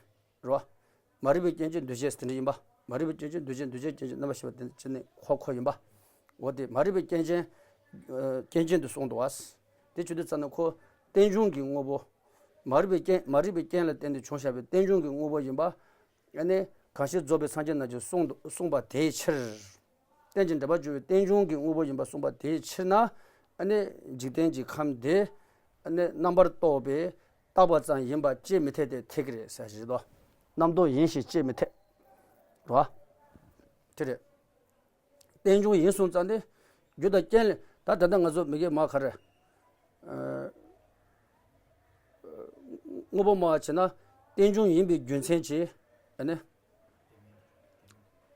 རེད་བ། མ་རིག་པའི་རྐྱེན་ཅན་འདུ་བྱེད་དེ་འདྲ་ཡིན་པ། མ་རིག་པའི་རྐྱེན་ཅན་འདུ་བྱེད་འདུ་བྱེད་རྐྱེན་ཅན་རྣམ་པར་ཤེས་པ་དེ་ཅི་ནས་ཁོ་ཁོ་ཡིན་པ། འོ་དེ་མ་རིག་པའི་རྐྱེན་ཅན་ཨ་རྐྱེན་ཅན་དུ་གསུངས་འདུག་བ། དེ་ཆོས་དུས་ཙམ་ན་ཁོ་རྟེན་འབྱུང་གི་དངོས་པོ། མ་རིག་པའི་རྐྱེན་མ་རིག་པའི་རྐྱེན་ལ་བརྟེན་ཏེ་བྱུང་བཞག་པའི་རྟེན་འབྱུང་གི་དངོས་པོ་ཡིན་པ། ཨ་ནི་གང་ཞིག་རྫོགས་པའི་སངས་རྒྱས་རྣམས་ཀྱིས་གསུངས་འདུག་གསུངས་པ་དེའི་ཕྱིར། རྟེན་ཅིང་འབྲེལ་པར་འབྱུང་བའི་རྟེན་འབྱུང་གི་དངོས་པོ་ཡིན་པར་གསུངས་པ་དེའི་ཕྱིར་ན། ཨ་ནི་འཇིག་རྟེན་གྱི་ཁམས་འདི་ཨ་ནི་རྣམ་པར་རྟོག་པས་བཏགས་པ་ཙམ་ཡིན་པ་དཔྱད་མི་འཐད་དེ་འཐད་ཀྱི་རེད་ཟེར་ཞིག་དོ། རྣམ་རྟོག་ཡིན་ཞེས་དཔྱད་མི་འཐད། རེད་བ། དེ་རེད། རྟེན་འབྱུང་ཡིན་གསུངས་ཙང་དེ། རྒྱུ་དང་རྐྱེན་ལས་ད་ད་ལྟ་ང་ཚོ་མི་སྐད་མ་ག་རེ། ཨ། དངོས་པོ་སྨྲ་བ་བྱས་ན་རྟེན་འབྱུང་ཡིན་པའི་རྒྱུ་མཚན་གྱིས་ཨ་ནི་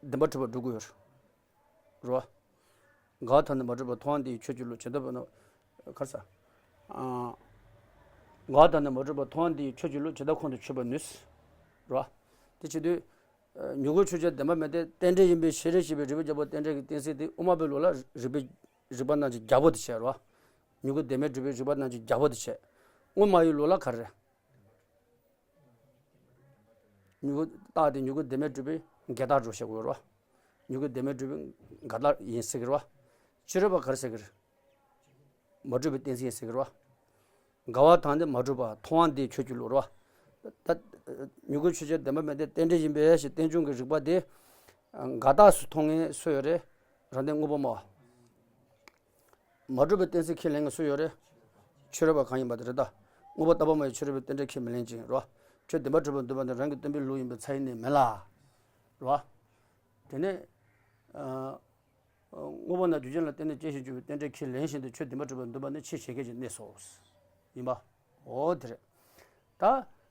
བདེན་པར་གྲུབ་པར་སྒྲུབ་དགོས་ཡོད་རེད། རེད་བ། འགལ་བ་དང་ནི་མ་གྲུབ་པ་མཐོང་བ་འདི་ཡི་ཆོས་ཀྱི་ལུགས་ཇི་ལྟ་བས་ན། ག་རེ་ཟ། ཨ། འགལ་བ་དང་ནི་མ་གྲུབ་པ་མཐོང་བ་འདི་ཡི་ཆོས་ཀྱི་ལུགས་ཇི་ལྟ་ཁོང་དུ་ཆུད་པར་ནུས། རེད་བ། དེ་བྱེད་དུས། མྱུ་གུ་ཆོས་ཅན་བདེན་པ་མེད་དེ་རྟེན་འབྲེལ་ཡིན་པའི་ཕྱིར་ཞེས་པའི་རིགས་པའི་རྒྱལ་པོ་རྟེན་འབྲེལ་གྱི་གཏན་ཚིགས་དེ་དབུ་མ་པའི་ལུགས་ལ་རིགས་པའི་རིགས་པ་རྣམས་ཀྱི་རྒྱལ་པོ་དེ་བྱས་རོ། མྱུ་གུ་བདེན་མེད་སྒྲུབ་པའི་རིགས་པ་རྣམས་ཀྱི་རྒྱལ་པོ་དེ་བྱས། དབུ་མ་པའི་ལུགས་ལ་ག་རེ་རེད། མྱུ་གུ་རྟགས་དེ་མྱུ་གུ་བདེན་མེད་སྒྲུབ་པའི་འགལ་རྟགས་འགྲོ་བྱེད་དགོས་རོ། མྱུ་གུ་བདེན་མེད་སྒྲུབ་པའི་འགལ་རྟགས་ཡིན་ཟེར་གི་རོ། ཕྱི་རོལ་པ་ག་རེ་ཟེར་གི་རེད། མ་གྲུབ་པའི་གཏན་ཚིགས་ཡིན་ཟེར་གི་རེད་བ། འགལ་བ་དང་ནི་མ་གྲུབ་པ་མཐོང་བ་འདི་ཆོས་ཀྱི་ལུགས་རེད་བ། ད་མྱུ་གུ་ཆོས་ཅན་བདེན་པ་མེད་དེ་རྟེན་འབྲེལ་ཡིན་པས་ཞེས་རྟེན་འབྱུང་གི་རིགས་པ་དེ་འགལ་རྟགས་སུ་མཐོང་མཁན་སུ་ཡོད་རེད། རང་སྟེང་དངོས་པོ་སྨྲ་བ། མ་གྲུབ་པའི་གཏན་ཚིགས་ཁས་ལེན་མཁན་སུ་ཡོད་རེད། ཕྱི་རོལ་པ་གང་ཡིན་པ་དེ་རེད་ད། དངོས་པོ་རྟག་པ་སྨྲ་བའི་ཕྱི་རོལ་པའི་རྟེན་འབྲེལ་ཁས་མི་ལེན་ཅིང་རེད་བ། ཁྱོད་བདེན་པར་གྲུབ་པར་འདུག་པ་ནི་རང་གི་སྟོན་པའི་ལུགས་ཡིན་པའི་ཚ་ཡི་ནི་མིན་ལ། རེད་བ། དེ་ནས། དངོས་པོ་རྣམས་རྒྱུ་ཅན་ལ་བརྟེན་ནས་སྐྱེ་ཞིང་འཇིག་པའི་རྟེན་འབྲེལ་ཁས་ལེན་བཞིན་དུ་ཆོས་བདེན་པར་གྲུབ་པར་འདུག་པ་ནི་ཆོས་བྱེད་མཁན་གྱི་གནས་སོ། ཡིན་པ། འོ་དེ་རེད། ད་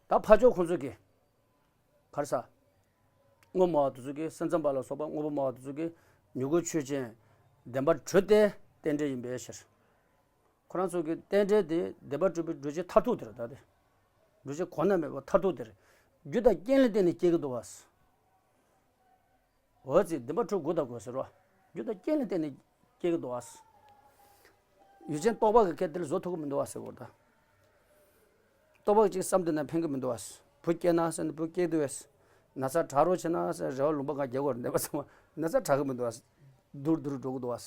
ད་ཕར་ཕྱོགས་ཁོང་ཚོ་གིས་ག་རེ་ཟ། དངོས་སྨྲ་བ་དེ་ཚོ་གིས་སེམས་ཙམ་པ་ལ་སོགས་པ་དངོས་པོ་སྨྲ་བ་དེ་ཚོ་གིས་ མྱུ་གུ་ཆོས་ཅན། བདེན་པར་གྲོལ་ཏེ་རྟེན་འབྲེལ་ཡིན་པའི་ཕྱིར། ཁོ་རང་ཚོ་གི་རྟེན་འབྲེལ་དེ་བདེན་པར་གྲོལ་བའི་སྒྲུབ་བྱེད་མཐར་ཐུག་དེ་རེད་ད་དེ། སྒྲུབ་བྱེད་གོང་ན་མེད་པ་མཐར་ཐུག་དེ་རེད། རྒྱུ་དང་རྐྱེན་ལ་བརྟེན་ནས་སྐྱེ་གི་འདུག་བ། འོ་ཙི་བདེན་པར་གྲོལ་དགོས་དང་དགོས་ཟེར་བ། རྒྱུ་དང་རྐྱེན་ལ་བརྟེན་ནས་སྐྱེ་གི་འདུག་བ། ཡུལ་ཅན་རྟོག་པ་གི་སྐད་དེ་ལ་བཟོ་ཐུབ་ཀྱི་མི་འདུག་བ་ཟེར་བ་ད། རྟོག་པ་གཅིག་བསམ་དེ་ན་ཕན་གྱི་མི་འདུག་བ། བུ་སྐྱེས་ན་ཟེར་ན་བུ་སྐྱེས་དུས། ན་ཚ་དྲག་རོགས་བྱེད་ན་ཟེར་རེ་བ་ལུང་པ་གང་རྒྱག་དགོས་རེད་ནད་པ་ཚང་མ་ན་ཚ་དྲག་གི་མི་འདུག་བ། སྡུག་རུ་སྡུག་རུ་འགྲོ་གི་འདུག་བ།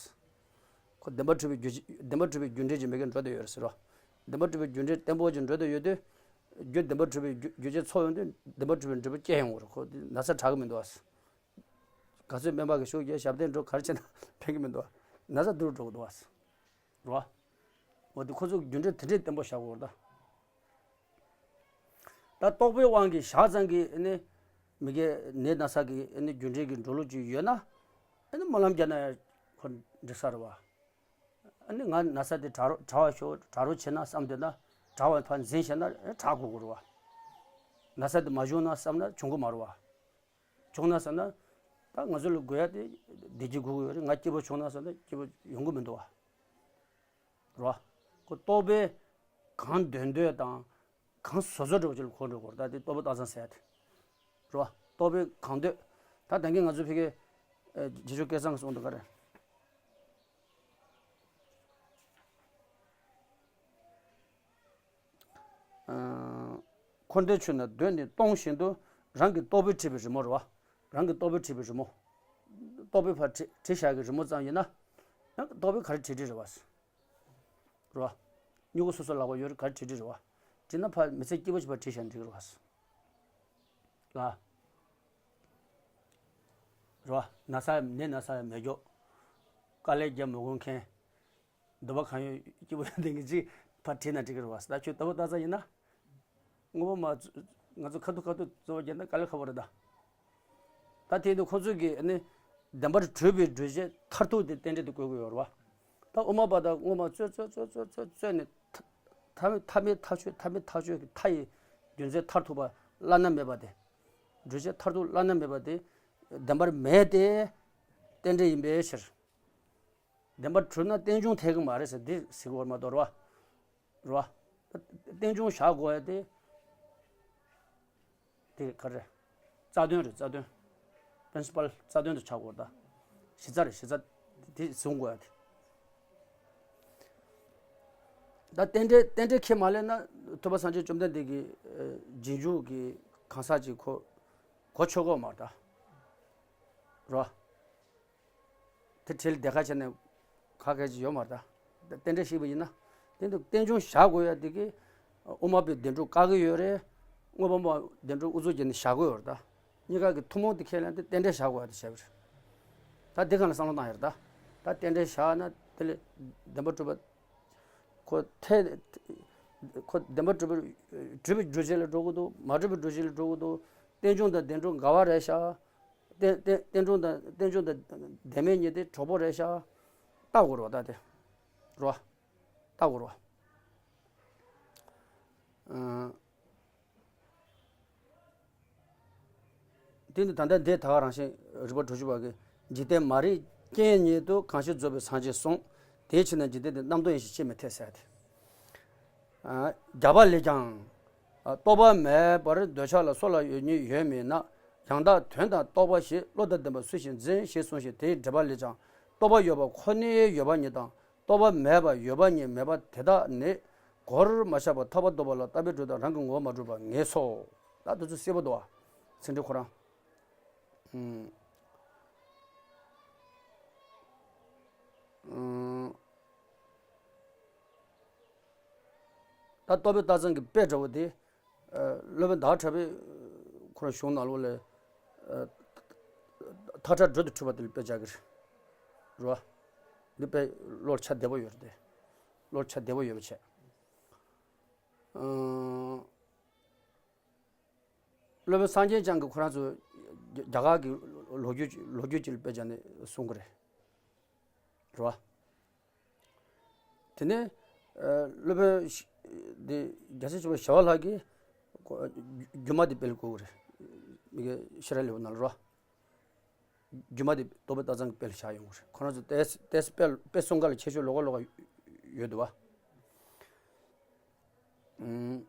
ཁོ་བདེན་པར་གྲུབ་པའི་རྒྱུ་བདེན་པར་གྲུབ་པའི་རྒྱུ་འབྲས་ཀྱི་མི་གེ་འགྲོ་བསྡད་ཡོད་རེད་ཟེར་རོ། བདེན་པར་གྲུབ་པའི་རྒྱུ་འབྲས་བརྟན་པོ་ཅིག་འགྲོ་བསྡད་ཡོད་དུས། རྒྱུ་བདེན་པར་གྲུབ་པའི་རྒྱུ་རྒྱུ་རྐྱེན་ཚོགས་ཡོང་དུས་བདེན་པར་གྲུབ་པའི་འབྲས་བུ་སྐྱེ་ཡོང་གི་རེད། ཁོ་ན་ཚ་དྲག་གི་མི་འདུག་བ། ག་ཚོད་སྨན་པ་གི་ཤུགས་རྒྱག་ཞབས་བརྟན་འགྲོ་ག་རེ་བྱས་ན་ཕན་གི་མི་འདུག་བ། ན་ཚ་སྡུག་རུ་འགྲོ་གི་འདུག་བ། རོ། འོ་དེ་ཁོ་ཚོ་རྒྱུ་འབྲས་དེ་འདྲས་བརྟན་པོ་བཞག་དགོས་རེད་ད། ད་རྟོག་པའི་དབང་གིས་བཞག་ཙང་གི་ཨ་ནི། མི་དགེ་ནད་ན་ཚ་གི་ཨ་ནི་རྒྱུ་འབྲས་ཀྱི་འགྲོ་ལུགས་ཅིག་ཡོད་ན། ཨ་ནི་སྨོན་ལམ་རྒྱག་ན་ཁོ་འགྲིག་ས་རེད་བ། ཨ་ནི་ང་ན་ཚ་དེ་དྲག་རོགས་དྲག་བ་ཤོག་དྲག་རོགས་བྱེད་ན་བསམ་བསྡད་ན་དྲག་བ་ཕར་འཛིན་བྱས་ན་དྲག་དགོས་དགོས་རེད་བ། ན་ཚ་དེ་མ་བྱུང་ན་བསམ་ན་བྱུང་གི་མ་རེད་བ། བྱུང་ན་བསམ་ན། ད་ང་ཚོ་ལ་དགོས་ཡ་དེ་བདེ་སྐྱིད་དགོས་ཀྱི་ཡོད་རེད། ང་སྐྱིད་པོ་བྱུང་ན་བསམ་ན་སྐྱིད་པོ་ཡོང་གི་མི་འདུག་བ། རོ། ཁོ་རྟོག་པས་གང་འདོད་འདོད་དང་། གང་བཟོ་བཟོ་འདྲ་བོ་ཅིག་ལ་གོ་འགྲོ་དགོས་རེད། ད་དེ་རྟོག་པ་རྟགས་ཙམ་ཟེར་ཡ་དེ། རོ། རྟོག་པས་གང་འདོད། ད་ད་གིན་ང་ཚོ་ཕ་གི། ཨེ། རྗེ་ཆོས་སྐལ་བཟང་གིས་གསུངས་འདུག་ག་རེ། ཨ། འཁོར་འདས་ཆོས་རྣམས་གདོད་ནས་སྟོང་བཞིན་དུ། རང་གི་རྟོག་པས་བྲིས་པའི་རི་མོ་རེད་བ། རང་གི་རྟོག་པས་བྲིས་པའི་རི་མོ། རྟོག་པས་ཕར་བྲིས་བྲིས་བཞག་གི་རི་མོ་ཙམ་ཡིན་ན། ཡང་རྟོག་པས་ག་རེ་བྲིས་བྲིས་རེད་བ། རེད་བ། མྱུ་གུ་སོ་སོ་ལག་པ་ཡོད་རེད། ག་རེ་བྲིས་བྲིས་རེད་བ། བྲིས་ན་ཕར་མི་ཚེ་སྐྱིད་པོ་ཞིག་ཕར་བྲིས་བཞག་འགྲིག་གི་རེད་བ། ལ། རེད་བ། ན་ཚ་ནད་ན་ཚ་མེད་མགྱོགས། དཀའ་ལས་རྒྱབ་མི་དགོས་མཁན། འདོད་པ་གང་ཡོད་སྐྱིད་པོ་ཡོད་མཁན་གྱི་ཅིག་ཕར་བྲིས་ན་འགྲིག་གི་རེད་བ། ད་ཁྱོད་ལྟ་བུ་ལྟ་ས་ཡིན་ན། དངོས་པོ་མ། ང་ཚོ་ཁ་ཐུག་ཁ་ཐུག་གཙོ་བོ་རྒྱག་ན་དཀའ་ལས་ཁག་པོ་རེད་ད། ད་དེ་དུས་ཁོ་ཚོས་ཀྱིས་ནི། བདེན་པར་གྲུབ་པའི་སྒྲུབ་བྱེད་མཐར་ཐུག་དེ་རྟེན་འབྲེལ་དུ་བཀོད་དགོས་ཡོད་རེད་བ། ད་དབུ་མ་པ་དང་དངོས་མ་རྩོད་རྩོད་རྩོད་རྩོད་རྩོད་རྩོད་ནས། ཐ་མཐའ་མེད་ཐག་ཆོད་ཐ་མེད་ཐག་ཆོད་ཀྱི་མཐའ་ཡི་རྒྱུ་མཚན་མཐར་ཐུག་པ་བླ་ན་མེད་པ་དེ། སྒྲུབ་བྱེད་མཐར་ཐུག་བླ་ན་མེད་པ་དེ། བདེན་པར་མེད་དེ། རྟེན་འབྲེལ་ཡིན་པའི་ཕྱིར། བདེན་པར་གྲུབ་ན་རྟེན་འབྱུང་འཐད་ཀྱི་མ་རེད་ཟེར་འདི་ཟེར་གྱི་ཡོད་མ་གཏོགས་རེད་བ། རེད་བ། རྟེན་འབྱུང་བཞག་དགོས་ཡ་དེ། དེ་ག་རེ། རྩ་དོན་རེད་རྩ་དོན། པི་རིན་སི་པལ་རྩ་དོན་དུ་ཆགས་དགོས་རེད་ད། གཞི་རྩ་རེད་གཞི་རྩ། དེ་བཟུང་དགོས་ཡ་དེ། ད་རྟེན་འབྲེལ་རྟེན་འབྲེལ་ཁས་མ་ལེན་ན་ཐུབ་པ་སངས་རྒྱས་བཅོམ་ལྡན་འདས་ཀྱི། ཨ། རྗེས་འཇུག་གི་གང་ཟག་ཅིག་ཁོ། གོ་ཆོད་ཀྱི་ཡོད་མ་རེད་ད། རེད་བ། དེ་འཕྲལ་དེ་ག་བྱས་ནས་ག་གེ་ཅིག་ཡོད་མ་རེད་ད། རྟེན་འབྲེལ་ཞིག་པ་ཡིན་ན། དེ་འདུག་རྟེན་འབྱུང་བཞག་དགོས་ཡ་དེ་གི། དབུ་མ་པའི་བདེན་གྲུབ་བཀག་གི་ཡོད་རེད། དངོས་པོ་མ་བདེན་གྲུབ་ཨུ་ཚུགས་བྱས་ནས་བཞག་དགོས་ཡོད་རེད་ད། གཉིས་ཀ་གི་ཐུན་མོང་དེ་ཁས་ལེན་དེ་རྟེན་འབྲེལ་བཞག་དགོས་ཡ་དེ་བྱས་པ་རེད། ད་དེ་ག་ལ་བསམ་བློ་བཏང་ཡ་རེད་ད། ད་རྟེན་འབྲེལ་བཞག་ན་དེ་ལས་བདེན་པར་གྲུབ་པ། ཁོ་ཐད། ཁོ་བདེན་པར་གྲུབ་པའི་གྲུབ་པའི་རྒྱུ་ཅན་ལ་འགྲོ་གི་འདུག་མ་གྲུབ་པའི་རྒྱུ་ཅན་ལ་འགྲོ་གི་འདུག་རྟེན་འབྱུང་དང་བདེན་གྲུབ་འགལ་བ་རེད་ཤག་རྟེན་རྟེན་རྟེན་འབྱུང་དང་རྟེན་འབྱུང་དང་བདེན་མེད་གཉིས་དེ་གྲོགས་པོ་རེད་ཤག་ལྟ་དགོས་རེད་བ་ད་དེ། རེད་བ། ལྟ་དགོས་རེད་བ། ཨང་། དེ་ནི་ད་ལྟ་འདི་ད་ག་རང་བཞིན་རིགས་པ་དྲུག་ཅུ་པ་གི་འཇིག་རྟེན་མ་རིག་རྐྱེན་ཉིད་དུ་གང་ཞིག་རྫོགས་པའི་སངས་རྒྱས་གསུངས། དེའི་ཕྱིར་ན་འཇིག་རྟེན་འདི་རྣམ་རྟོག་ཡིན་ཞེས་བྱེད་མི་འཐད་ཟེར་ཏེ། ཨ། རྒྱ་པ་ལས་ཀྱང་། ཨ། རྟོག་པ་མེད་པར་འདོད་ཆགས་ལ་སོགས་ལ་ཡོད་ཉིད་ཡོད་མིན་ན། ཡང་དག་དོན་དང་རྟོག་པ་ཞེས་བློ་དང་ལྡན་པ་སུ་ཞིག་འཛིན་ཞེས་གསུངས་ཤིང་དེའི་འགྲེལ་པ་ལས་ཀྱང་རྟོག་པ་ཡོད་པ་ཁོ་ནའི་ཡོད་པ་ཉིད་དང་། རྟོག་པ་མེད་པ་ཡོད་པ་ཉིད་མེད་པ་དེ་དག་ནི་གོར་མ་ཆག་པར་ཐར་པ་ཐོབ་པ་ལ་ལྟ་བས་གྲུབ་དང་རང་གི་ངོ་བོ་མ་གྲུབ་པར་ངེས་སོ། ད་དེ་ཚོ་གསལ་པོ་འདུག་བ། ཚིག་འགྲེལ་ཁོ་རང་། ཨུམ། ཨུམ། ད་རྟོག་པའི་རྟགས་མཚན་གྱི་དཔེ་འདྲ་བོ་དེ། ཨ། སློབ་དཔོན་ཟླ་བ་གྲགས་པས་ཁོ་རང་གཞུང་ནང་ལོགས་ལ། ཨ། ཐག་ཁྲ་སྦྲུལ་དུ་འཁྲུལ་པ་དེ་ལ་དཔེ་བྱ་གི་རེད། རེད་བ། འདི་དཔེ་བློར་ཆ་བདེ་པོ་ཡོད་རེད་དེ། བློར་ཆ་བདེ་པོ་ཡོད་པ་བྱས། ཨང་། སློབ་དཔོན་སངས་རྒྱས་བསྐྱངས་ཀྱིས་ཁོ་རང་ཚོ་རྒྱ་རྒྱ་གར་གྱི་ལོ་རྒྱུས་ལོ་རྒྱུས་ཅིག་ལ་དཔེ་བྱས་ནས་གསུང་གི་རེད། རེད་བ། དེ་ནས། ཨ། སློབ་དཔོན་ཤི་འདི་རྒྱལ་སྲས་ཆེན་པོ་ཞི་བ་ལྷ་གིས་ཁོ་སྒྱུ་མ་འདི་སྤེལ་དགོས་ཀྱི་རེད། མི་གི་ཤེས་རབ་ལེའུ་ནང་ལ་རེད་བ། རྒྱུ་མ་དེ་རྟོག་པའི་རྟགས་ཙམ་གྱི་དཔེ་ལ་བཞག་ཡོང་གི་རེད། ཁོ་རང་ཚོ་ཏོག་ཙམ་ཏོག་ཙམ་དཔེ་དཔེ་གསུམ་ཀ་ལ་ཁྱད་ཆོས་ལོགས་ཀ་ལོགས་ཀ་ཡོད་འདུག་བ། ཨུམ།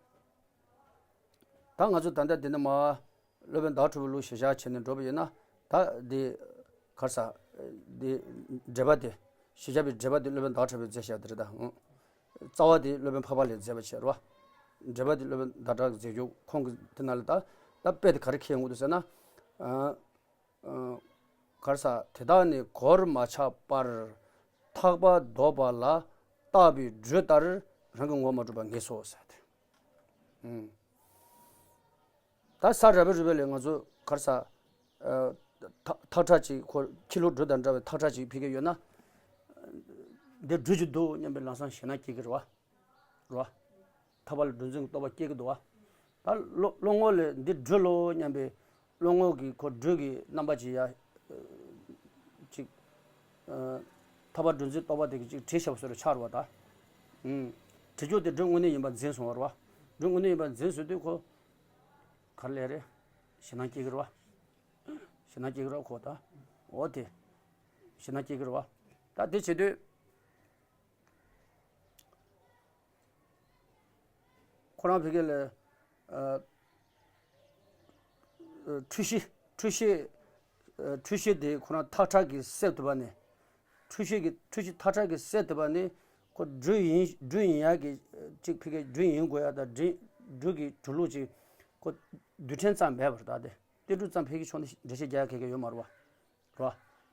ད་ང་ཚོ་ད་ལྟ་འདི་ནས་མར་སློབ་དཔོན་ཟླ་བ་གྲགས་པའི་ལུགས་གཞིར་བཞག་བྱས་ནས་འགྲོ་བ་ཡིན་ན། ད་འདི་ག་རེ་ཟ། འདི་འགྲེལ་པ་དེ། གཞིར་བཞག་པའི་འགྲེལ་པ་དེ་སློབ་དཔོན་ཟླ་བ་གྲགས་པས་མཛད་བཞག་དེ་རེད་ད། ཨང་། རྩ་བ་དེ་སློབ་དཔོན་འཕགས་པ་ལྷས་མཛད་པ་བྱས་རེད་བ། འགྲེལ་པ་དེ་སློབ་དཔོན་ཟླ་གྲགས་ཀྱིས་མཛད་རྒྱུ། ཁོང་གིས་དེ་ནང་ལ་ད་ད་དཔེ་དེ་ག་རེ་ཁྱེར་ཡོང་གི་འདུག་ཟེར་ན། ཨ། ཨ། ག་རེ་ཟ། དེ་དག་ནི་གོར་མ་ཆག་པར་ཐག་པ་རྡོག་པ་ལ་བཏགས་པའི་སྦྲུལ་ལྟར་རང་གི་ངོ་མ་གྲུབ་པ་ངེས་སོ་ཟེར་ཏེ། ཨུམ། ད་ས་ར་བའི་རུ་བའི་ལས་ང་ཚོ་ག་རེ་ཟ། ཨ། ཐག་ཐག་ཁྲ་ཅིག་ཁོ་ཁྱི་ལོ་སྦྲུལ་དང་འདྲ་བའི་ཐག་ཁྲ་ཅིག་ཕ་གིར་ཡོད་ན། འདི་སྦྲུལ་ཅིག་འདུག་སྙམ་པའི་ལམ་སང་ཞེད་སྣང་སྐྱེ་གི་རེད་བ། རེད་བ། ཐག་པ་ལ་སྦྲུལ་འཛིན་གྱི་རྟོག་པ་སྐྱེ་གི་འདུག་བ། ད་བློ་བློ་ངོ་ལས་འདི་སྦྲུལ་ལོ་སྙམ་པའི་བློ་ངོ་གི་ཁོ་སྦྲུལ་གྱི་རྣམ་པ་ཅིག་ཡ། ཅིག་ཨ། ཐག་པ་སྦྲུལ་འཛིན་རྟོག་པ་དེ་གིས་ཅིག་བྲིས་བཞག་པ་བཟོ་འདྲ་ཆགས་རེད་བ་ད། ཨུམ། བྲིས་རྒྱུ་དེ་སྦྲུལ་དངོས་གནས་ཡིན་པ་འཛིན་སོང་བ་རེད་བ། སྦྲུལ་དངོས་གནས་ཡིན་པ་འཛིན་ཟེར་དུས་ཁོ་ག་རེ་ལབ་རེད། ཞེད་སྣང་སྐྱེ་གི་རེད་བ། ཞེད་སྣང་སྐྱེ་གི་རེད་བ་ཁོ་ད། འོ་དེ། ཞེད་སྣང་སྐྱེ་གི་རེད་བ། ད་དེ་བྱེད་དུས། ཁོ་རང་ཕ་གི་ལ། ཨ། འཁྲུལ་གཞི། འཁྲུལ་གཞི། ཨ། འཁྲུལ་གཞི་དེ་ཁོ་རང་ཐག་ཁྲ་གིས་བསལ་ཐུབ་པ་ནི། འཁྲུལ་གཞི་གི་འཁྲུལ་གཞི་ཐག་ཁྲ་གིས་བསལ་ཐུབ་པ་ནི། ཁོ་སྦྲུལ་ཡིན། སྦྲུལ་ཡིན་ཡག་གི་ཅིག་ཕ་གི་སྦྲུལ་ཡིན་དགོས་ཡག་དང་སྦྲུལ་སྦྲུལ་གྱི་གྲུ་ལུགས་ཅིག་ཁོ་རྡུལ་ཕྲན་ཙམ་མེད་པར་ད་དེ་ཏེ་གྲུ་ཙམ་ཕ་གི་ཕྱོགས་ནས་འགྲེལ་བཤད་རྒྱག་ཡག་ག་གེ་ཡོད་མ་རེད་བ། རེད་བ།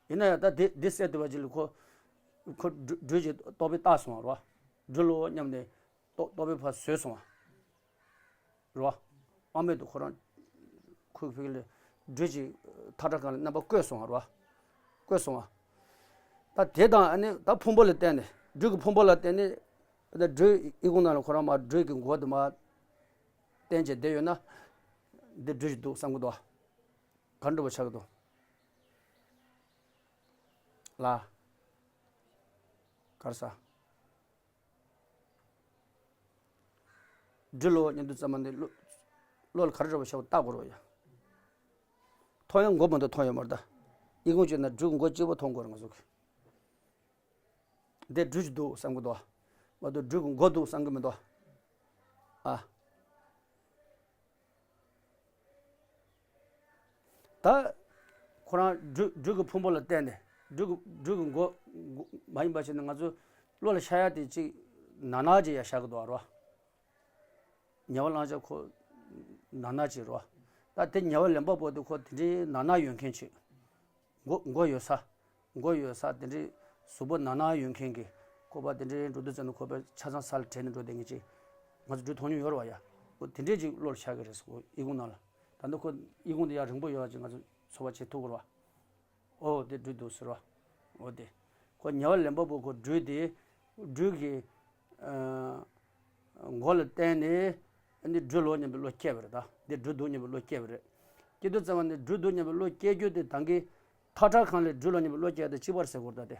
ཡིན་ན་ཡང་ད་དེ་དེ་བསལ་ཐུབ་པ་ཅིག་ལ་ཁོ། ཁོ་སྦྲུལ་སྦྲུལ་གྱི་རྟོག་པས་བཏགས་སོང་བ་རེད་བ། སྦྲུལ་ལོ་སྙམ་ནས་རྟོག་རྟོག་པའི་ཕར་བཟོས་སོང་བ། རེད་བ། དབང་མེད་དུ་ཁོ་རང་། ཁོའི་ཕ་གི་ལ། སྦྲུལ་གྱི་ཐག་ཁྲ་སྒང་ལ་རྣམ་པ་བཀོད་སོང་བ་རེད་བ། བཀོད་སོང་བ། ད་དེ་དང་ཨ་ནི་ད་ཕུང་པོ་ལ་བརྟེན་ནས་སྦྲུལ་གྱི་ཕུང་པོ་ལ་བརྟེན་ནས། ད་སྦྲུལ་ཨི་ཁུང་ནང་ལ་ཁོ་རང་མར་སྦྲུལ་གྱི་མགོ་དེ་མར་བསྟན་བྱས་བསྡད་ཡོད་ན། འདི་སྦྲུལ་ཞིག་འདུག་བསམ་གྱི་འདུག་བ། ག་འདྲ་བ་ཆགས་ཀྱི་འདུག་ལ། ག་རེ་ཟ། སྦྲུལ་ལོ་སྙམ་དུས་ཙམ་པ་འདི་བློ། བློ་ལ་ག་རེ་འདྲ་བ་ཤར་བ་བལྟ་དགོས་རེད་ཡ། མཐོང་ཡང་མགོ་མ་གཏོགས་མཐོང་ཡོད་མ་རེད་ད། ཨི་ཁུང་བྱས་ན་སྦྲུལ་གྱི་མགོ་གཅིག་པོ་མཐོང་དགོས་རེད་ང་ཚོ་གི། འདི་སྦྲུལ་ཞིག་འདུག་བསམ་གྱི་འདུག་བ། མ་གཏོགས་སྦྲུལ་གྱི་མགོ་འདུག་བསམ་གྱི་མི་འདུག་བ། ཨ། ད། ཁོ་རང་སྦྲུལ་སྦྲུལ་གྱི་ཕུང་པོ་ལ་བརྟེན་ནས་སྦྲུལ་གྱི་སྦྲུལ་གྱི་མགོ། མགོ་མ་ཡིན་པ་བྱས་ན་ང་ཚོ་བློ་ལ་ཤར་ཡ་དེ་ཅིག་ནར་ནར་ཅིག་ཡ་ཤར་གྱི་འདུག་བ་རོ། ཉེ་བ་བླང་བྱ་ཁོ་ནར་ནར་ཅིག་རོ། ད་དེ་ཉེ་བ་ལེན་པ་པོ་དེ་ཁོ་དེ་འདྲའི་ནར་ནར་ཡོད་མཁན་ཅིག་མགོ་མགོ་ཡོད་ས། མགོ་ཡོད་ས་དེ་འདྲའི་གཟུགས་པོ་ནར་ནར་ཡོད་མཁན་གྱི་ཁོ་པ་དེ་འདྲའི་འགྲོ་དུས་ཙམ་ན་ཁོ་པ་ཆ་ཚང་ས་ལ་བྲེལ་ནས་འགྲོ་བསྡད་མཁན་ཅིག་ང་ཚོ་སྦྲུལ་མཐོང་མྱོང་ཡོད་རེད་བ་ཡ། འོ་དེ་འདྲའི་ཅིག་བློ་ལ་ཤར་གི་རེད་ཟེར། ཁོ་ཨི་ཁུང་ནང་ལ། ད་ནི་ཁོ་ཨི་ཁུང་དེ་ཡ་རིང་པོ་ཡོད་ཅིག་ང་ཚོ་ཚོར་བ་བྱེད་ཐུབ་ཀྱི་རེད་བ། འོ་དེ་སྦྲུལ་འདུག་ཟེར་བ། འོ་དེ། ཁོ་ཉེ་བ་ལེན་པ་པོ་ཁོ་སྦྲུལ་དེ། སྦྲུལ་གྱི། ཨ། མགོ་ལ་བརྟེན་ནས། འདི་སྦྲུལ་ལོ་སྙམ་པའི་བློ་སྐྱེས་པ་རེད་ད། འདི་སྦྲུལ་འདུག་སྙམ་པའི་བློ་སྐྱེས་པ་རེད། སྐྱེ་དུས་ཙམ་པ་ནས་སྦྲུལ་འདུག་སྙམ་པའི་བློ་སྐྱེ་རྒྱུ་དེ་ད་གིན་ཐག་ཁྲ་སྒང་ལ་སྦྲུལ་ལོ་སྙམ་པའི་བློ་སྐྱེས་དེ་གཅིག་པ་རེད་ཟེར་དགོས་རེད་ད་དེ།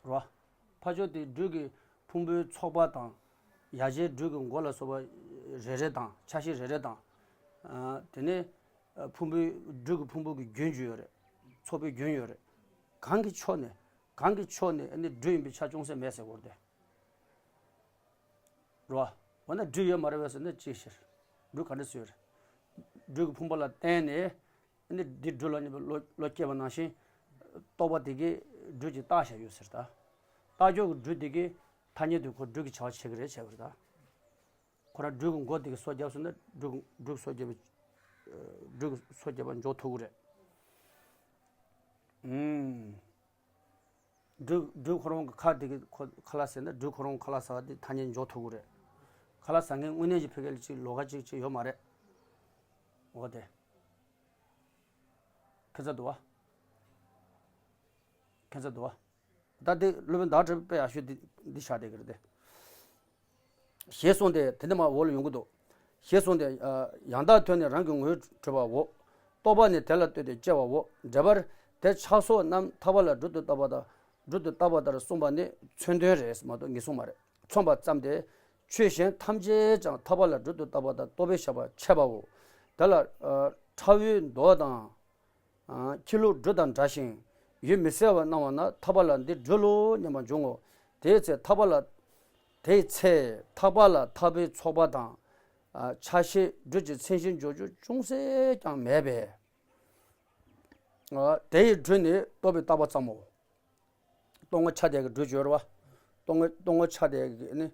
རོ། ཕར་ཕྱོགས་དེ་སྦྲུལ་གྱི་ཕུང་པོའི་ཚོགས་པ་དང་། ཡ་གྱལ་སྦྲུལ་གྱི་མགོ་ལ་སོགས་པ་རེ་རེ་དང་ཆ་ཤས་རེ་རེ་དང་། ཨ། དེ་ནས། ཨ། ཕུང་པོའི་སྦྲུལ་གྱི་ཕུང་པོ་གི་རྒྱུན་ཅིག་ཡོད་རེད། ཚོགས་པའི་རྒྱུན་ཡོད་རེད། གང་གི་ཕྱོགས་ནས་གང་གི་ཕྱོགས་ནས་ཨ་ནི་སྦྲུལ་ཡིན་པའི་ཆ་ཅུང་ཟད་མེད་ཟེར་དགོས་རེད་དེ། རོ། འོ་ན་སྦྲུལ་ཡོད་མ་རེད་པས་ཟེར་ན་ཅི་ཞིག་སྦྲུལ་ག་འདྲ་སུ་ཡོད་རེད། སྦྲུལ་གྱི་ཕུང་པོ་ལ་བརྟེན་ནས་ཨ་ནི་འདི་སྦྲུལ་ལོ་སྙམ་པའི་བློ་བློ་སྐྱེས་པ་ནང་བཞིན། རྟོག་པ་དེ་གིས་སྦྲུལ་གྱིས་བཏགས་བཞག་ཡོད་ཟེར་ད། བཏགས་ཀྱོག་གི་སྦྲུལ་དེ་གིས་ཐ་སྙད་དུ་ཁོ་སྦྲུལ་གྱི་བྱ་བ་བྱེད་ཀྱི་རེད་བྱས་པ་རེད་ད། ཁོ་རང་སྦྲུལ་གྱི་མགོ་དེ་གིས་སོ་བརྒྱབ་སོང་ན་སྦྲུལ་སྦྲུལ་སོ་བརྒྱབ་པའི། སྦྲུལ་གྱི་སོ་བརྒྱབ་པ་འཇོག་ཐུབ་ཀྱི་རེད། ཨུམ། སྦྲུལ་སྦྲུལ་ཁོ་རང་གི་ཁ་དེ་གིས་ཁོ་ཁ་ལག་ཟས་ན་སྦྲུལ་ཁོ་རང་ཁ་ལག་ཟ་བ་དེ་ཐ་སྙད་འཇོག་ཐུབ་ཀྱི་རེད། ཁ་ལག་ཟ་མཁན་དངོས་གནས་ཀྱི་ཕ་གི་ལ་ཅིག་ལོགས་ཀ་ཅིག་ཅིག་ཡོད་མ་རེད། འོ་དེ། ཁྱད་མཚར་འདུག་བ། ཁྱད་མཚར་འདུག་བ། ད་དེ་སློབ་དཔོན་ཟླ་བ་གྲགས་པའི་དཔེ་ཡག་ཤོས་འདི་འདི་བཞག་བསྡད་ཀྱི་རེད་དེ། ཞེས་གསུངས་ཏེ་དེ་ནས་མར་འོག་ལ་ཡོང་གི་འདུག་ཞེས་གསུངས་ཏེ། ཡང་དག་ཐོས་ནས་རང་གི་ངོར་གྲོལ་བའོ། རྟོག་པ་ནི་དེ་ལ་ལྟོས་ཏེ་སྐྱེ་བའོ། འགྲེལ་པར་དེ་ཆགས་སོགས་རྣམས་ཐག་པ་ལ་སྦྲུལ་དུ་བཏགས་པ་དང་སྦྲུལ་དུ་བཏགས་པ་ལྟར་གསུངས་པ་ནི་མཚོན་དོན་རེད་མ་གཏོགས་ངེས་བཟུང་མ་རེད། མཚོན་པ་ཙམ་སྟེ། ཆོས་གཞན་ཐམས་ཅད་ཀྱང་ཐག་པ་ལ་སྦྲུལ་དུ་བཏགས་པ་དང་རྟོག་པས་བཞག་པ་འཆད་པའོ། དེ་ལ་ཁྲ་བོའི་མདོག་དང་ ཁྱི་ལུ་སྦྲུལ་དང་འདྲ་ཞིང་། ཡུལ་མི་གསལ་བར་སྣང་བ་ན་ཐར་པ་ལ་འདི་སྦྲུལ་ལོ་སྙམ་པ་འབྱུང་ངོ་། དེའི་ཚེ་ཐར་པ་ལ། དེའི་ཚེ་ཐར་པ་ལ་ཐར་པའི་ཚོགས་པ་དང་། ཆ་ཤས་སྦྲུལ་གྱི་མཚན་གཞི་འཇོག་རྒྱུ་ཅུང་ཟད་ཀྱང་མེད་པས། དེ་ཡི་སྦྲུལ་ནི་རྟོག་པས་བཏགས་པ་ཙམ་མོ། སྟོང་པ་ཆ་དེ་གི་སྦྲུལ་བརྗོད་རེད་བ། སྟོང་པ་སྟོང་པ་ཆ་དེ་གི་ནི།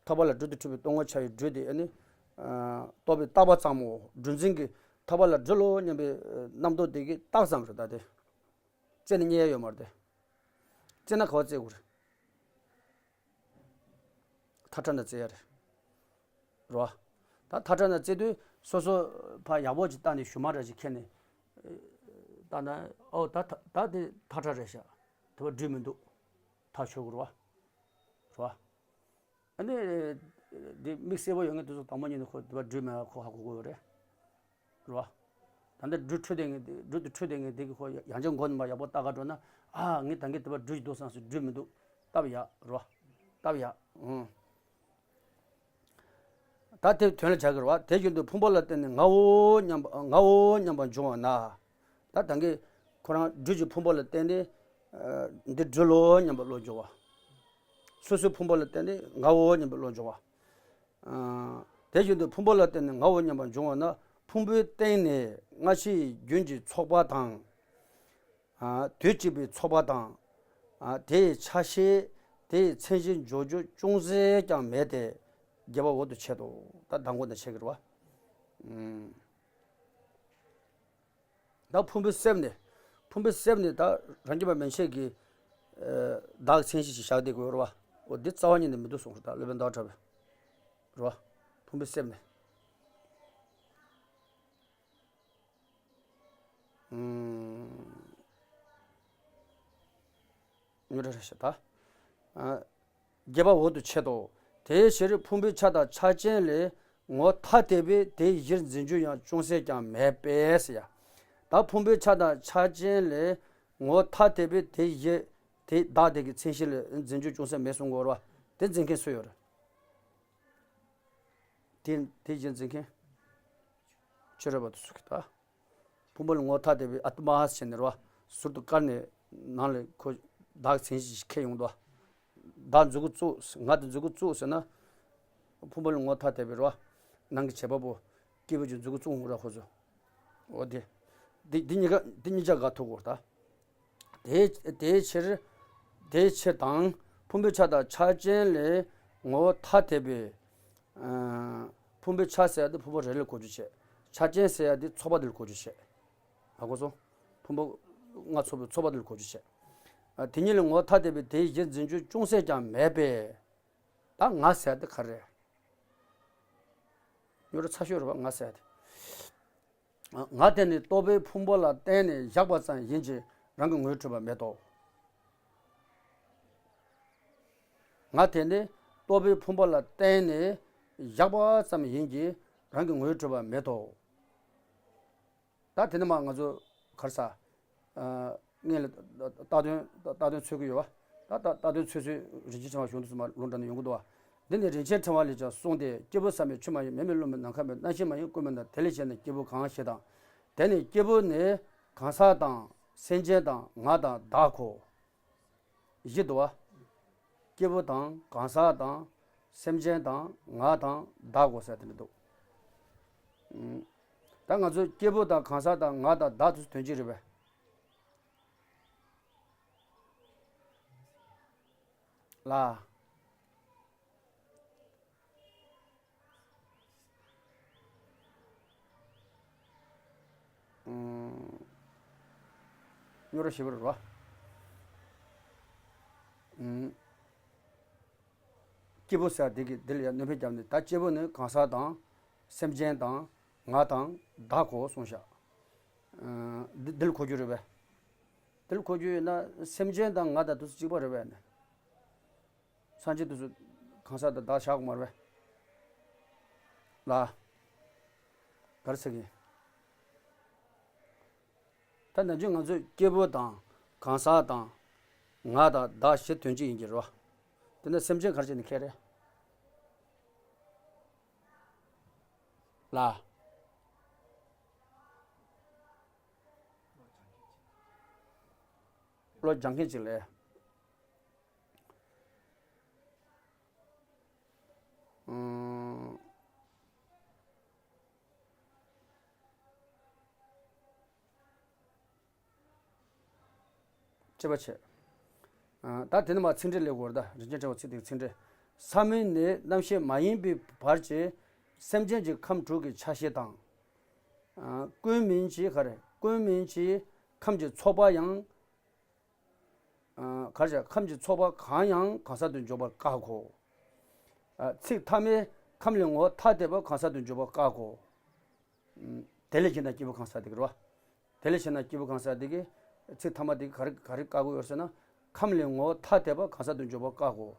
ཐར་པ་ལ་སྦྲུལ་དུ་འཁྲུལ་པའི་སྟོང་པ་ཆ་ཡི་སྦྲུལ་དེ་ནི། རྟོག་པས་བཏགས་པ་ཙམ་མོ། སྦྲུལ་འཛིན་གྱི་ཐར་པ་ལ་སྦྲུལ་ལོ་སྙམ་པའི་རྣམ་རྟོག་དེ་གི་རྟགས་ཙམ་རེད་ད་དེ། རྩེ་ནས་རྙེད་ཡ་ཡོད་མ་རེད་དེ། རྩེ་ན་ག་བ་རྩེ་དགོས་རེད། ཐག་ཁྲ་ན་རྩེ་ཡ་རེད། རོ། ད་ཐག་ཁྲ་ན་རྩེ་དུས་སོ་སོ་ཕ་ཡག་པོ་ཅིག་བལྟ་ནས་ཞུ་མ་ར་ཅིག་ཁྱེར་ནས། བལྟ་ན་ཨོ་ད་ད་དེ་ཐག་ཁྲ་རེད་ཤག་དེ་བ་འགྲུལ་མི་འདུག་ཐག་ཆོད་དགོས་རོ། རོ། ཨ་ནི། འདི་མིག་གསལ་པོ་ཡོད་ངེས་དུས་ཚོད་དང་པོ་ཉིད་ནས་ཁོ་དེ་བ་འགྲུལ་མེད་ཁོ་ཧ་གོ་དགོས་རེད། རོ། ད་ལྟ་སྦྲུལ་འཁྲུལ་བསྡད་ངེས་དེ་སྦྲུལ་དེ་འཁྲུལ་བསྡད་ངེས་དེ་གི་ཁོ་ཡང་ཅིག་མགོ་ནས་མར་ཡག་པོ་ལྟ་ག་འགྲོ་ན། ཨ་ངས་ད་གིན་དེ་བ་སྦྲུལ་ཞིག་འདུག་བསམ་སོང་། སྦྲུལ་མི་འདུག་སྟབས་ཡག་རོ། སྟབས་ཡག་ཨང་། ད་དེ་དོན་ལ་བྱ་གི་རེད་བ། དེ་བཞིན་དུ་ཕུང་པོ་ལ་བརྟེན་ནས་ངའོ་སྙམ་པ་ངའོ་སྙམ་པ་འབྱུང་བ་ན། ད་ད་གིན་ཁོ་རང་སྦྲུལ་གྱི་ཕུང་པོ་ལ་བརྟེན་ནས། འདི་སྦྲུལ་ལོ་སྙམ་པ་བློ་འབྱུང་བ། སོ་སོའི་ཕུང་པོ་ལ་བརྟེན་ནས་ངའོ་སྙམ་པ་བློ་འབྱུང་བ། དེ་བཞིན་དུ་ཕུང་པོ་ལ་བརྟེན་ནས་ངའོ་སྙམ་པ་འབྱུང་བ་ན། ཕུང་པོའི་སྟེང་ནས་སྔ་ཕྱི་ཡི་རྒྱུན་གྱི་ཚོགས་པ་དང་། དུས་གཅིག་པའི་ཚོགས་པ་དང་། དེ་ཡི་ཆ་ཤས། དེ་ཡི་མཚན་གཞི་འཇོག་རྒྱུ་ཅུང་ཟད་ཀྱང་མེད་དེ། རྒྱས་པ་འོ་དུ་ཆེད་དོ། ད་མདང་དགོང་དང་ཆེད་ཀྱི་རེད་བ། ད་ཕུང་པོའི་གསེབ་ནས། ཕུང་པོའི་གསེབ་ནས་ད་རང་རྒྱུད་པ་མན་ཆད་ཀྱིས། བདག་མཚན་གཞི་ཞིག་བཞག་བསྡད་དགོས་རེད་བ། འོ་འདི་རྩ་བ་ཉིད་ནས་མི་འདུག་གསུངས་རེད། ད་སློབ་དཔོན་ཟླ་བ་གྲགས་པས། རེད་བ། ཕུང་པོའི་གསེབ་ནས། ཉོ་ར་ར་ཤ་ད། རྒྱས་པ་འོ་དུ་ཆེད་དོ། དེའི་ཕྱིར་ཕུང་པོའི་ཆ་དང་ཆ་ཅན་ལས་ངོ་ཐ་དད་པའི་དེའི་གཞིར་འཛིན་རྒྱུ་ཡང་ཅུང་ཟད་ཀྱང་མེད་པས་ཟེར་ཡ། ད་ཕུང་པོའི་ཆ་དང་ཆ་ཅན་ལས་ངོ་ཐ་དད་པའི་དེའི་གཞི། དེ་བདག་དེ་གི་མཚན་གཞི་ལ་འཛིན་རྒྱུ་ཅུང་ཟད་མེད་གསུང་གི་ཡོད་རེད་བ། དེ་འཛིན་མཁན་སུ་ཡོད་རེད། དེ་དེ་གཞིར་འཛིན་མཁན། ཕྱི་རོལ་པ་དེ་ཚོ་གི་ད། ཕུང་པོ་ལ་ངོ་ཐ་དད་པའི་ཨ་ཏི་མ་ཟེར་ནས་རེད་བ། ཟུར་དུ་བཀར་ནས་ནང་ལ་ཁོ་བདག་མཚན་གཞི་ཞིག་འཁྱེར་ཡོང་འདུག་བ། བདག་མཛུ་གུ་བཙུགས། ང་དེ་མཛུ་གུ་བཙུགས་ཟེར་ན། ཕུང་པོ་ལ་ངོ་ཐ་དད་པའི་རེད་བ། ནང་གི་བྱེད་པ་པོ། སྐྱེས་བུ་གྱི་མཛུ་གུ་བཙུགས་འོང་ར་ཁོ་ཚོ། འོ་དེ། འདི་འདི་གཉིས་ཀ་འདི་གཉིས་ཆ་དགའ་ཐུག་གོ་ད། དེའི་དེའི་ཕྱིར། དེའི་ཕྱིར་དང་། ཕུང་པོའི་ཆ་དང་ཆ་ཅན་ལས་ངོ་བོ་ཐ་དད་པའི། ཨ། ཕུང་པོའི་ཆ་ཟེར་ཡ་དེ་ཕུང་པོ་རེ་རེ་ལ་གོ་རྒྱུ་བྱས། ཆ་ཅན་ཟེར་ཡ་དེ་ཚོགས་པ་དེ་ལ་གོ་རྒྱུ་བྱས། ཧ་གོ་སོང་། ཕུང་པོ་ལྔ་ཚོགས་པའི་ཚོགས་པ་དེ་ལ་གོ་རྒྱུ་བྱས། ཨ། དེ་གཉིས་ལ་ངོ་བོ་ཐ་དད་པའི་དེའི་གཞིར་འཛིན་རྒྱུ་ཅུང་ཟད་ཀྱང་མེད་པས། ད་ང་ཟེར་ཡ་དེ་ག་རེ་རེད། ཉོ་ར་ཚ་ཤོས་རེད་བ་ང་ཟེར་ཡ་དེ། ང་དེ་ནི་རྟོག་པའི་ཕུང་པོ་ལ་བརྟེན་ནས་བཞག་པ་ཙམ་ཡིན་གྱི་རང་གི་ངོས་གྲུབ་པ་མེད་དོ། ང་དེ་ནི་རྟོག་པའི་ཕུང་པོ་ལ་བརྟེན་ནས་བཞག་པ་ཙམ་ཡིན་གྱི་རང་གི་ངོས་གྲུབ་པ་མེད་དོ། ད་དེ་ནི་མ་ང་ཚོ་གར་ས། སྔོན་ལ་རྟགས་དོན་རྟགས་དོན་འཚོལ་གྱི་ཡོད་བ། ད་ད་རྟགས་དོན་འཚོལ་ཚུལ་རིན་ཆེན་ཕྲེང་བ་གཞུང་དུ་སོང་བ་ལུང་དྲངས་ནས་ཡོང་གི་འདུག་བ། འདི་ནི་རིན་ཆེན་ཕྲེང་བ་ལས་ཀྱང་གསུངས་ཏེ། སྐྱེས་བུ་བསམ་པའི་ཆོས་མ་ཡིན། མེ་མེ་རློན་པ་ནམ་མཁའ་མེ། རྣམ་ཤེས་མ་ཡིན་ཀུན་མིན་ནོ། དེ་ལས་བྱས་ནས་སྐྱེས་བུ་གང་ཞེས་དང་། དེ་ནི་སྐྱེས་བུ་ནི་གང་ཟག་དང་སེམས་ཅན་དང་ང་དང་བདག་གོ། བཞི་འདུག་བ། སྐྱེས་བུ་དང་གང་ཟག་དང་སེམས་ཅན་དང་ང་དང་བདག་གོ་ཟེར་དེ་འདྲ་འདུག་ད་ང་ཚོ་སྐྱེས་བུ་དང་གང་ཟག་དང་ང་དང་བདག་དེ་ཚོ་དོན་གཅིག་རེད་པས། ལ། ཉོ་ར་ཞེས་པ་རེད་བ། སྐྱེས་བུ་ཟེར་དེ་གི་འདི་ལ་ཡང་སྣོན་ཕན་བརྒྱབ་ནས། ད་སྐྱེས་བུ་ནི་གང་ཟག་དང་སེམས་ཅན་དང་ང་དང་བདག་གོ་གསུངས་ཤག་འདི་འདི་ལ་གོ་རྒྱུ་རེད་པས། འདི་ལ་གོ་རྒྱུ་ཡོད་ན་སེམས་ཅན་དང་ང་དང་དུས་སུ་གཅིག་པ་རེད་པས་ནི། སངས་རྒྱས་དུས་སུ་གང་ཟག་དང་བདག་བཞག་དགོས་མ་རེད་པས། ལ། ག་རེ་ཟེར་གི། ད་ནམ་རྒྱུན་ང་ཚོས་སྐྱེས་བུ་དང་གང་ཟག་དང་ང་དང་བདག་བཞི་དོན་གཅིག་ཡིན་གྱི་རེད་བ། དེ་ནས་སེམས་ཅན་ག་རེ་བྱས་ནས་ཁྱེར་རེད། ལ། ལོ་སྦྱང་མཁན་ཅིག་ལས། ཨང་། ཅེས་པ་བྱས། ཨ། ད་དེ་ནི་མ་ཚིག་འགྲེལ་ལས་གོ་ར། ད་རིན་ཆེན་ཕྲེང་བ་ཚིག་དེའི་ཚིག་འགྲེལ། ས་མིང་ནི་རྣམ་ཤེས་མ་ཡིན་པའི་བར་གྱི་སེམས་ཅན་གྱི་ཁམས་དྲུག་གི་ཆ་ཤས་དང་། ཨ། ཀུན་མིན་གྱི་ག་རེ། ཀུན་མིན་གྱི་ཁམས་ཀྱི་ཚོགས་པ་ཡང་། ཨ། ག་རེ་བྱ། ཁམས་ཀྱི་ཚོགས་པ་གང་ཡང་གང་ཟག་ཏུ་འཇོག་པར་བཀག་གོ། ཨ། ཚིག་ཐ་མའི་ཁམས་ལས་ངོ་བོ་ཐ་དད་པ་གང་ཟག་ཏུ་འཇོག་པར་བཀག་གོ། ཨ། དེ་ལས་གཞན་དག་སྐྱེས་བུ་གང་ཟག་དེ་གི་རེད་བ། དེ་ལས་གཞན་དག་སྐྱེས་བུ་གང་ཟག་དེ་གི་ཚིག་ཐ་མ་དེ་གི་ག་རེ་ག་རེ་བཀག་གོ་ཡོད་ཟེར་ན། ཁམས་ལས་ངོ་བོ་ཐ་དད་པ་གང་ཟག་ཏུ་འཇོག་པར་བཀག་གོ།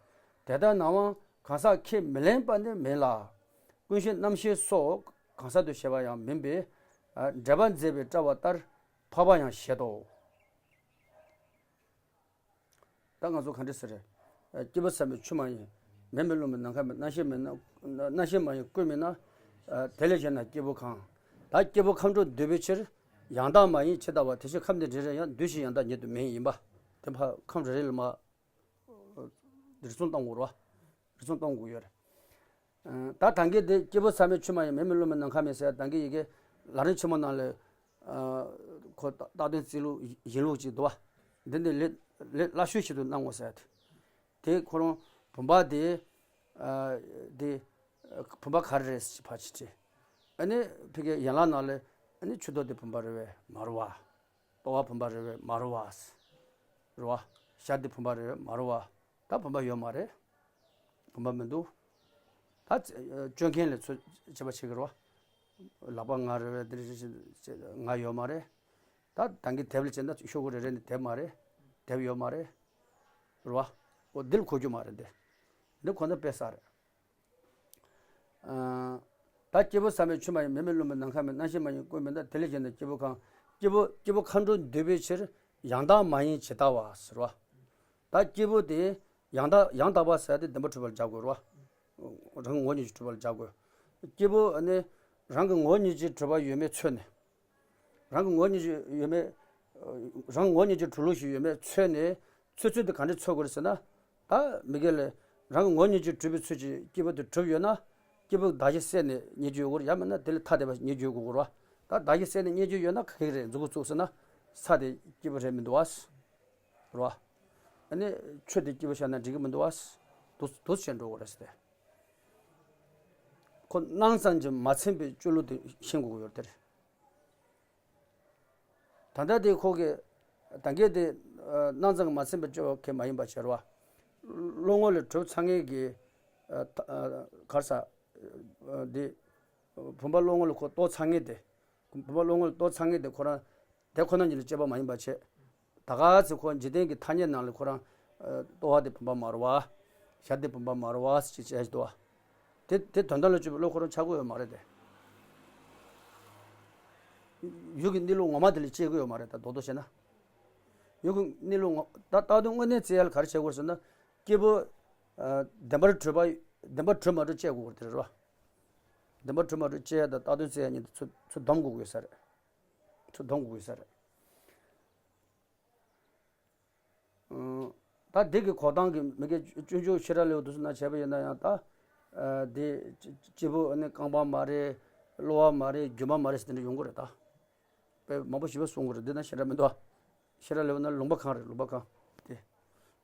དེ་ལྟར་ན་ཡང་གང་ཟག་ཁས་མི་ལེན་པ་ནི་མིན་ལ། ཀུན་གཞི་རྣམ་ཤེས་སོགས་གང་ཟག་ཏུ་བྱས་པ་ཡང་མིན་པས། ཨ། འགྲེལ་པ་མཛད་པའི་བཀྲལ་བ་ལྟར་འཕགས་པ་ཡང་བཞེད་དོ། ད་ང་ཚོ་ག་འདྲ་ཟེར་རེད། ཨ། སྐྱེས་བུ་ཟ་མའི་ཆུ་མ་ཡིན། མེ་མི་རློན་པའི་ནམ་མཁའ་མིན། རྣམ་ཤེས་མིན་ན། རྣམ་ཤེས་མ་ཡིན་ཀུན་མིན་ན། ཨ། དེ་ལས་གཞན་ན་སྐྱེས་བུ་གང་། ད་སྐྱེས་བུ་ཁམས་དྲུག་འདུས་པའི་ཕྱིར། ཡང་དག་མ་ཡིན་ཇི་ལྟ་བ། དེ་བཞིན་ཁམས་ནི་རེ་རེ་ཡང་། འདུས་ཕྱིར་ཡང་དག་ཉིད་དུ་མིན་ཡིན་པ། དེ་ཕར་ཁམས་རེ་རེ་ལ་མ་རེ་ཟུང་བཏང་དགོས་རེད་བ། རེ་ཟུང་བཏང་དགོས་ཡོད་རེད། ཨ། ད་ད་གིན་དེ་སྐྱེས་བུ་ཟ་མའི་ཆུ་མ་ཡིན། མེ་མི་རློན་པའི་ནམ་མཁའ་མིན་ཟེར། ད་གིན་ཡི་གེ་ལམ་རིམ་ཆེན་མོ་ནང་ལ། ཨ། ཁོ་རྟགས་དོན་བརྩི་ལུགས་ཡིན་ལུགས་ཅིག་འདུག་བ། འདི་འདི་ལས་ལས་སླ་ཤོས་ཤིག་ཏུ་གནང་དགོས་ཟེར་ཏེ། དེ་ཁོ་རང་བུམ་པ་དེ། ཨ། དེ་བུམ་པ་ག་རེ་རེད་ཕར་ཕྱིན་དྲི། ཨ་ནི་ཕ་གིའི་ཡན་ལག་ནང་ལ། ཨ་ནི་ཆུ་ཐིགས་དེ་བུམ་པ་རེད་པས། མ་རེད་བ། ལྟོ་བ་བུམ་པ་རེད་པས། མ་རེད་བ། རེད་བ། ཞྭ་དེ་བུམ་པ་རེད་པས། མ་རེད་བ། ད་བུམ་པ་ཡོད་མ་རེད། བུམ་པ་མི་འདུག་ད་སྤྱོད་མཁན་ལ་ཚོད་བྱེད་པ་བྱེད་ཀྱི་རེད་བ། ལག་པ་ལྔ་རེད་པས། འདི་རེད། ལྔ་ཡོད་མ་རེད། ད་ད་གིན་དེབ་ལ་བྱས་ན་ཤོག་གུ་རེ་རེ་ནས་དེབ་མ་རེད། དེབ་ཡོད་མ་རེད། རེད་བ། འོ་འདི་ལ་གོ་རྒྱུ་མ་རེད་འདི། འདི་ཁོ་ན་དཔེ་གསར་རེད། ཨ། ད་སྐྱེས་བུ་ཟ་མའི་ཆུ་མ་ཡིན། མེ་མི་རློན་པའི་ནམ་མཁའ་མིན། རྣམ་ཤེས་མ་ཡིན་ཀུན་མིན་ལྟར། དེ་ལས་གཞན་དག་སྐྱེས་བུ་གང་། སྐྱེས་བུ་སྐྱེས་བུ་མཁའ་འགྲོ་འདུས་པའི་ཕྱིར། ཡང་དག་མ་ཡིན་ཇི་ལྟ་བ་ཟེར་བ། ད་སྐྱེས་བུ་དེ་ཡང་དག་ཡང་དག་པ་ཟེར་དེ་བདེན་པར་གྲུབ་པ་ལ་སྦྱར་དགོས་རེད་བ། རང་གི་ངོ་བོ་ཉིད་ཀྱིས་གྲུབ་པ་ལ་སྦྱར་དགོས། སྐྱེས་བུ་ནི་རང་གི་ངོ་བོ་ཉིད་ཀྱིས་གྲུབ་པ་ཡོད་མེད་མཚོན་ནས། རང་གི་ངོ་བོ་ཉིད་ཀྱིས་ཡོད་མེད། རང་གི་ངོ་བོ་ཉིད་ཀྱིས་གྲུབ་ལུགས་ཤིག་ཡོད་མེད་མཚོན་ནས། མཚོན་ཚུལ་དེ་ག་འདྲས་མཚོན་དགོས་རེད་ཟེར་ན། ད་མི་སྒེར་ལ་རང་གི་ངོ་བོ་ཉིད་ཀྱིས་གྲུབ་པའི་ཚུལ་གྱིས་སྐྱེས་བུ་དེ་གྲུབ་ཡོད་ན། སྐྱེས་བུ་གདགས་གཞི་བསལ་ནས་རྙེད་རྒྱུ་ཡོད་དགོས་རེད། ཡང་མིན་ན་དེ་ལས་ཐ་དད་པ་རྙེད་རྒྱུ་ཡོད་དགོས་རེད་བ། ད་གདགས་གཞི་བསལ་ནས་རྙེད་རྒྱུ་ཡོད་ན་ག་གེ་རེད། མཛུབ་གུ་བཙུགས་ཟེར་ན། ས་དེ་སྐྱེས་བུ་རེད་མི་འདུག་བ། རེད་བ། ཨ་ནི་ཆུ་དེ་སྐྱེས་བུ་བཞག་ན་འགྲིག་གི་མི་འདུག་བ། འདུག་འདུག་བྱས་འགྲོ་དགོས་རེད་ཟེར་ཏེ། ཁོ་སྣང་ཙམ་གྱིས་མ་ཚིམ་པའི་སྤྱོད་ལུགས་དེ་ཤེས་དགོས་ཀྱི་ཡོད་རེད་དེ། ད་ལྟ་དེ་ཁོ་གི་ད་གིན་དེ་སྣང་ཙམ་གྱིས་མ་ཚིམ་པའི་སྤྱོད་ལུགས་མ་ཡིན་པ་བྱས་རེད་བ། བློ་ངོ་ལ་གྲུབ་ཚར་མཁན་གྱི་ག་རེ་ཟ། དེ་བུམ་པ་བློ་ངོ་ལ་ཁོ་རྟོགས་ཚར་མཁན་དེ། བུམ་པ་བློ་ངོ་ལ་རྟོགས་ཚར་མཁན་དེ་ཁོ་རང་དེ་ཁོ་ན་ཉིད་ལ་དཔྱད་པ་མ་ཡིན་པ་བྱས། ད་ག་ཚོད་ཁོ་འཇིག་རྟེན་གྱི་ཐ་སྙད་ནང་ལ་ཁོ་རང་ལྟོ་བ་དེ་བུམ་པ་མ་རེད་བ། ཞྭ་དེ་བུམ་པ་མ་རེད་བ་ཅེས་བྱས་འདུག་བ། དེ་དེ་དོན་དམ་ལ་དཔྱོད་པའི་བློ་ཁོ་རང་ཆགས་ཀྱི་ཡོད་མ་རེད་དེ། ཡུལ་གྱི་གནས་ལུགས་ངོ་མ་དེ་ལ་དཔྱད་ཀྱི་ཡོད་མ་རེད། ད་རྡོག་རྡོག་བྱས་ན། ཡུལ་གྱི་གནས་ལུགས་ངོ་ད་རྟགས་དོན་དངོས་གནས་བཙལ་ཡ་ལ་ག་རེ་བྱེད་དགོས་ཟེར་ན། སྐྱེས་བུ་བདེན་པར་གྲུབ་པ། བདེན་པར་གྲུབ་མ་གྲུབ་དཔྱད་དགོས་དེ་རེད་བ། བདེན་པར་གྲུབ་མ་གྲུབ་དཔྱད་ཡ་དང་རྟགས་དོན་བཙལ་ཡ་གཉིས་དེ་ཚུར་ཚུར་སྡོམ་དགོས་དགོས་ས་རེད། ཚུར་སྡོམ་དགོས་དགོས་ས་རེད། ད་འདི་གི་གོ་སྟངས་ཀྱི་མི་དགེ་སྤྱོད་འཇུག་ཤེས་རབ་ལེའུ་དུ་སུ་ན་བྱས་པ་ཡིན་ན་ཡང་ད། འདི་སྐྱེས་བུ་ནི་རྐང་པ་མ་རེད། གློ་བ་མ་རེད། རྒྱུ་མ་མ་རེད་ཟེར་དེ་འདྲ་ཡོང་གི་རེད་ད། དཔེ་མང་པོ་ཞིག་པ་གསུང་གི་རེད། འདི་ན་ཤེས་རབ་མི་འདུག་ཨ། ཤེས་རབ་ལེའུ་ན་ལུང་པ་གང་རེད། ལུང་པ་གང་དེ།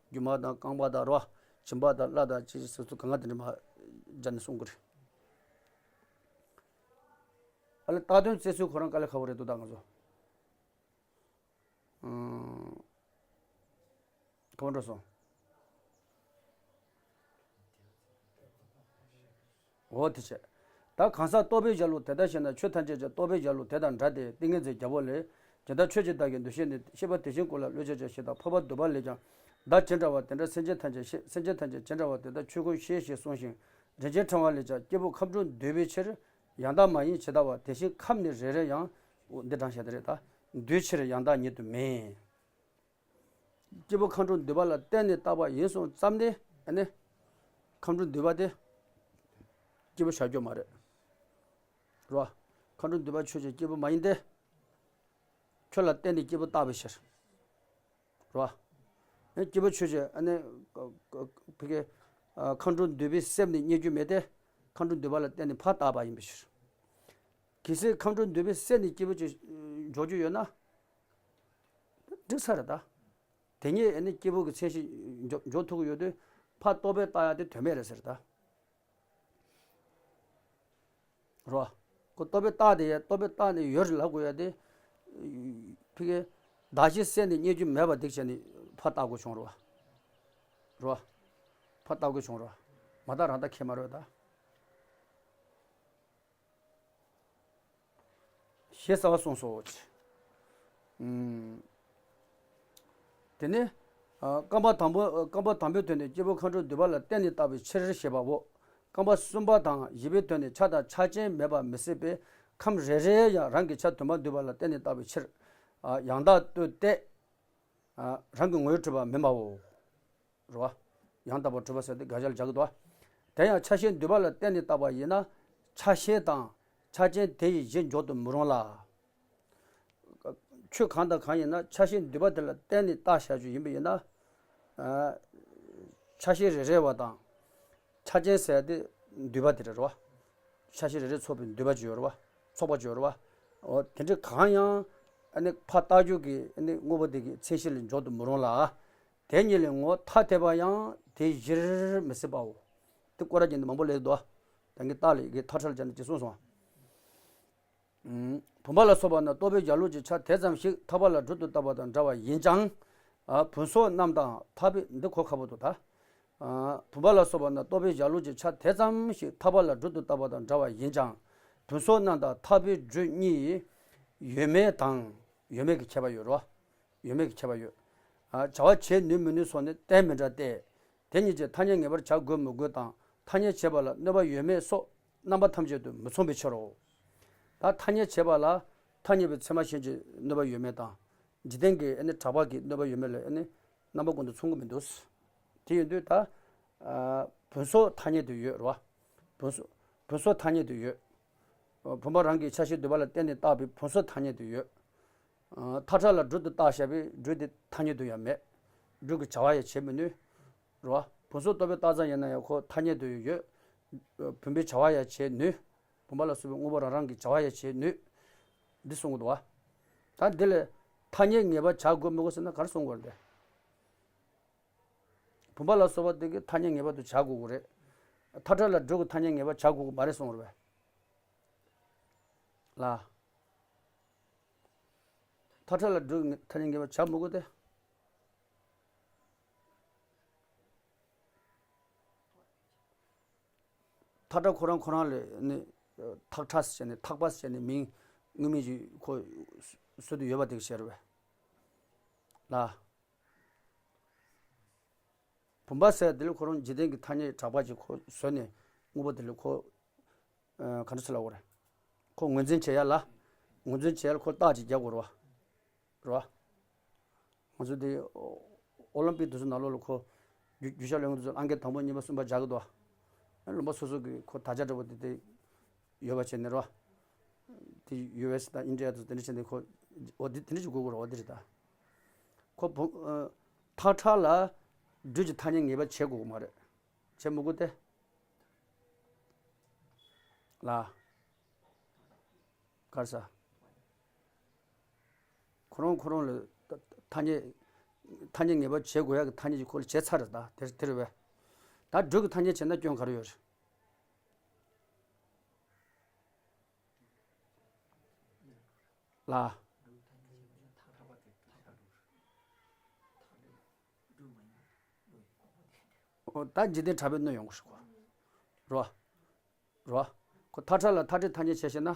རྒྱུ་མ་དང་རྐང་པ་དང་རོ། སྦྱིན་པ་དང་བླ་དང་ཅི་ཟེར་ཚུལ་གང་ག་དེ་འདྲ་མ་སྦྱར་ནས་གསུང་གི་རེད། ཨ་ལས་རྟགས་དོན་བཙལ་ཚུལ་ཁོ་རང་དཀའ་ལས་ཁག་པོ་རེད་འདུག་ད་ང་ཚོ། ཨང་། གང་འགྲོ་སོང་། འོ་དེ་བྱས། ད་གང་ཟག་རྟོག་པས་སྦྱར་ལུགས་དེ་ལྟར་ཤེས་ན། ཆོས་ཐམས་ཅད་ཀྱང་རྟོག་པས་སྦྱར་ལུགས་དེ་དང་འདྲ་སྟེ། ཏིང་ངེ་འཛིན་རྒྱལ་པོ་ལས། ཇི་ལྟར་ཆོས་ཀྱི་བདག་གི་འདུ་ཤེས་ནི། ཤེས་པ་དེ་བཞིན་ཀུན་ལ་བློས་བྱས་ཀྱང་ཞེས་དང་། འཕགས་པ་འདུས་པ་ལས་ཀྱང་། བདག་ཇི་འདྲ་བ་དེ་འདྲ་སེམས་ཅན་ཐམས་ཅད་ཤེས། སེམས་ཅན་ཐམས་ཅད་ཇི་འདྲ་བ་དེ་ལྟར་ཆོས་ཀུན་ཤེས་ཞེས་གསུངས་ཤིང་། རིན་ཆེན་ཕྲེང་བ་ལས་ཀྱང་། སྐྱེས་བུ་ཁམས་དྲུག་འདུས་པའི་ཕྱིར། ཡང་དག་མ་ཡིན་ཇི་ལྟ་བ། དེ་བཞིན་ཁམས་ནི་རེ་རེ་ཡང་། འདི་དྲངས་བཞག་དེ་རེད་ད། འདུས་ཕྱིར་ཡང་དག་ཉིད་དུ་མིན། སྐྱེས་བུ་ཁམས་དྲུག་འདུས་པ་ལ་བརྟེན་ནས་བཏགས་པ་ཡིན་གསུངས་ཙམ་ནས་ཨ་ནི། ཁམས་དྲུག་འདུས་པ་དེ། སྐྱེས་བུ་བཞག་རྒྱུ་མ་རེད། རོ། ཁམས་དྲུག་འདུས་པ་ཆོས་ཅན་སྐྱེས་བུ་མ་ཡིན་ཏེ། ཁྱོད་ལ་བརྟེན་ནས་སྐྱེས་བུ་བཏགས་པའི་ཕྱིར། རོ། སྐྱེས་བུ་ཆོས་ཅན་ཨ་ནི་ཕ་གི་མཁའ་འགྲོ་འདུས་པའི་སེམས་ནི་རྙེད་རྒྱུ་མེད་དེ། མཁའ་འགྲོ་འདུས་པ་ལ་བརྟེན་ནས་ཕར་བཏགས་པ་ཡིན་པའི་ཕྱིར། གལ་སྲིད་མཁའ་འགྲོ་འདུས་པའི་སེམས་ནི་སྐྱེས་བུ་ཅིག་འཇོག་རྒྱུ་ཡོད་ན། འགྲིག་ས་རེད་ད། དེ་ཉིད་ཨ་ནི་སྐྱེས་བུ་གི་མཚན་གཞི་འཇོག་འཇོག་ཐུབ་ཀྱི་ཡོད་དུས་ཕར་ལྟོ་ཕད་བཏགས་ཡ་དེ་དོན་མེད་རེད་ཟེར་ད། རོ། ཁོ་ལྟོ་ཕད་བཏགས་དེ་ཡ་ལྟོ་ཕད་བཏགས་ནས་ཡོད་རེད་ལབ་དགོས་ཡ་དེ། ཕ་གི་གདགས་གཞིའི་སེམས་ནི་རྙེད་རྒྱུ་མེད་པ་འདི་བྱས་ནས་ཕར་བཏགས་དགོས་བྱུང་རོ། རོ། ཕར་བཏགས་དགོས་བྱུང་རོ། མ་བཏགས་རང་ད་ཁེ་མ་རོ་ད། ཞེས་གསལ་བར་གསུངས་སོ། ཨུམ། དེ་ནས། ཨ། རྐང་པ་དང་པོ་རྐང་པ་དང་པོའི་དོན་ནི་སྐྱེས་བུ་མཁའ་འགྲོ་འདུས་པ་ལ་བརྟེན་ནས་བཏགས་པའི་ཕྱིར་ཞེས་པའོ། རྐང་པ་གསུམ་པ་དང་བཞི་པའི་དོན་ནི་ཆ་དང་ཆ་ཅན་མེད་པ་མི་སྲིད་པས་ཁམས་རེ་རེ་ཡང་རང་གི་ཆ་དུ་མར་འདུས་པ་ལ་བརྟེན་ནས་བཏགས་པའི་ཕྱིར། ཨ། ཡང་དག་ལྟོས་ཏེ། ཨ། རང་གི་ངོས་གྲུབ་པ་མིན་པའོ། རེད་བ། ཡང་དག་པར་གྲུབ་པ་ཟེར་ཏེ་དགག་བྱ་ལ་སྦྱར་གྱི་འདུག་བ། དེ་ཡང་ཆ་ཤས་འདུས་པ་ལ་བརྟེན་ནས་བཏགས་པ་ཡིན་ན་ཆ་ཤས་དང་ཆ་ཅན་དེ་ཡི་གཞི་འཇོག་ཏུ་མི་རུང་ལ། ཆོས་གང་དང་གང་ཡིན་ན་ཆ་ཤས་འདུས་པ་དེ་ལ་བརྟེན་ནས་བཏགས་བཞག་རྒྱུ་ཡིན་པ་ཡིན་ན། ཨ། ཆ་ཤས་རེ་རེ་བ་དང་ཆ་ཅན་ཟེར་ཏེ་འདུས་པ་དེ་རེད་བ། ཆ་ཤས་རེ་རེ་ཚོགས་པའི་འདུས་པ་ཅིག་ཡོད་རེད་བ། ཚོགས་པ་ཅིག་ཡོད་རེད་བ། འོ་དེ་འདྲ་གང་ཡང་ཨ་ནི་ཕར་བཏགས་རྒྱུ་གི་ཨ་ནི་དངོས་པོ་དེ་གི་མཚན་གཞི་ལ་འཇོག་ཏུ་མི་རུང་ལ། དེ་ཉིད་ལས་ངོ་བོ་ཐ་དད་པ་ཡང་དེའི་གཞིར་མི་སྲིད་པའོ། དེ་སྐོར་ར་རྒྱན་དུ་མང་པོ་སླེབས་འདུག་དེང་གི་རྟགས་ལས་ཀྱི་ཐག་ཁྲ་ལ་སྦྱར་ནས་ཅེས་གསུངས་སོང་། ཨུམ། བུམ་པ་ལ་སོགས་པ་ན་ལྟོ་ཕད་བཞག་ལུགས་ཀྱི་ཆ་དེ་ཙམ་ཞིག་ཐར་པ་ལ་སྦྲུལ་དུ་བཏགས་པ་དང་འདྲ་བ་ཡིན་ཀྱང་། ཨ། བུམ་སོགས་རྣམས་དང་ཐར་པའི་འདི་གོ་ཁ་པོ་འདུག་ད། ཨ། བུམ་པ་ལ་སོགས་པ་ན་ལྟོ་ཕད་བཞག་ལུགས་ཀྱི་ཆ་དེ་ཙམ་ཞིག་ཐར་པ་ལ་སྦྲུལ་དུ་བཏགས་པ་དང་འདྲ་བ་ཡིན་ཀྱང་། བུམ་སོགས་རྣམས་དང་ཐར་པའི་སྦྲུལ་གཉིས་ཡོད་མེད་དང་ཡོད་མེད་ཀྱི་ཁྱད་པར་ཡོད་རོ། ཡོད་མེད་ཀྱི་ཁྱད་པར་ཡོད། ཨ། བྱ་བ་བྱེད་ནུས་མི་ནུས་སོགས་ནི་གཏན་མི་འདྲ་སྟེ། དེ་གཉིས་ཀྱི་ཐ་སྙད་ངེས་པར་བྱ་དགོས་མི་དགོས་དང་ཐ་སྙད་བྱེད་པ་ལ་གནོད་པ་ཡོད་མེད་སོགས་རྣམ་པ་ཐམས་ཅད་དུ་མི་མཚུངས་པའི་ཕྱིར་རོ། ད་ཐ་སྙད་བྱེད་པ་ལ་ཐ་སྙད་པའི་ཚད་མ་གཞན་གྱི་གནོད་པ་ཡོད་མེད་དང་། འཇིག་རྟེན་གྱི་ཨ་ནི་གྲགས་པ་གི་གནོད་པ་ཡོད་མེད་ལ་ཨ་ནི་རྣམ་པ་ཀུན་ཏུ་མཚུངས་ཀྱི་མི་འདུག་དེ་ཡིན་དུས་ད། ཨ། བུམ་སོགས་ཐ་སྙད་དུ་ཡོད་རེད་བ། བུམ་སོགས་བུམ་སོགས་ཐ་སྙད་དུ་ཡོད། བུམ་པ་རང་གི་ཆ་ཤས་འདུས་པ་ལ་བརྟེན་ནས་བཏགས་པའི་བུམ་སོགས་ཐ་སྙད་དུ་ཡོད། ཐག་ཁྲ་ལ་སྦྲུལ་དུ་བཏགས་བཞག་པའི་སྦྲུལ་དེ་ཐ་སྙད་དུ་ཡང་མེད། སྦྲུལ་གྱི་བྱ་བ་ཡང་བྱེད་མི་ནུས། རེད་བ། བུམ་སོགས་ལྟོ་ཕད་བཏགས་ཙམ་ཡིན་ན་ཡང་ཁོ་ཐ་སྙད་དུ་ཡོད། བུམ་པའི་བྱ་བ་ཡང་བྱེད་ནུས། བུམ་པ་ལ་སོགས་པའི་དངོས་པོ་རང་རང་གི་བྱ་བ་ཡང་བྱེད་ནུས། འདི་གསུང་གི་འདུག་བ། ད་འདི་ལས་ཐ་སྙད་ངེས་པ་བྱ་དགོས་མི་དགོས་ཟེར་ན་ག་རེ་གསུང་དགོས་རེད། བུམ་པ་ལ་སོགས་པ་དེ་གི་ཐ་སྙད་ངེས་པར་དུ་བྱ་དགོས་ཀྱི་རེད། ཐག་ཁྲ་ལ་སྦྲུལ་གྱི་ཐ་སྙད་ངེས་པར་བྱ་དགོས་ཀྱི་མ་རེད་གསུངས་རེད་པས། ལ། ཐག་ཁྲ་ལ་སྦྲུལ་གྱི་ཐ་སྙད་ངེས་པར་བྱ་མི་དགོས་ཏེ། ཐག་ཁྲ་ཁོ་རང་ཁོ་རང་ལས་ནི། ཐག་ཁྲ་ཟེར་ནས་ཐག་པ་ཟེར་ནས་མིང་དངོས་མིང་ཞིག་ཁོ་བཟོས་ཏེ་ཡོད་པ་དེ་ཤེས་རེད་པས། ལ། བུམ་པ་ཟེར་དེ་ལ་ཁོ་རང་འཇིག་རྟེན་གྱི་ཐ་སྙད་གྲགས་པ་ཅིག་ཁོ་བཟོས་ནས་དངོས་པོ་དེ་ལ་ཁོ། ཨ། ག་འདྲ་ཟེར་ལབ་དགོས་རེད། ཁོ་ངོས་འཛིན་བྱེད་ཡ་ལ། ངོས་འཛིན་བྱེད་ཡ་ལ་ཁོ་རྟགས་ཅིག་རྒྱག་དགོས་རེད་བ། རེད་བ། ང་ཚོ་འདི་ཨོ་ལིམ་པིག་དེ་ཚོ་ནང་ལོགས་ལ་ཁོ། རྒྱུ་རྒྱུ་ཆ་ལོན་དེ་ཚོ་ཨང་ཀི་དང་པོ་གཉིས་པ་གསུམ་པ་རྒྱག་གི་འདུག་བ། ལུང་པ་སོ་སོ་གི་ཁོ་དར་ཆ་འདྲ་པོ་དེ་དེ་ཡོད་པ་བྱས་ནས་རེད་བ། དེ་ཡུ་ཨེས་དང་ཨིན་ཌི་ཡ་དང་དེ་འདྲ་བྱས་ནས་ཁོ། འོ་དེ་དེ་འདྲ་ཅིག་དགོས་དགོས་རེད་བ། དེ་རེད་ད། ཁོ་བུ། ཨ། ཐག་ཁྲ་ལ་སྦྲུལ་གྱི་ཐ་སྙད་ངེས་པ་བྱེད་དགོས་ཀྱི་མ་རེད། བྱེད་མི་དགོས་ཏེ། ལ། ག་རེ་ཟ། ཁོ་རང་ཁོ་རང་ལ་ཐ་ཐ་སྙད་ཐ་སྙད་ངེས་པ་བྱེད་དགོས་ཡག་གི་ཐ་སྙད་ཀྱི་ཁོ་ལ་བྱས་ཚར་རེད་ད། དེ་དེ་རེད་པས། ད་སྦྲུལ་གྱི་ཐ་སྙད་བྱས་ན་སྐྱོན་ག་རེ་ཡོད་རེད། ལ། འོ་ད་འཇིག་རྟེན་གྲགས་པས་གནོད་ཡོང་གི་རེད་ཁོ། རོ། རོ། ཁོ་ཐག་ཁྲ་ལ་ཐག་ཁྲའི་ཐ་སྙད་བྱས་ཤེ་ན།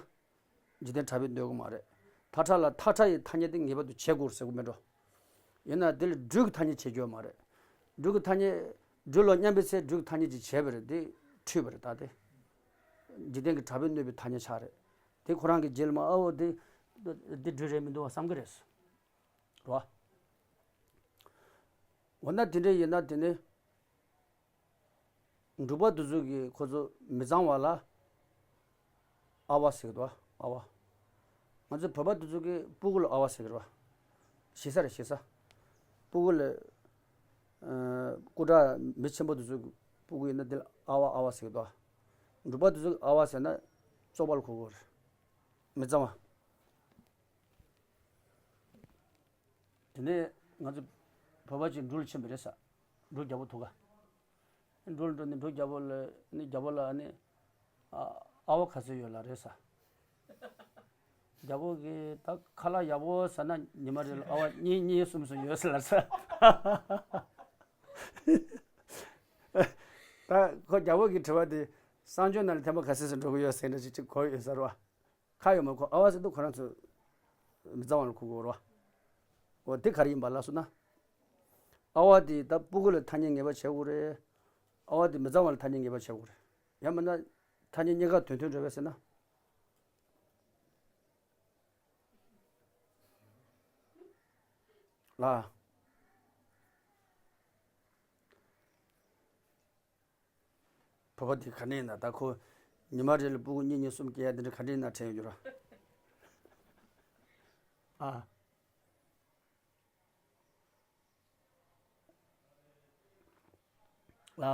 འཇིག་རྟེན་གྲགས་པས་གནོད་གི་མ་རེད། ཐག་ཁྲ་ལ་ཐག་ཁྲ་ཡི་ཐ་སྙད་དེ་ངེས་པར་དུ་བྱེད་དགོས་ཟེར་གི་མེད་འགྲོ། ཡིན་ན་དེ་ལ་སྦྲུལ་གྱི་ཐ་སྙད་བྱེད་རྒྱུ་མ་རེད། སྦྲུལ་གྱི་ཐ་སྙད། སྦྲུལ་ལོ་མཉམ་པའི་ཚེ་སྦྲུལ་གྱི་ཐ་སྙད་ཅིག་བྱས་པ་རེད་དེ། འཁྲུལ་པ་རེད་ད་དེ། འཇིག་རྟེན་གྱི་གྲགས་པས་གནོད་པའི་ཐ་སྙད་ཆགས་རེད། དེ་ཁོ་རང་གི་རྗེས་ལ་མ་ཨ་འོ་དེ། འདི་སྦྲུལ་རེད་མི་འདུག་བ་བསམ་གི་རེད། རོ། འོ་ན་དེ་འདྲ་ཡིན་ན་དེ་ནི། འབྲུག་པ་དེ་ཚོ་གིས་ཁོ་ཚོ་མི་གཙང་བ་ལ་ཨ་བ་ཟེར་གི་འདུག་ཨ་བ། ང་ཚོ་བོད་པ་དེ་ཚོ་གིས་སྤུ་གུ་ལ་ཨ་བ་ཟེར་གི་རེད་བ། ཞེ་ས་རེད་ཞེ་ས། སྤུ་གུ་ལ་ ཨ། སྐུ་དྲག་མི་ཆེན་པོ་དེ་ཚོ་གི་སྤུ་གུ་ཡིན་ན་དེ་ལ་ཨ་བ་ཨ་བ་ཟེར་གི་འདུག་འབྲུག་པ་དེ་ཚོ་གི་ཨ་བ་ཟེར་ན་བཙོག་པ་ལ་གོ་གི་རེད། མི་གཙང་བ། དེ་ནས་ང་ཚོ་བོད་པ་ཅིག་འབྲུག་ལ་ཕྱིན་པ་རེད་ས། འབྲུག་རྒྱལ་པོ་ཐུག་ག་འབྲུག་ལ་འགྲོ་ནས་འབྲུག་རྒྱལ་པོ་ལ་ནི་རྒྱལ་པོ་ལ་ཨ་ནི། ཨ། ཨ་བ་ག་ཚོད་ཡོད་ལབ་རེད་ས། རྒྱལ་པོ་གིས་ད་ཁ་ལག་ཡག་པོ་ཟ་ན་ཉི་མ་རེ་ལ་ཨ་བ་གཉིས་གཉིས་གསུམ་གསུམ་ཡོད་ཟེར་ལབ་ས། ད་ཁོ་རྒྱལ་པོ་གིས་དྲི་བ་དེ་གསང་སྤྱོད་ནང་ལ་ཐེངས་མ་ག་ཚོད་ཙམ་འགྲོ་གི་ཡོད་ཟེར་འདྲ་ཅིག་ཅིག་གོ་ཡོད་ས་རེད་བ། ཁ་ཡོད་མ་ཁོ་ཨ་བ་ཟེར་དུས་ཁོ་རང་ཚོ་མི་གཙང་བ་ལ་གོ་གི་ཡོད་རེད་བ། འོ་དེ་ག་རེ་ཡིན་པ་ལབ་སོང་ན། ཨ་བ་དེ་ད་སྤུ་གུ་ལ་ཐ་སྙད་ངེས་པ་བྱེད་དགོས་རེད། ཨ་བ་དེ་མི་གཙང་བ་ལ་ཐ་སྙད་ངེས་པ་བྱེད་དགོས་རེད། ཡང་མིན་ན་ཐ་སྙད་གཉིས་ཀ་དོན་མཐུན་འགྲོ་བས་ཟེར་ན། ལ། བོད་པ་དེ་ག་འདྲ་ཡིན་ན་ད་ཁོ་ཉི་མ་རེ་ལ་སྤུ་གུ་གཉིས་གཉིས་གསུམ་སྐྱེ་ཡ་དེ་འདྲ་ག་འདྲ་ཡིན་ན་དྲན་ཡོད་ར། ཨ། ལ།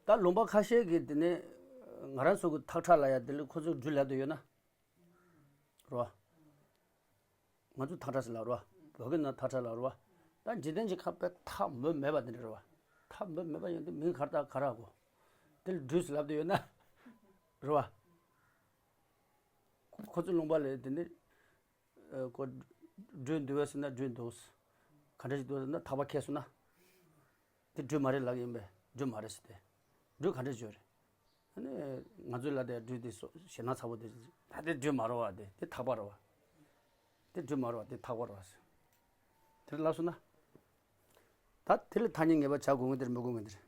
ད་ལུང་པ་ཁ་ཤས་ཀྱིས་དེ་ནས་ང་རང་ཚོ་གི་ཐག་ཁྲ་ལབ་ཡ་དེ་ལ་ཁོ་ཚོ་སྦྲུལ་ལབ་དུ་ཡོད་ན། རོ། ང་ཚོ་ཐག་ཁྲ་ཟེར་ལབ་རོ། བོད་སྐད་ནང་ཐག་ཁྲ་ལབ་རོ། ད་འཇིག་རྟེན་གྱི་ཁ་དཔེ་ཐག་མོ་མེད་པ་དེ་འདྲ་རོ། ཐག་མོ་མེད་པ་ཡོང་དུས་མིང་གར་ཐག་ག་ར་གོ། དེ་ལ་སྦྲུལ་ཟེར་ལབ་དུ་ཡོད་ན། རོ། ཁོ་ཚོ་ལུང་པ་ལས་དེ་ནི། ཨ། ཁོ་སྦྲུལ་འདུག་བས་ཟེར་ན་སྦྲུལ་འདུག་ག་འདྲ་ཞིག་འདུག་ཟེར་ན་ཐག་པ་ཁེལ་སོང་ན། དེ་སྦྲུལ་མ་རེད་ལབ་ཀྱི་ཡིན་པས་སྦྲུལ་མ་རེད་ཟེར་ཏེ། སྦྲུལ་ག་འདྲ་བརྗོད་རེད། ཨ་ནི་ང་ཚོའི་ལ་དེ་སྦྲུལ་དེ་སོ་ཞེད་སྣང་ཚ་པོ་དེ། ད་དེ་སྦྲུལ་མ་རེད་བ། དེ་དེ་ཐག་པ་རེད་བ། དེ་སྦྲུལ་མ་རེད་བ། དེ་ཐག་པ་རེད་བ་ཟེར། དེ་ལབ་སོང་ན། ད་དེ་ལ་ཐ་སྙད་ངེས་པ་བྱ་དགོས་ངེས་དེར་མི་དགོས་ངེས་དེར།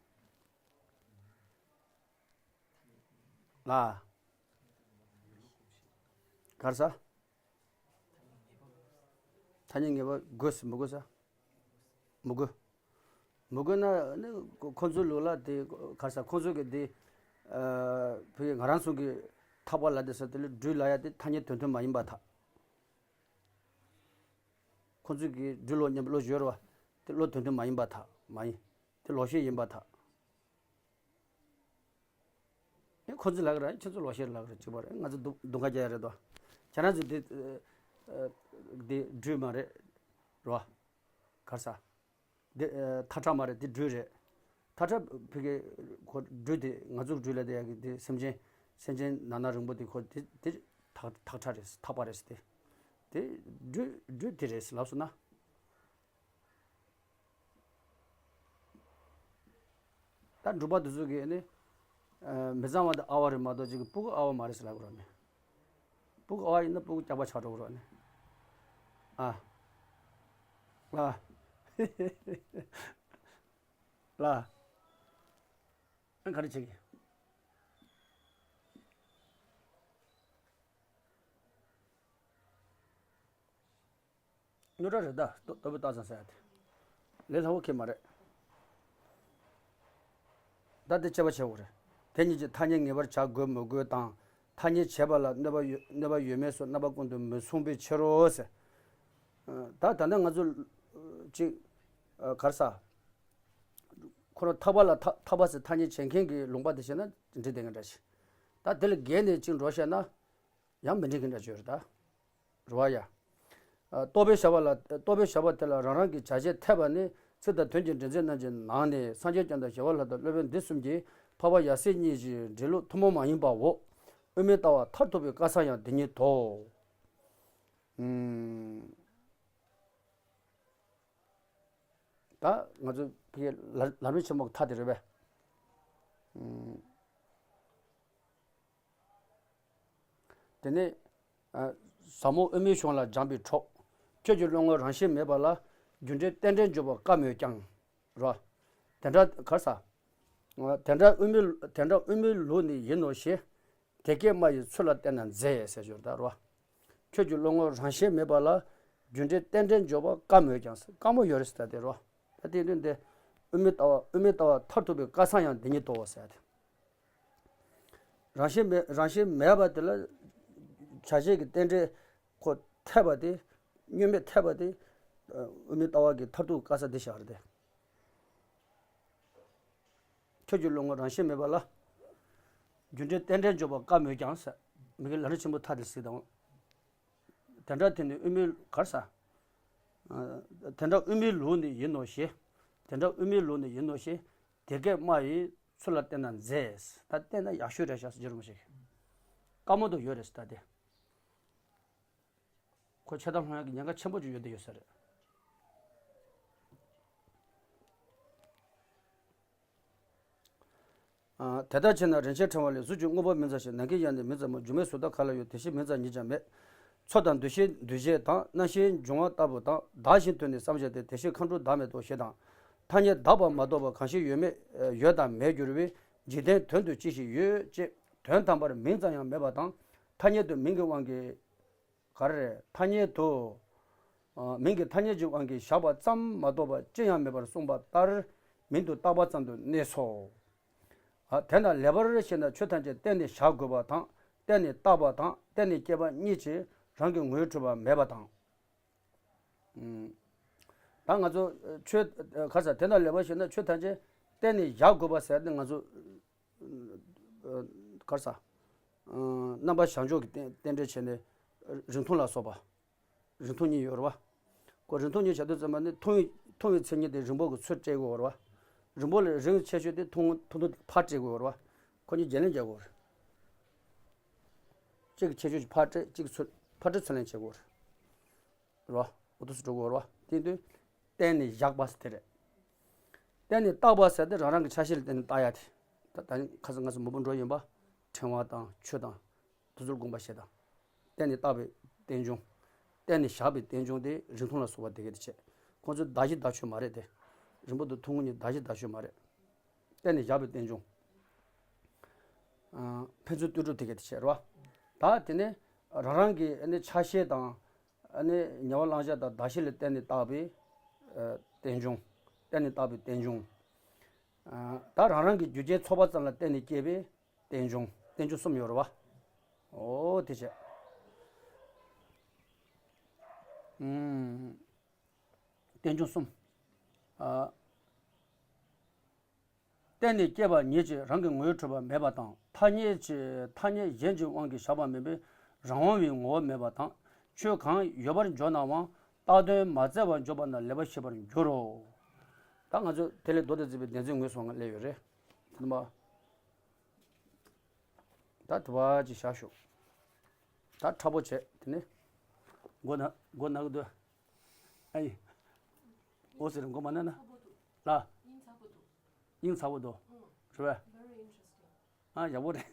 ལ། གར་ས། ཐ་སྙད་ངེས་པ་དགོས་སུ་མི་དགོས་ས། མི་དགོས། མི་དགོས་ན་ནི་ཁོ་ཚོའི་ལུགས་ལ་དེ་གར་ས་ཁོ་ཚོ་གི་དེ། ཨ། བོད་ང་རང་ཚོ་གི་ཐག་པ་ལ་དེ་ས་དེ་ལ་སྦྲུལ་ལ་ཡ་དེ་ཐ་སྙད་དོན་མཐུན་མ་ཡིན་པ་ཐག་ཁོ་ཚོ་གི་སྦྲུལ་ལོ་མཉམ་པ་ལོ་ཡོད་རེད་བ། དེ་ལོ་དོན་མཐུན་མ་ཡིན་པ་ཐག་མ་ཡིན། དེ་ལོག་ཤེས་ཡིན་པ་ཐག་ཨེ་ཁོ་ཚོ་ལབ་ཀྱི་རེད། ཁྱེད་ཚོ་ལོག་ཤེས་ལབ་ཀྱི་རེད། གཅིག་པ་རེད། ང་ཚོ་སྡུག་སྡུག་ཁ་རྒྱག་ཡ་རེད་དོ། ཁྱེད་རང་ཚོ་འདི་འདི་སྦྲུལ་མ་རེད་རོ། གར་ས། འདི་ཐག་ཁྲ་མ་རེད། འདི་སྦྲུལ་རེད། ཐག་ཁྲ་ཕ་གི་ཁོ་སྦྲུལ་དེ་ང་ཚོ་སྦྲུལ་ལབ་དེ་ཡ་གི་དེ་སེམས་ཅན་སེམས་ཅན་ནང་ན་རིང་པོ་དེ་ཁོ་དེ་དེ་ཐག་ཐག་ཁྲ་རེད། ཐག་པ་རེད་དེ། དེ་སྦྲུལ་སྦྲུལ་དེ་རེད་ལབ་སོང་ན། ད་འབྲུག་པ་དེ་ཚོ་གིས་ནི། ཨ། མི་གཙང་བ་དེ་ཨ་བ་རེད་མ་གཏོགས་ཅིག་སྤུ་གུ་ཨ་བ་མ་རེད་ཟེར་ལབ་དགོས་རེད་ནི། སྤུ་གུ་ཨ་བ་ཡིན་ན་སྤུ་གུ་སྐྱག་པ་ཆགས་འགྲོ་གི་རེད་ནི། ཨ། ལ། ལ། ཨ། ག་རེ་བྱེད་ཀྱི། རྙོག་དྲ་རེད་ད། ལྟོ་ལྟོ་བུ་སྟག་ཚང་ཟེར་ཡ་དེ། ལས་སླ་བོ་ཁེལ་མ་རེད། ད་དེ་དཔྱད་པ་བྱེད་དགོས་རེད། དེ་གཉིས་ཀྱི་ཐ་སྙད་ངེས་པར་བྱ་དགོས་མི་དགོས་དང་། ཐ་སྙད་བྱེད་པ་ལ་གནོད་པ་ཡོད་གནོད་པ་ཡོད་མེད་སོགས་རྣམ་པ་ཀུན་ཏུ་མི་མཚུངས་པའི་ཕྱིར་རོ་ཟེར། ད་ད་ནི་ང་ཚོ་ཅིག་གར་ས། ཁོ་རང་ཐག་པ་ལ་ཐག་ཐག་པ་ཟེར་ཐ་སྙད་བྱེད་མཁན་གྱི་ལུང་པ་དེ་བྱས་ན་འགྲིག་བསྡད་མཁན་འདྲ་ཞིག་ད་དེ་ལས་བརྒལ་ནས་ཅིག་འགྲོ་བཤད་ན། ཡང་མི་འགྲིག་གི་འདྲ་བརྗོད་རེད་ད། རེད་བ་ཡ། ཨ། རྟོག་པའི་བྱ་བ་ལ་རྟོག་པའི་བྱ་བ་དེ་ལ་རང་རང་གི་བྱ་བྱེད་འཐད་པ་ནི་ཚིག་དང་དོན་གྱི་འབྲེལ་ཚད་རྣམས་ཀྱི་ནང་ནས་སངས་རྒྱས་བསྐྱངས་དང་ཞི་བ་ལྷ་དང་སློབ་དཔོན་འདི་གསུམ་གྱིས་འཕགས་པ་ཡབ་སྲས་གཉིས་ཀྱི་འབྲེལ་ལུགས་ཐུན་མོང་མ་ཡིན་པའོ། དབུ་མའི་ལྟ་བ་མཐར་ཐུག་པའི་བཀའ་གསང་ཡང་འདི་ཉིད་དོ། ཨུམ། ད་ང་ཚོ་ཕ་གིའི་ལ་ལམ་རིམ་ཆེན་མོ་གི་མཐའ་དེ་རེད་པས། ཨུམ། དེ་ནས། ཨ། ཟབ་མོ་དབུ་མའི་གཞུང་ལ་སྦྱངས་པའི་གྲོགས། ཁྱོད་ཀྱི་བློ་ངོར་རང་བཞིན་མེད་པ་ལ། རྒྱུ་འབྲས་རྟེན་འབྲེལ་འཇོག་པ་དཀའ་མོད་ཀྱང་། རོ། དེ་འདྲ་གར་ས། དེ་འདྲ་དབུ་མའི་དེ་འདྲ་དབུ་མའི་ལུགས་ནི་ཡིན་ནོ་ཞེས། དེ་སྐད་སྨྲ་བའི་ཚུལ་ལ་བརྟེན་ན་མཛེས་ཟེར་ཞོར་ད་རོ། ཁྱོད་ཀྱི་བློ་ངོར་རང་བཞིན་མེད་པ་ལ། རྒྱུ་འབྲས་རྟེན་འབྲེལ་འཇོག་པ་དཀའ་མོད་ཀྱང་། དཀའ་མོ་ཡོད་རེད་ཟེར་ད་དེ་རོ། ད་དེ་དོན་དེ། དབུ་མའི་ལྟ་བ་དབུ་མའི་ལྟ་བ་མཐར་ཐུག་པའི་བཀའ་གསང་ཡང་འདི་ཉིད་དོ་ཟེར་ཏེ། རང་བཞིན་མེད་རང་བཞིན་མེད་པ་དེ་ལ། བྱ་བྱེད་ཀྱི་རྟེན་འབྲེལ་ཁོ་འཐད་པ་དེ། བསྙོན་མེད་འཐད་པ་དེ། དབུ་མའི་ལྟ་བ་གི་མཐར་ཐུག་དཀའ་ས་འདི་བཞག་རེད་དེ། ཁྱོད་ཀྱི་བློ་ངོར་རང་བཞིན་མེད་པ་ལ། རྒྱུ་འབྲས་རྟེན་འབྲེལ་འཇོག་པ་དཀའ་མོད་ཀྱང་ཟེར། མི་དགེ་ལམ་རིམ་ཆེན་པོ་མཐའ་དེ་གཟིགས་དང་། དེ་འདྲ་དེ་ནི་དབུ་མའི་གར་ས། དེ་འདྲ་དབུ་མའི་ལུགས་ནི་ཡིན་ནོ་ཞེས། དེ་འདྲ་དབུ་མའི་ལུགས་ནི་ཡིན་ནོ་ཞེས། དེ་སྐད་སྨྲ་ཡིས་ཚུར་ལ་བསྟན་ན་མཛེས། ད་བསྟན་ན་ཡག་ཤོས་རེད་ཤག་ཟེར་རྒྱུ་རུ་མ་ཞིག་དཀའ་མོ་དུ་ཡོད་རེད་ཟེར་ད་དེ། ཁོ་ཆད་ལྟ་སློང་ཡག་གི་ཉེན་ཁ་ཆེན་པོ་ཅིག་ཡོད་དེ་ཡོད་ས་རེད། དེ་ལྟར་བྱས་ན་རིན་ཆེན་ཕྲེང་བ་ལས། གཟུགས་ཀྱི་དངོས་པོ་མིང་ཙམ་ཞིག་ནམ་མཁའི་དབྱིངས་ནི་མིང་ཙམ་མོ། སྒྱུ་མའི་གཟུགས་དག་ག་ལ་ཡོད། དེ་བཞིན་མིང་ཙམ་ཉིད་ཀྱང་མེད། ཚོར་དང་འདུ་ཤེས་འདུ་བྱེད་དང་། རྣམ་ཤེས་འབྱུང་བ་ལྟ་བུ་དང་། བདག་གཞན་དོན་ནི་བསམ་བྱ་སྟེ། དེ་བཞིན་མཁའ་འགྲོ་བདག་མེད་དོ་ཞེས་དང་། ཐ་སྙད་དག་པ་མ་གཏོགས་པ་གང་ཞིག་ཡོད་མེད་ཡོད་དང་མེད་འགྱུར་བའི་འཇིག་རྟེན་དོན་དུ་ཅི་ཞིག་ཡོད་ཅེས་དོན་དམ་པར་མིང་ཙམ་ཡང་མེད་པ་དང་། ཐ་སྙད་དུ་མིང་གི་དབང་གིས། ག་རེ་རེད། ཐ་སྙད་དུ། ཨ། མིང་གི་ཐ་སྙད་ཀྱི་དབང་གིས་བཞག་པ་ཙམ་མ་གཏོགས་པ་ཅི་ཡང་མེད་པར་གསུངས་པ་ལྟར་མིང་དུ་བཏགས་པ་ཙམ་དུ་གནས་སོ། ཨ། དེ་ན་ལེགས་པར་ཤེས་ན་ཆོས་ཐམས་ཅད་བརྟེན་ནས་བཞག་དགོས་པ་དང་། བརྟེན་ནས་བཏགས་པ་དང་བརྟེན་ནས་སྐྱེས་པ་གཉིས་ཀྱིས་རང་གི་ངོ་བོས་གྲུབ་པ་མེད་པ་དང་། ཨུམ། ད་ང་ཚོ་ཆོས་ག་ས་དེ་ན་ལེགས་པར་ཤེས་ན་ཆོས་ཐམས་ཅད་བརྟེན་ནས་བཞག་དགོས་པ་ཟེར་ཏེ་ང་ཚོ། ག་རེ་ཟ། རྣམ་པ་བྱང་ཕྱོགས་ཀྱི་རྟེན་རྟེན་འབྲེལ་བྱས་ནས་རིང་ཐུང་ལ་སོགས་པ། རིང་ཐུང་གཉིས་ཡོད་རེད་བ། ཁོ་རིང་ཐུང་གཉིས་བྱ་དུས་ཙམ་པ་ནི་ཐུང་བའི་ཐུང་བའི་མཚན་ཉིད་དེ་རིང་པོ་གི་ཚུར་སྤྲད་དགོས་རེད་བ། རིང་པོ་ལས་རིང་ཆེ་ཤོས་དེ་ཐུང་ཐུང་ཐུང་དེ་ཕར་སྤྲད་དགོས་རེད་བ། ཁོ་གཉིས་བརྗེ་ལེན་རྒྱག་དགོས་རེད། གཅིག་གི་ཆེ་ཤོས་ཀྱི་ཕར་སྤྲད། གཅིག་གི་ཚུར་ཕར་སྤྲད་ཚུར་ལེན་བྱེད་དགོས་རེད། རེད་བ། འོ་དུ་སུ་འགྲོ་དགོས་རེད་བ། དེ་དུས་བརྟེན་ནས་བཞག་པ་ཟེར་དེ་རེད། བརྟེན་ནས་བཏགས་པ་ཟེར་དེ་རང་རང་གི་ཆ་ཤས་ལ་བརྟེན་ནས་བཏགས་ཡ་དེ། ད་ད་ནི་ཁ་སང་ང་ཚོ་མི་བུ་འགྲོ་ཡིན་པ། ཕྲེང་བ་དང་ཆུ་དང་། དེ་ཚོར་དགོངས་པ་བཞེས་དང་། བརྟེན་ནས་བཏགས་པའི་རྟེན་འབྱུང་། བརྟེན་ནས་བཞག་པའི་རྟེན་འབྱུང་དེ་རིང་ཐུང་ལ་སོགས་པ་དེ་གས་དེ་བྱས། ཁོང་ཚོའི་བརྡ་གཞི་བརྡ་ཆོས་མ་རེད་དེ། རིང་པོ་དང་ཐུང་ངུ་གཉིས་བརྡ་གཞི་བརྡ་ཆོས་མ་རེད། བརྟེན་ནས་བཞག་པའི་རྟེན་འབྱུང་། ཨ། ཕན་ཚུན་ལྟོས་གྲུབ་དེ་གས་དེ་བྱས་རེད་བ། ད་དེ་ནས་རང་རང་གི་ཨ་ནི་ཆ་ཤས་དང་། ཨ་ནི་ཉེ་བར་བླང་བྱ་དང་བརྡ་གཞི་ལ་བརྟེན་ནས་བཏགས་པའི་ཨ་རྟེན་འབྱུང་། བརྟེན་ནས་བཏགས་པའི་རྟེན་འབྱུང་། ཨ། ད་རང་རང་གི་རྒྱུ་རྐྱེན་ཚོགས་པ་ཙམ་ལ་བརྟེན་ནས་སྐྱེས་པའི་རྟེན་འབྱུང་། རྟེན་འབྱུང་གསུམ་ཡོད་རེད་བ། འོ་དེ་བྱས། ཨུམ། རྟེན་འབྱུང་གསུམ། ཨ། བརྟེན་ནས་སྐྱེས་པ་ཉིད་ཀྱིས་རང་གི་ངོ་བོས་གྲུབ་པ་མེད་པ་དང་། ཐ་སྙད་ཀྱི་ཐ་སྙད་གཞན་གྱི་དབང་གིས་བཞག་པ་མིན་པས་རང་དབང་བའི་ངོ་བོ་མེད་པ་དང་། ཆོས་གང་ཡོད་པར་འཇོག་ནའང་བཏགས་དོན་མ་བཙལ་བར་འཇོག་པ་ན་ལེགས་པར་ཤེས་པར་འགྱུར་རོ། ད་ང་ཚོ་དེ་ལས་མདོ་སྡེ་མཛེས་པའི་བདེན་འཛིན་ངོས་སུ་སླེབས་ཡོད་རེད། དེ་ནི་མ། ད་དུ་བ་ཅིག་བཞག་ཤོག་ད་ཁྲ་པོ་བྱས་དེ་ནི། མགོ་ན་མགོ་ན་གི་འདུག་ཨ་ཡི། འོ་ཟེར་མགོ་མ་ན་ན། ལ། སྙིང་ཚ་པོ་འདུག་རེད་པས། ཨ་ཡག་པོ་རེད།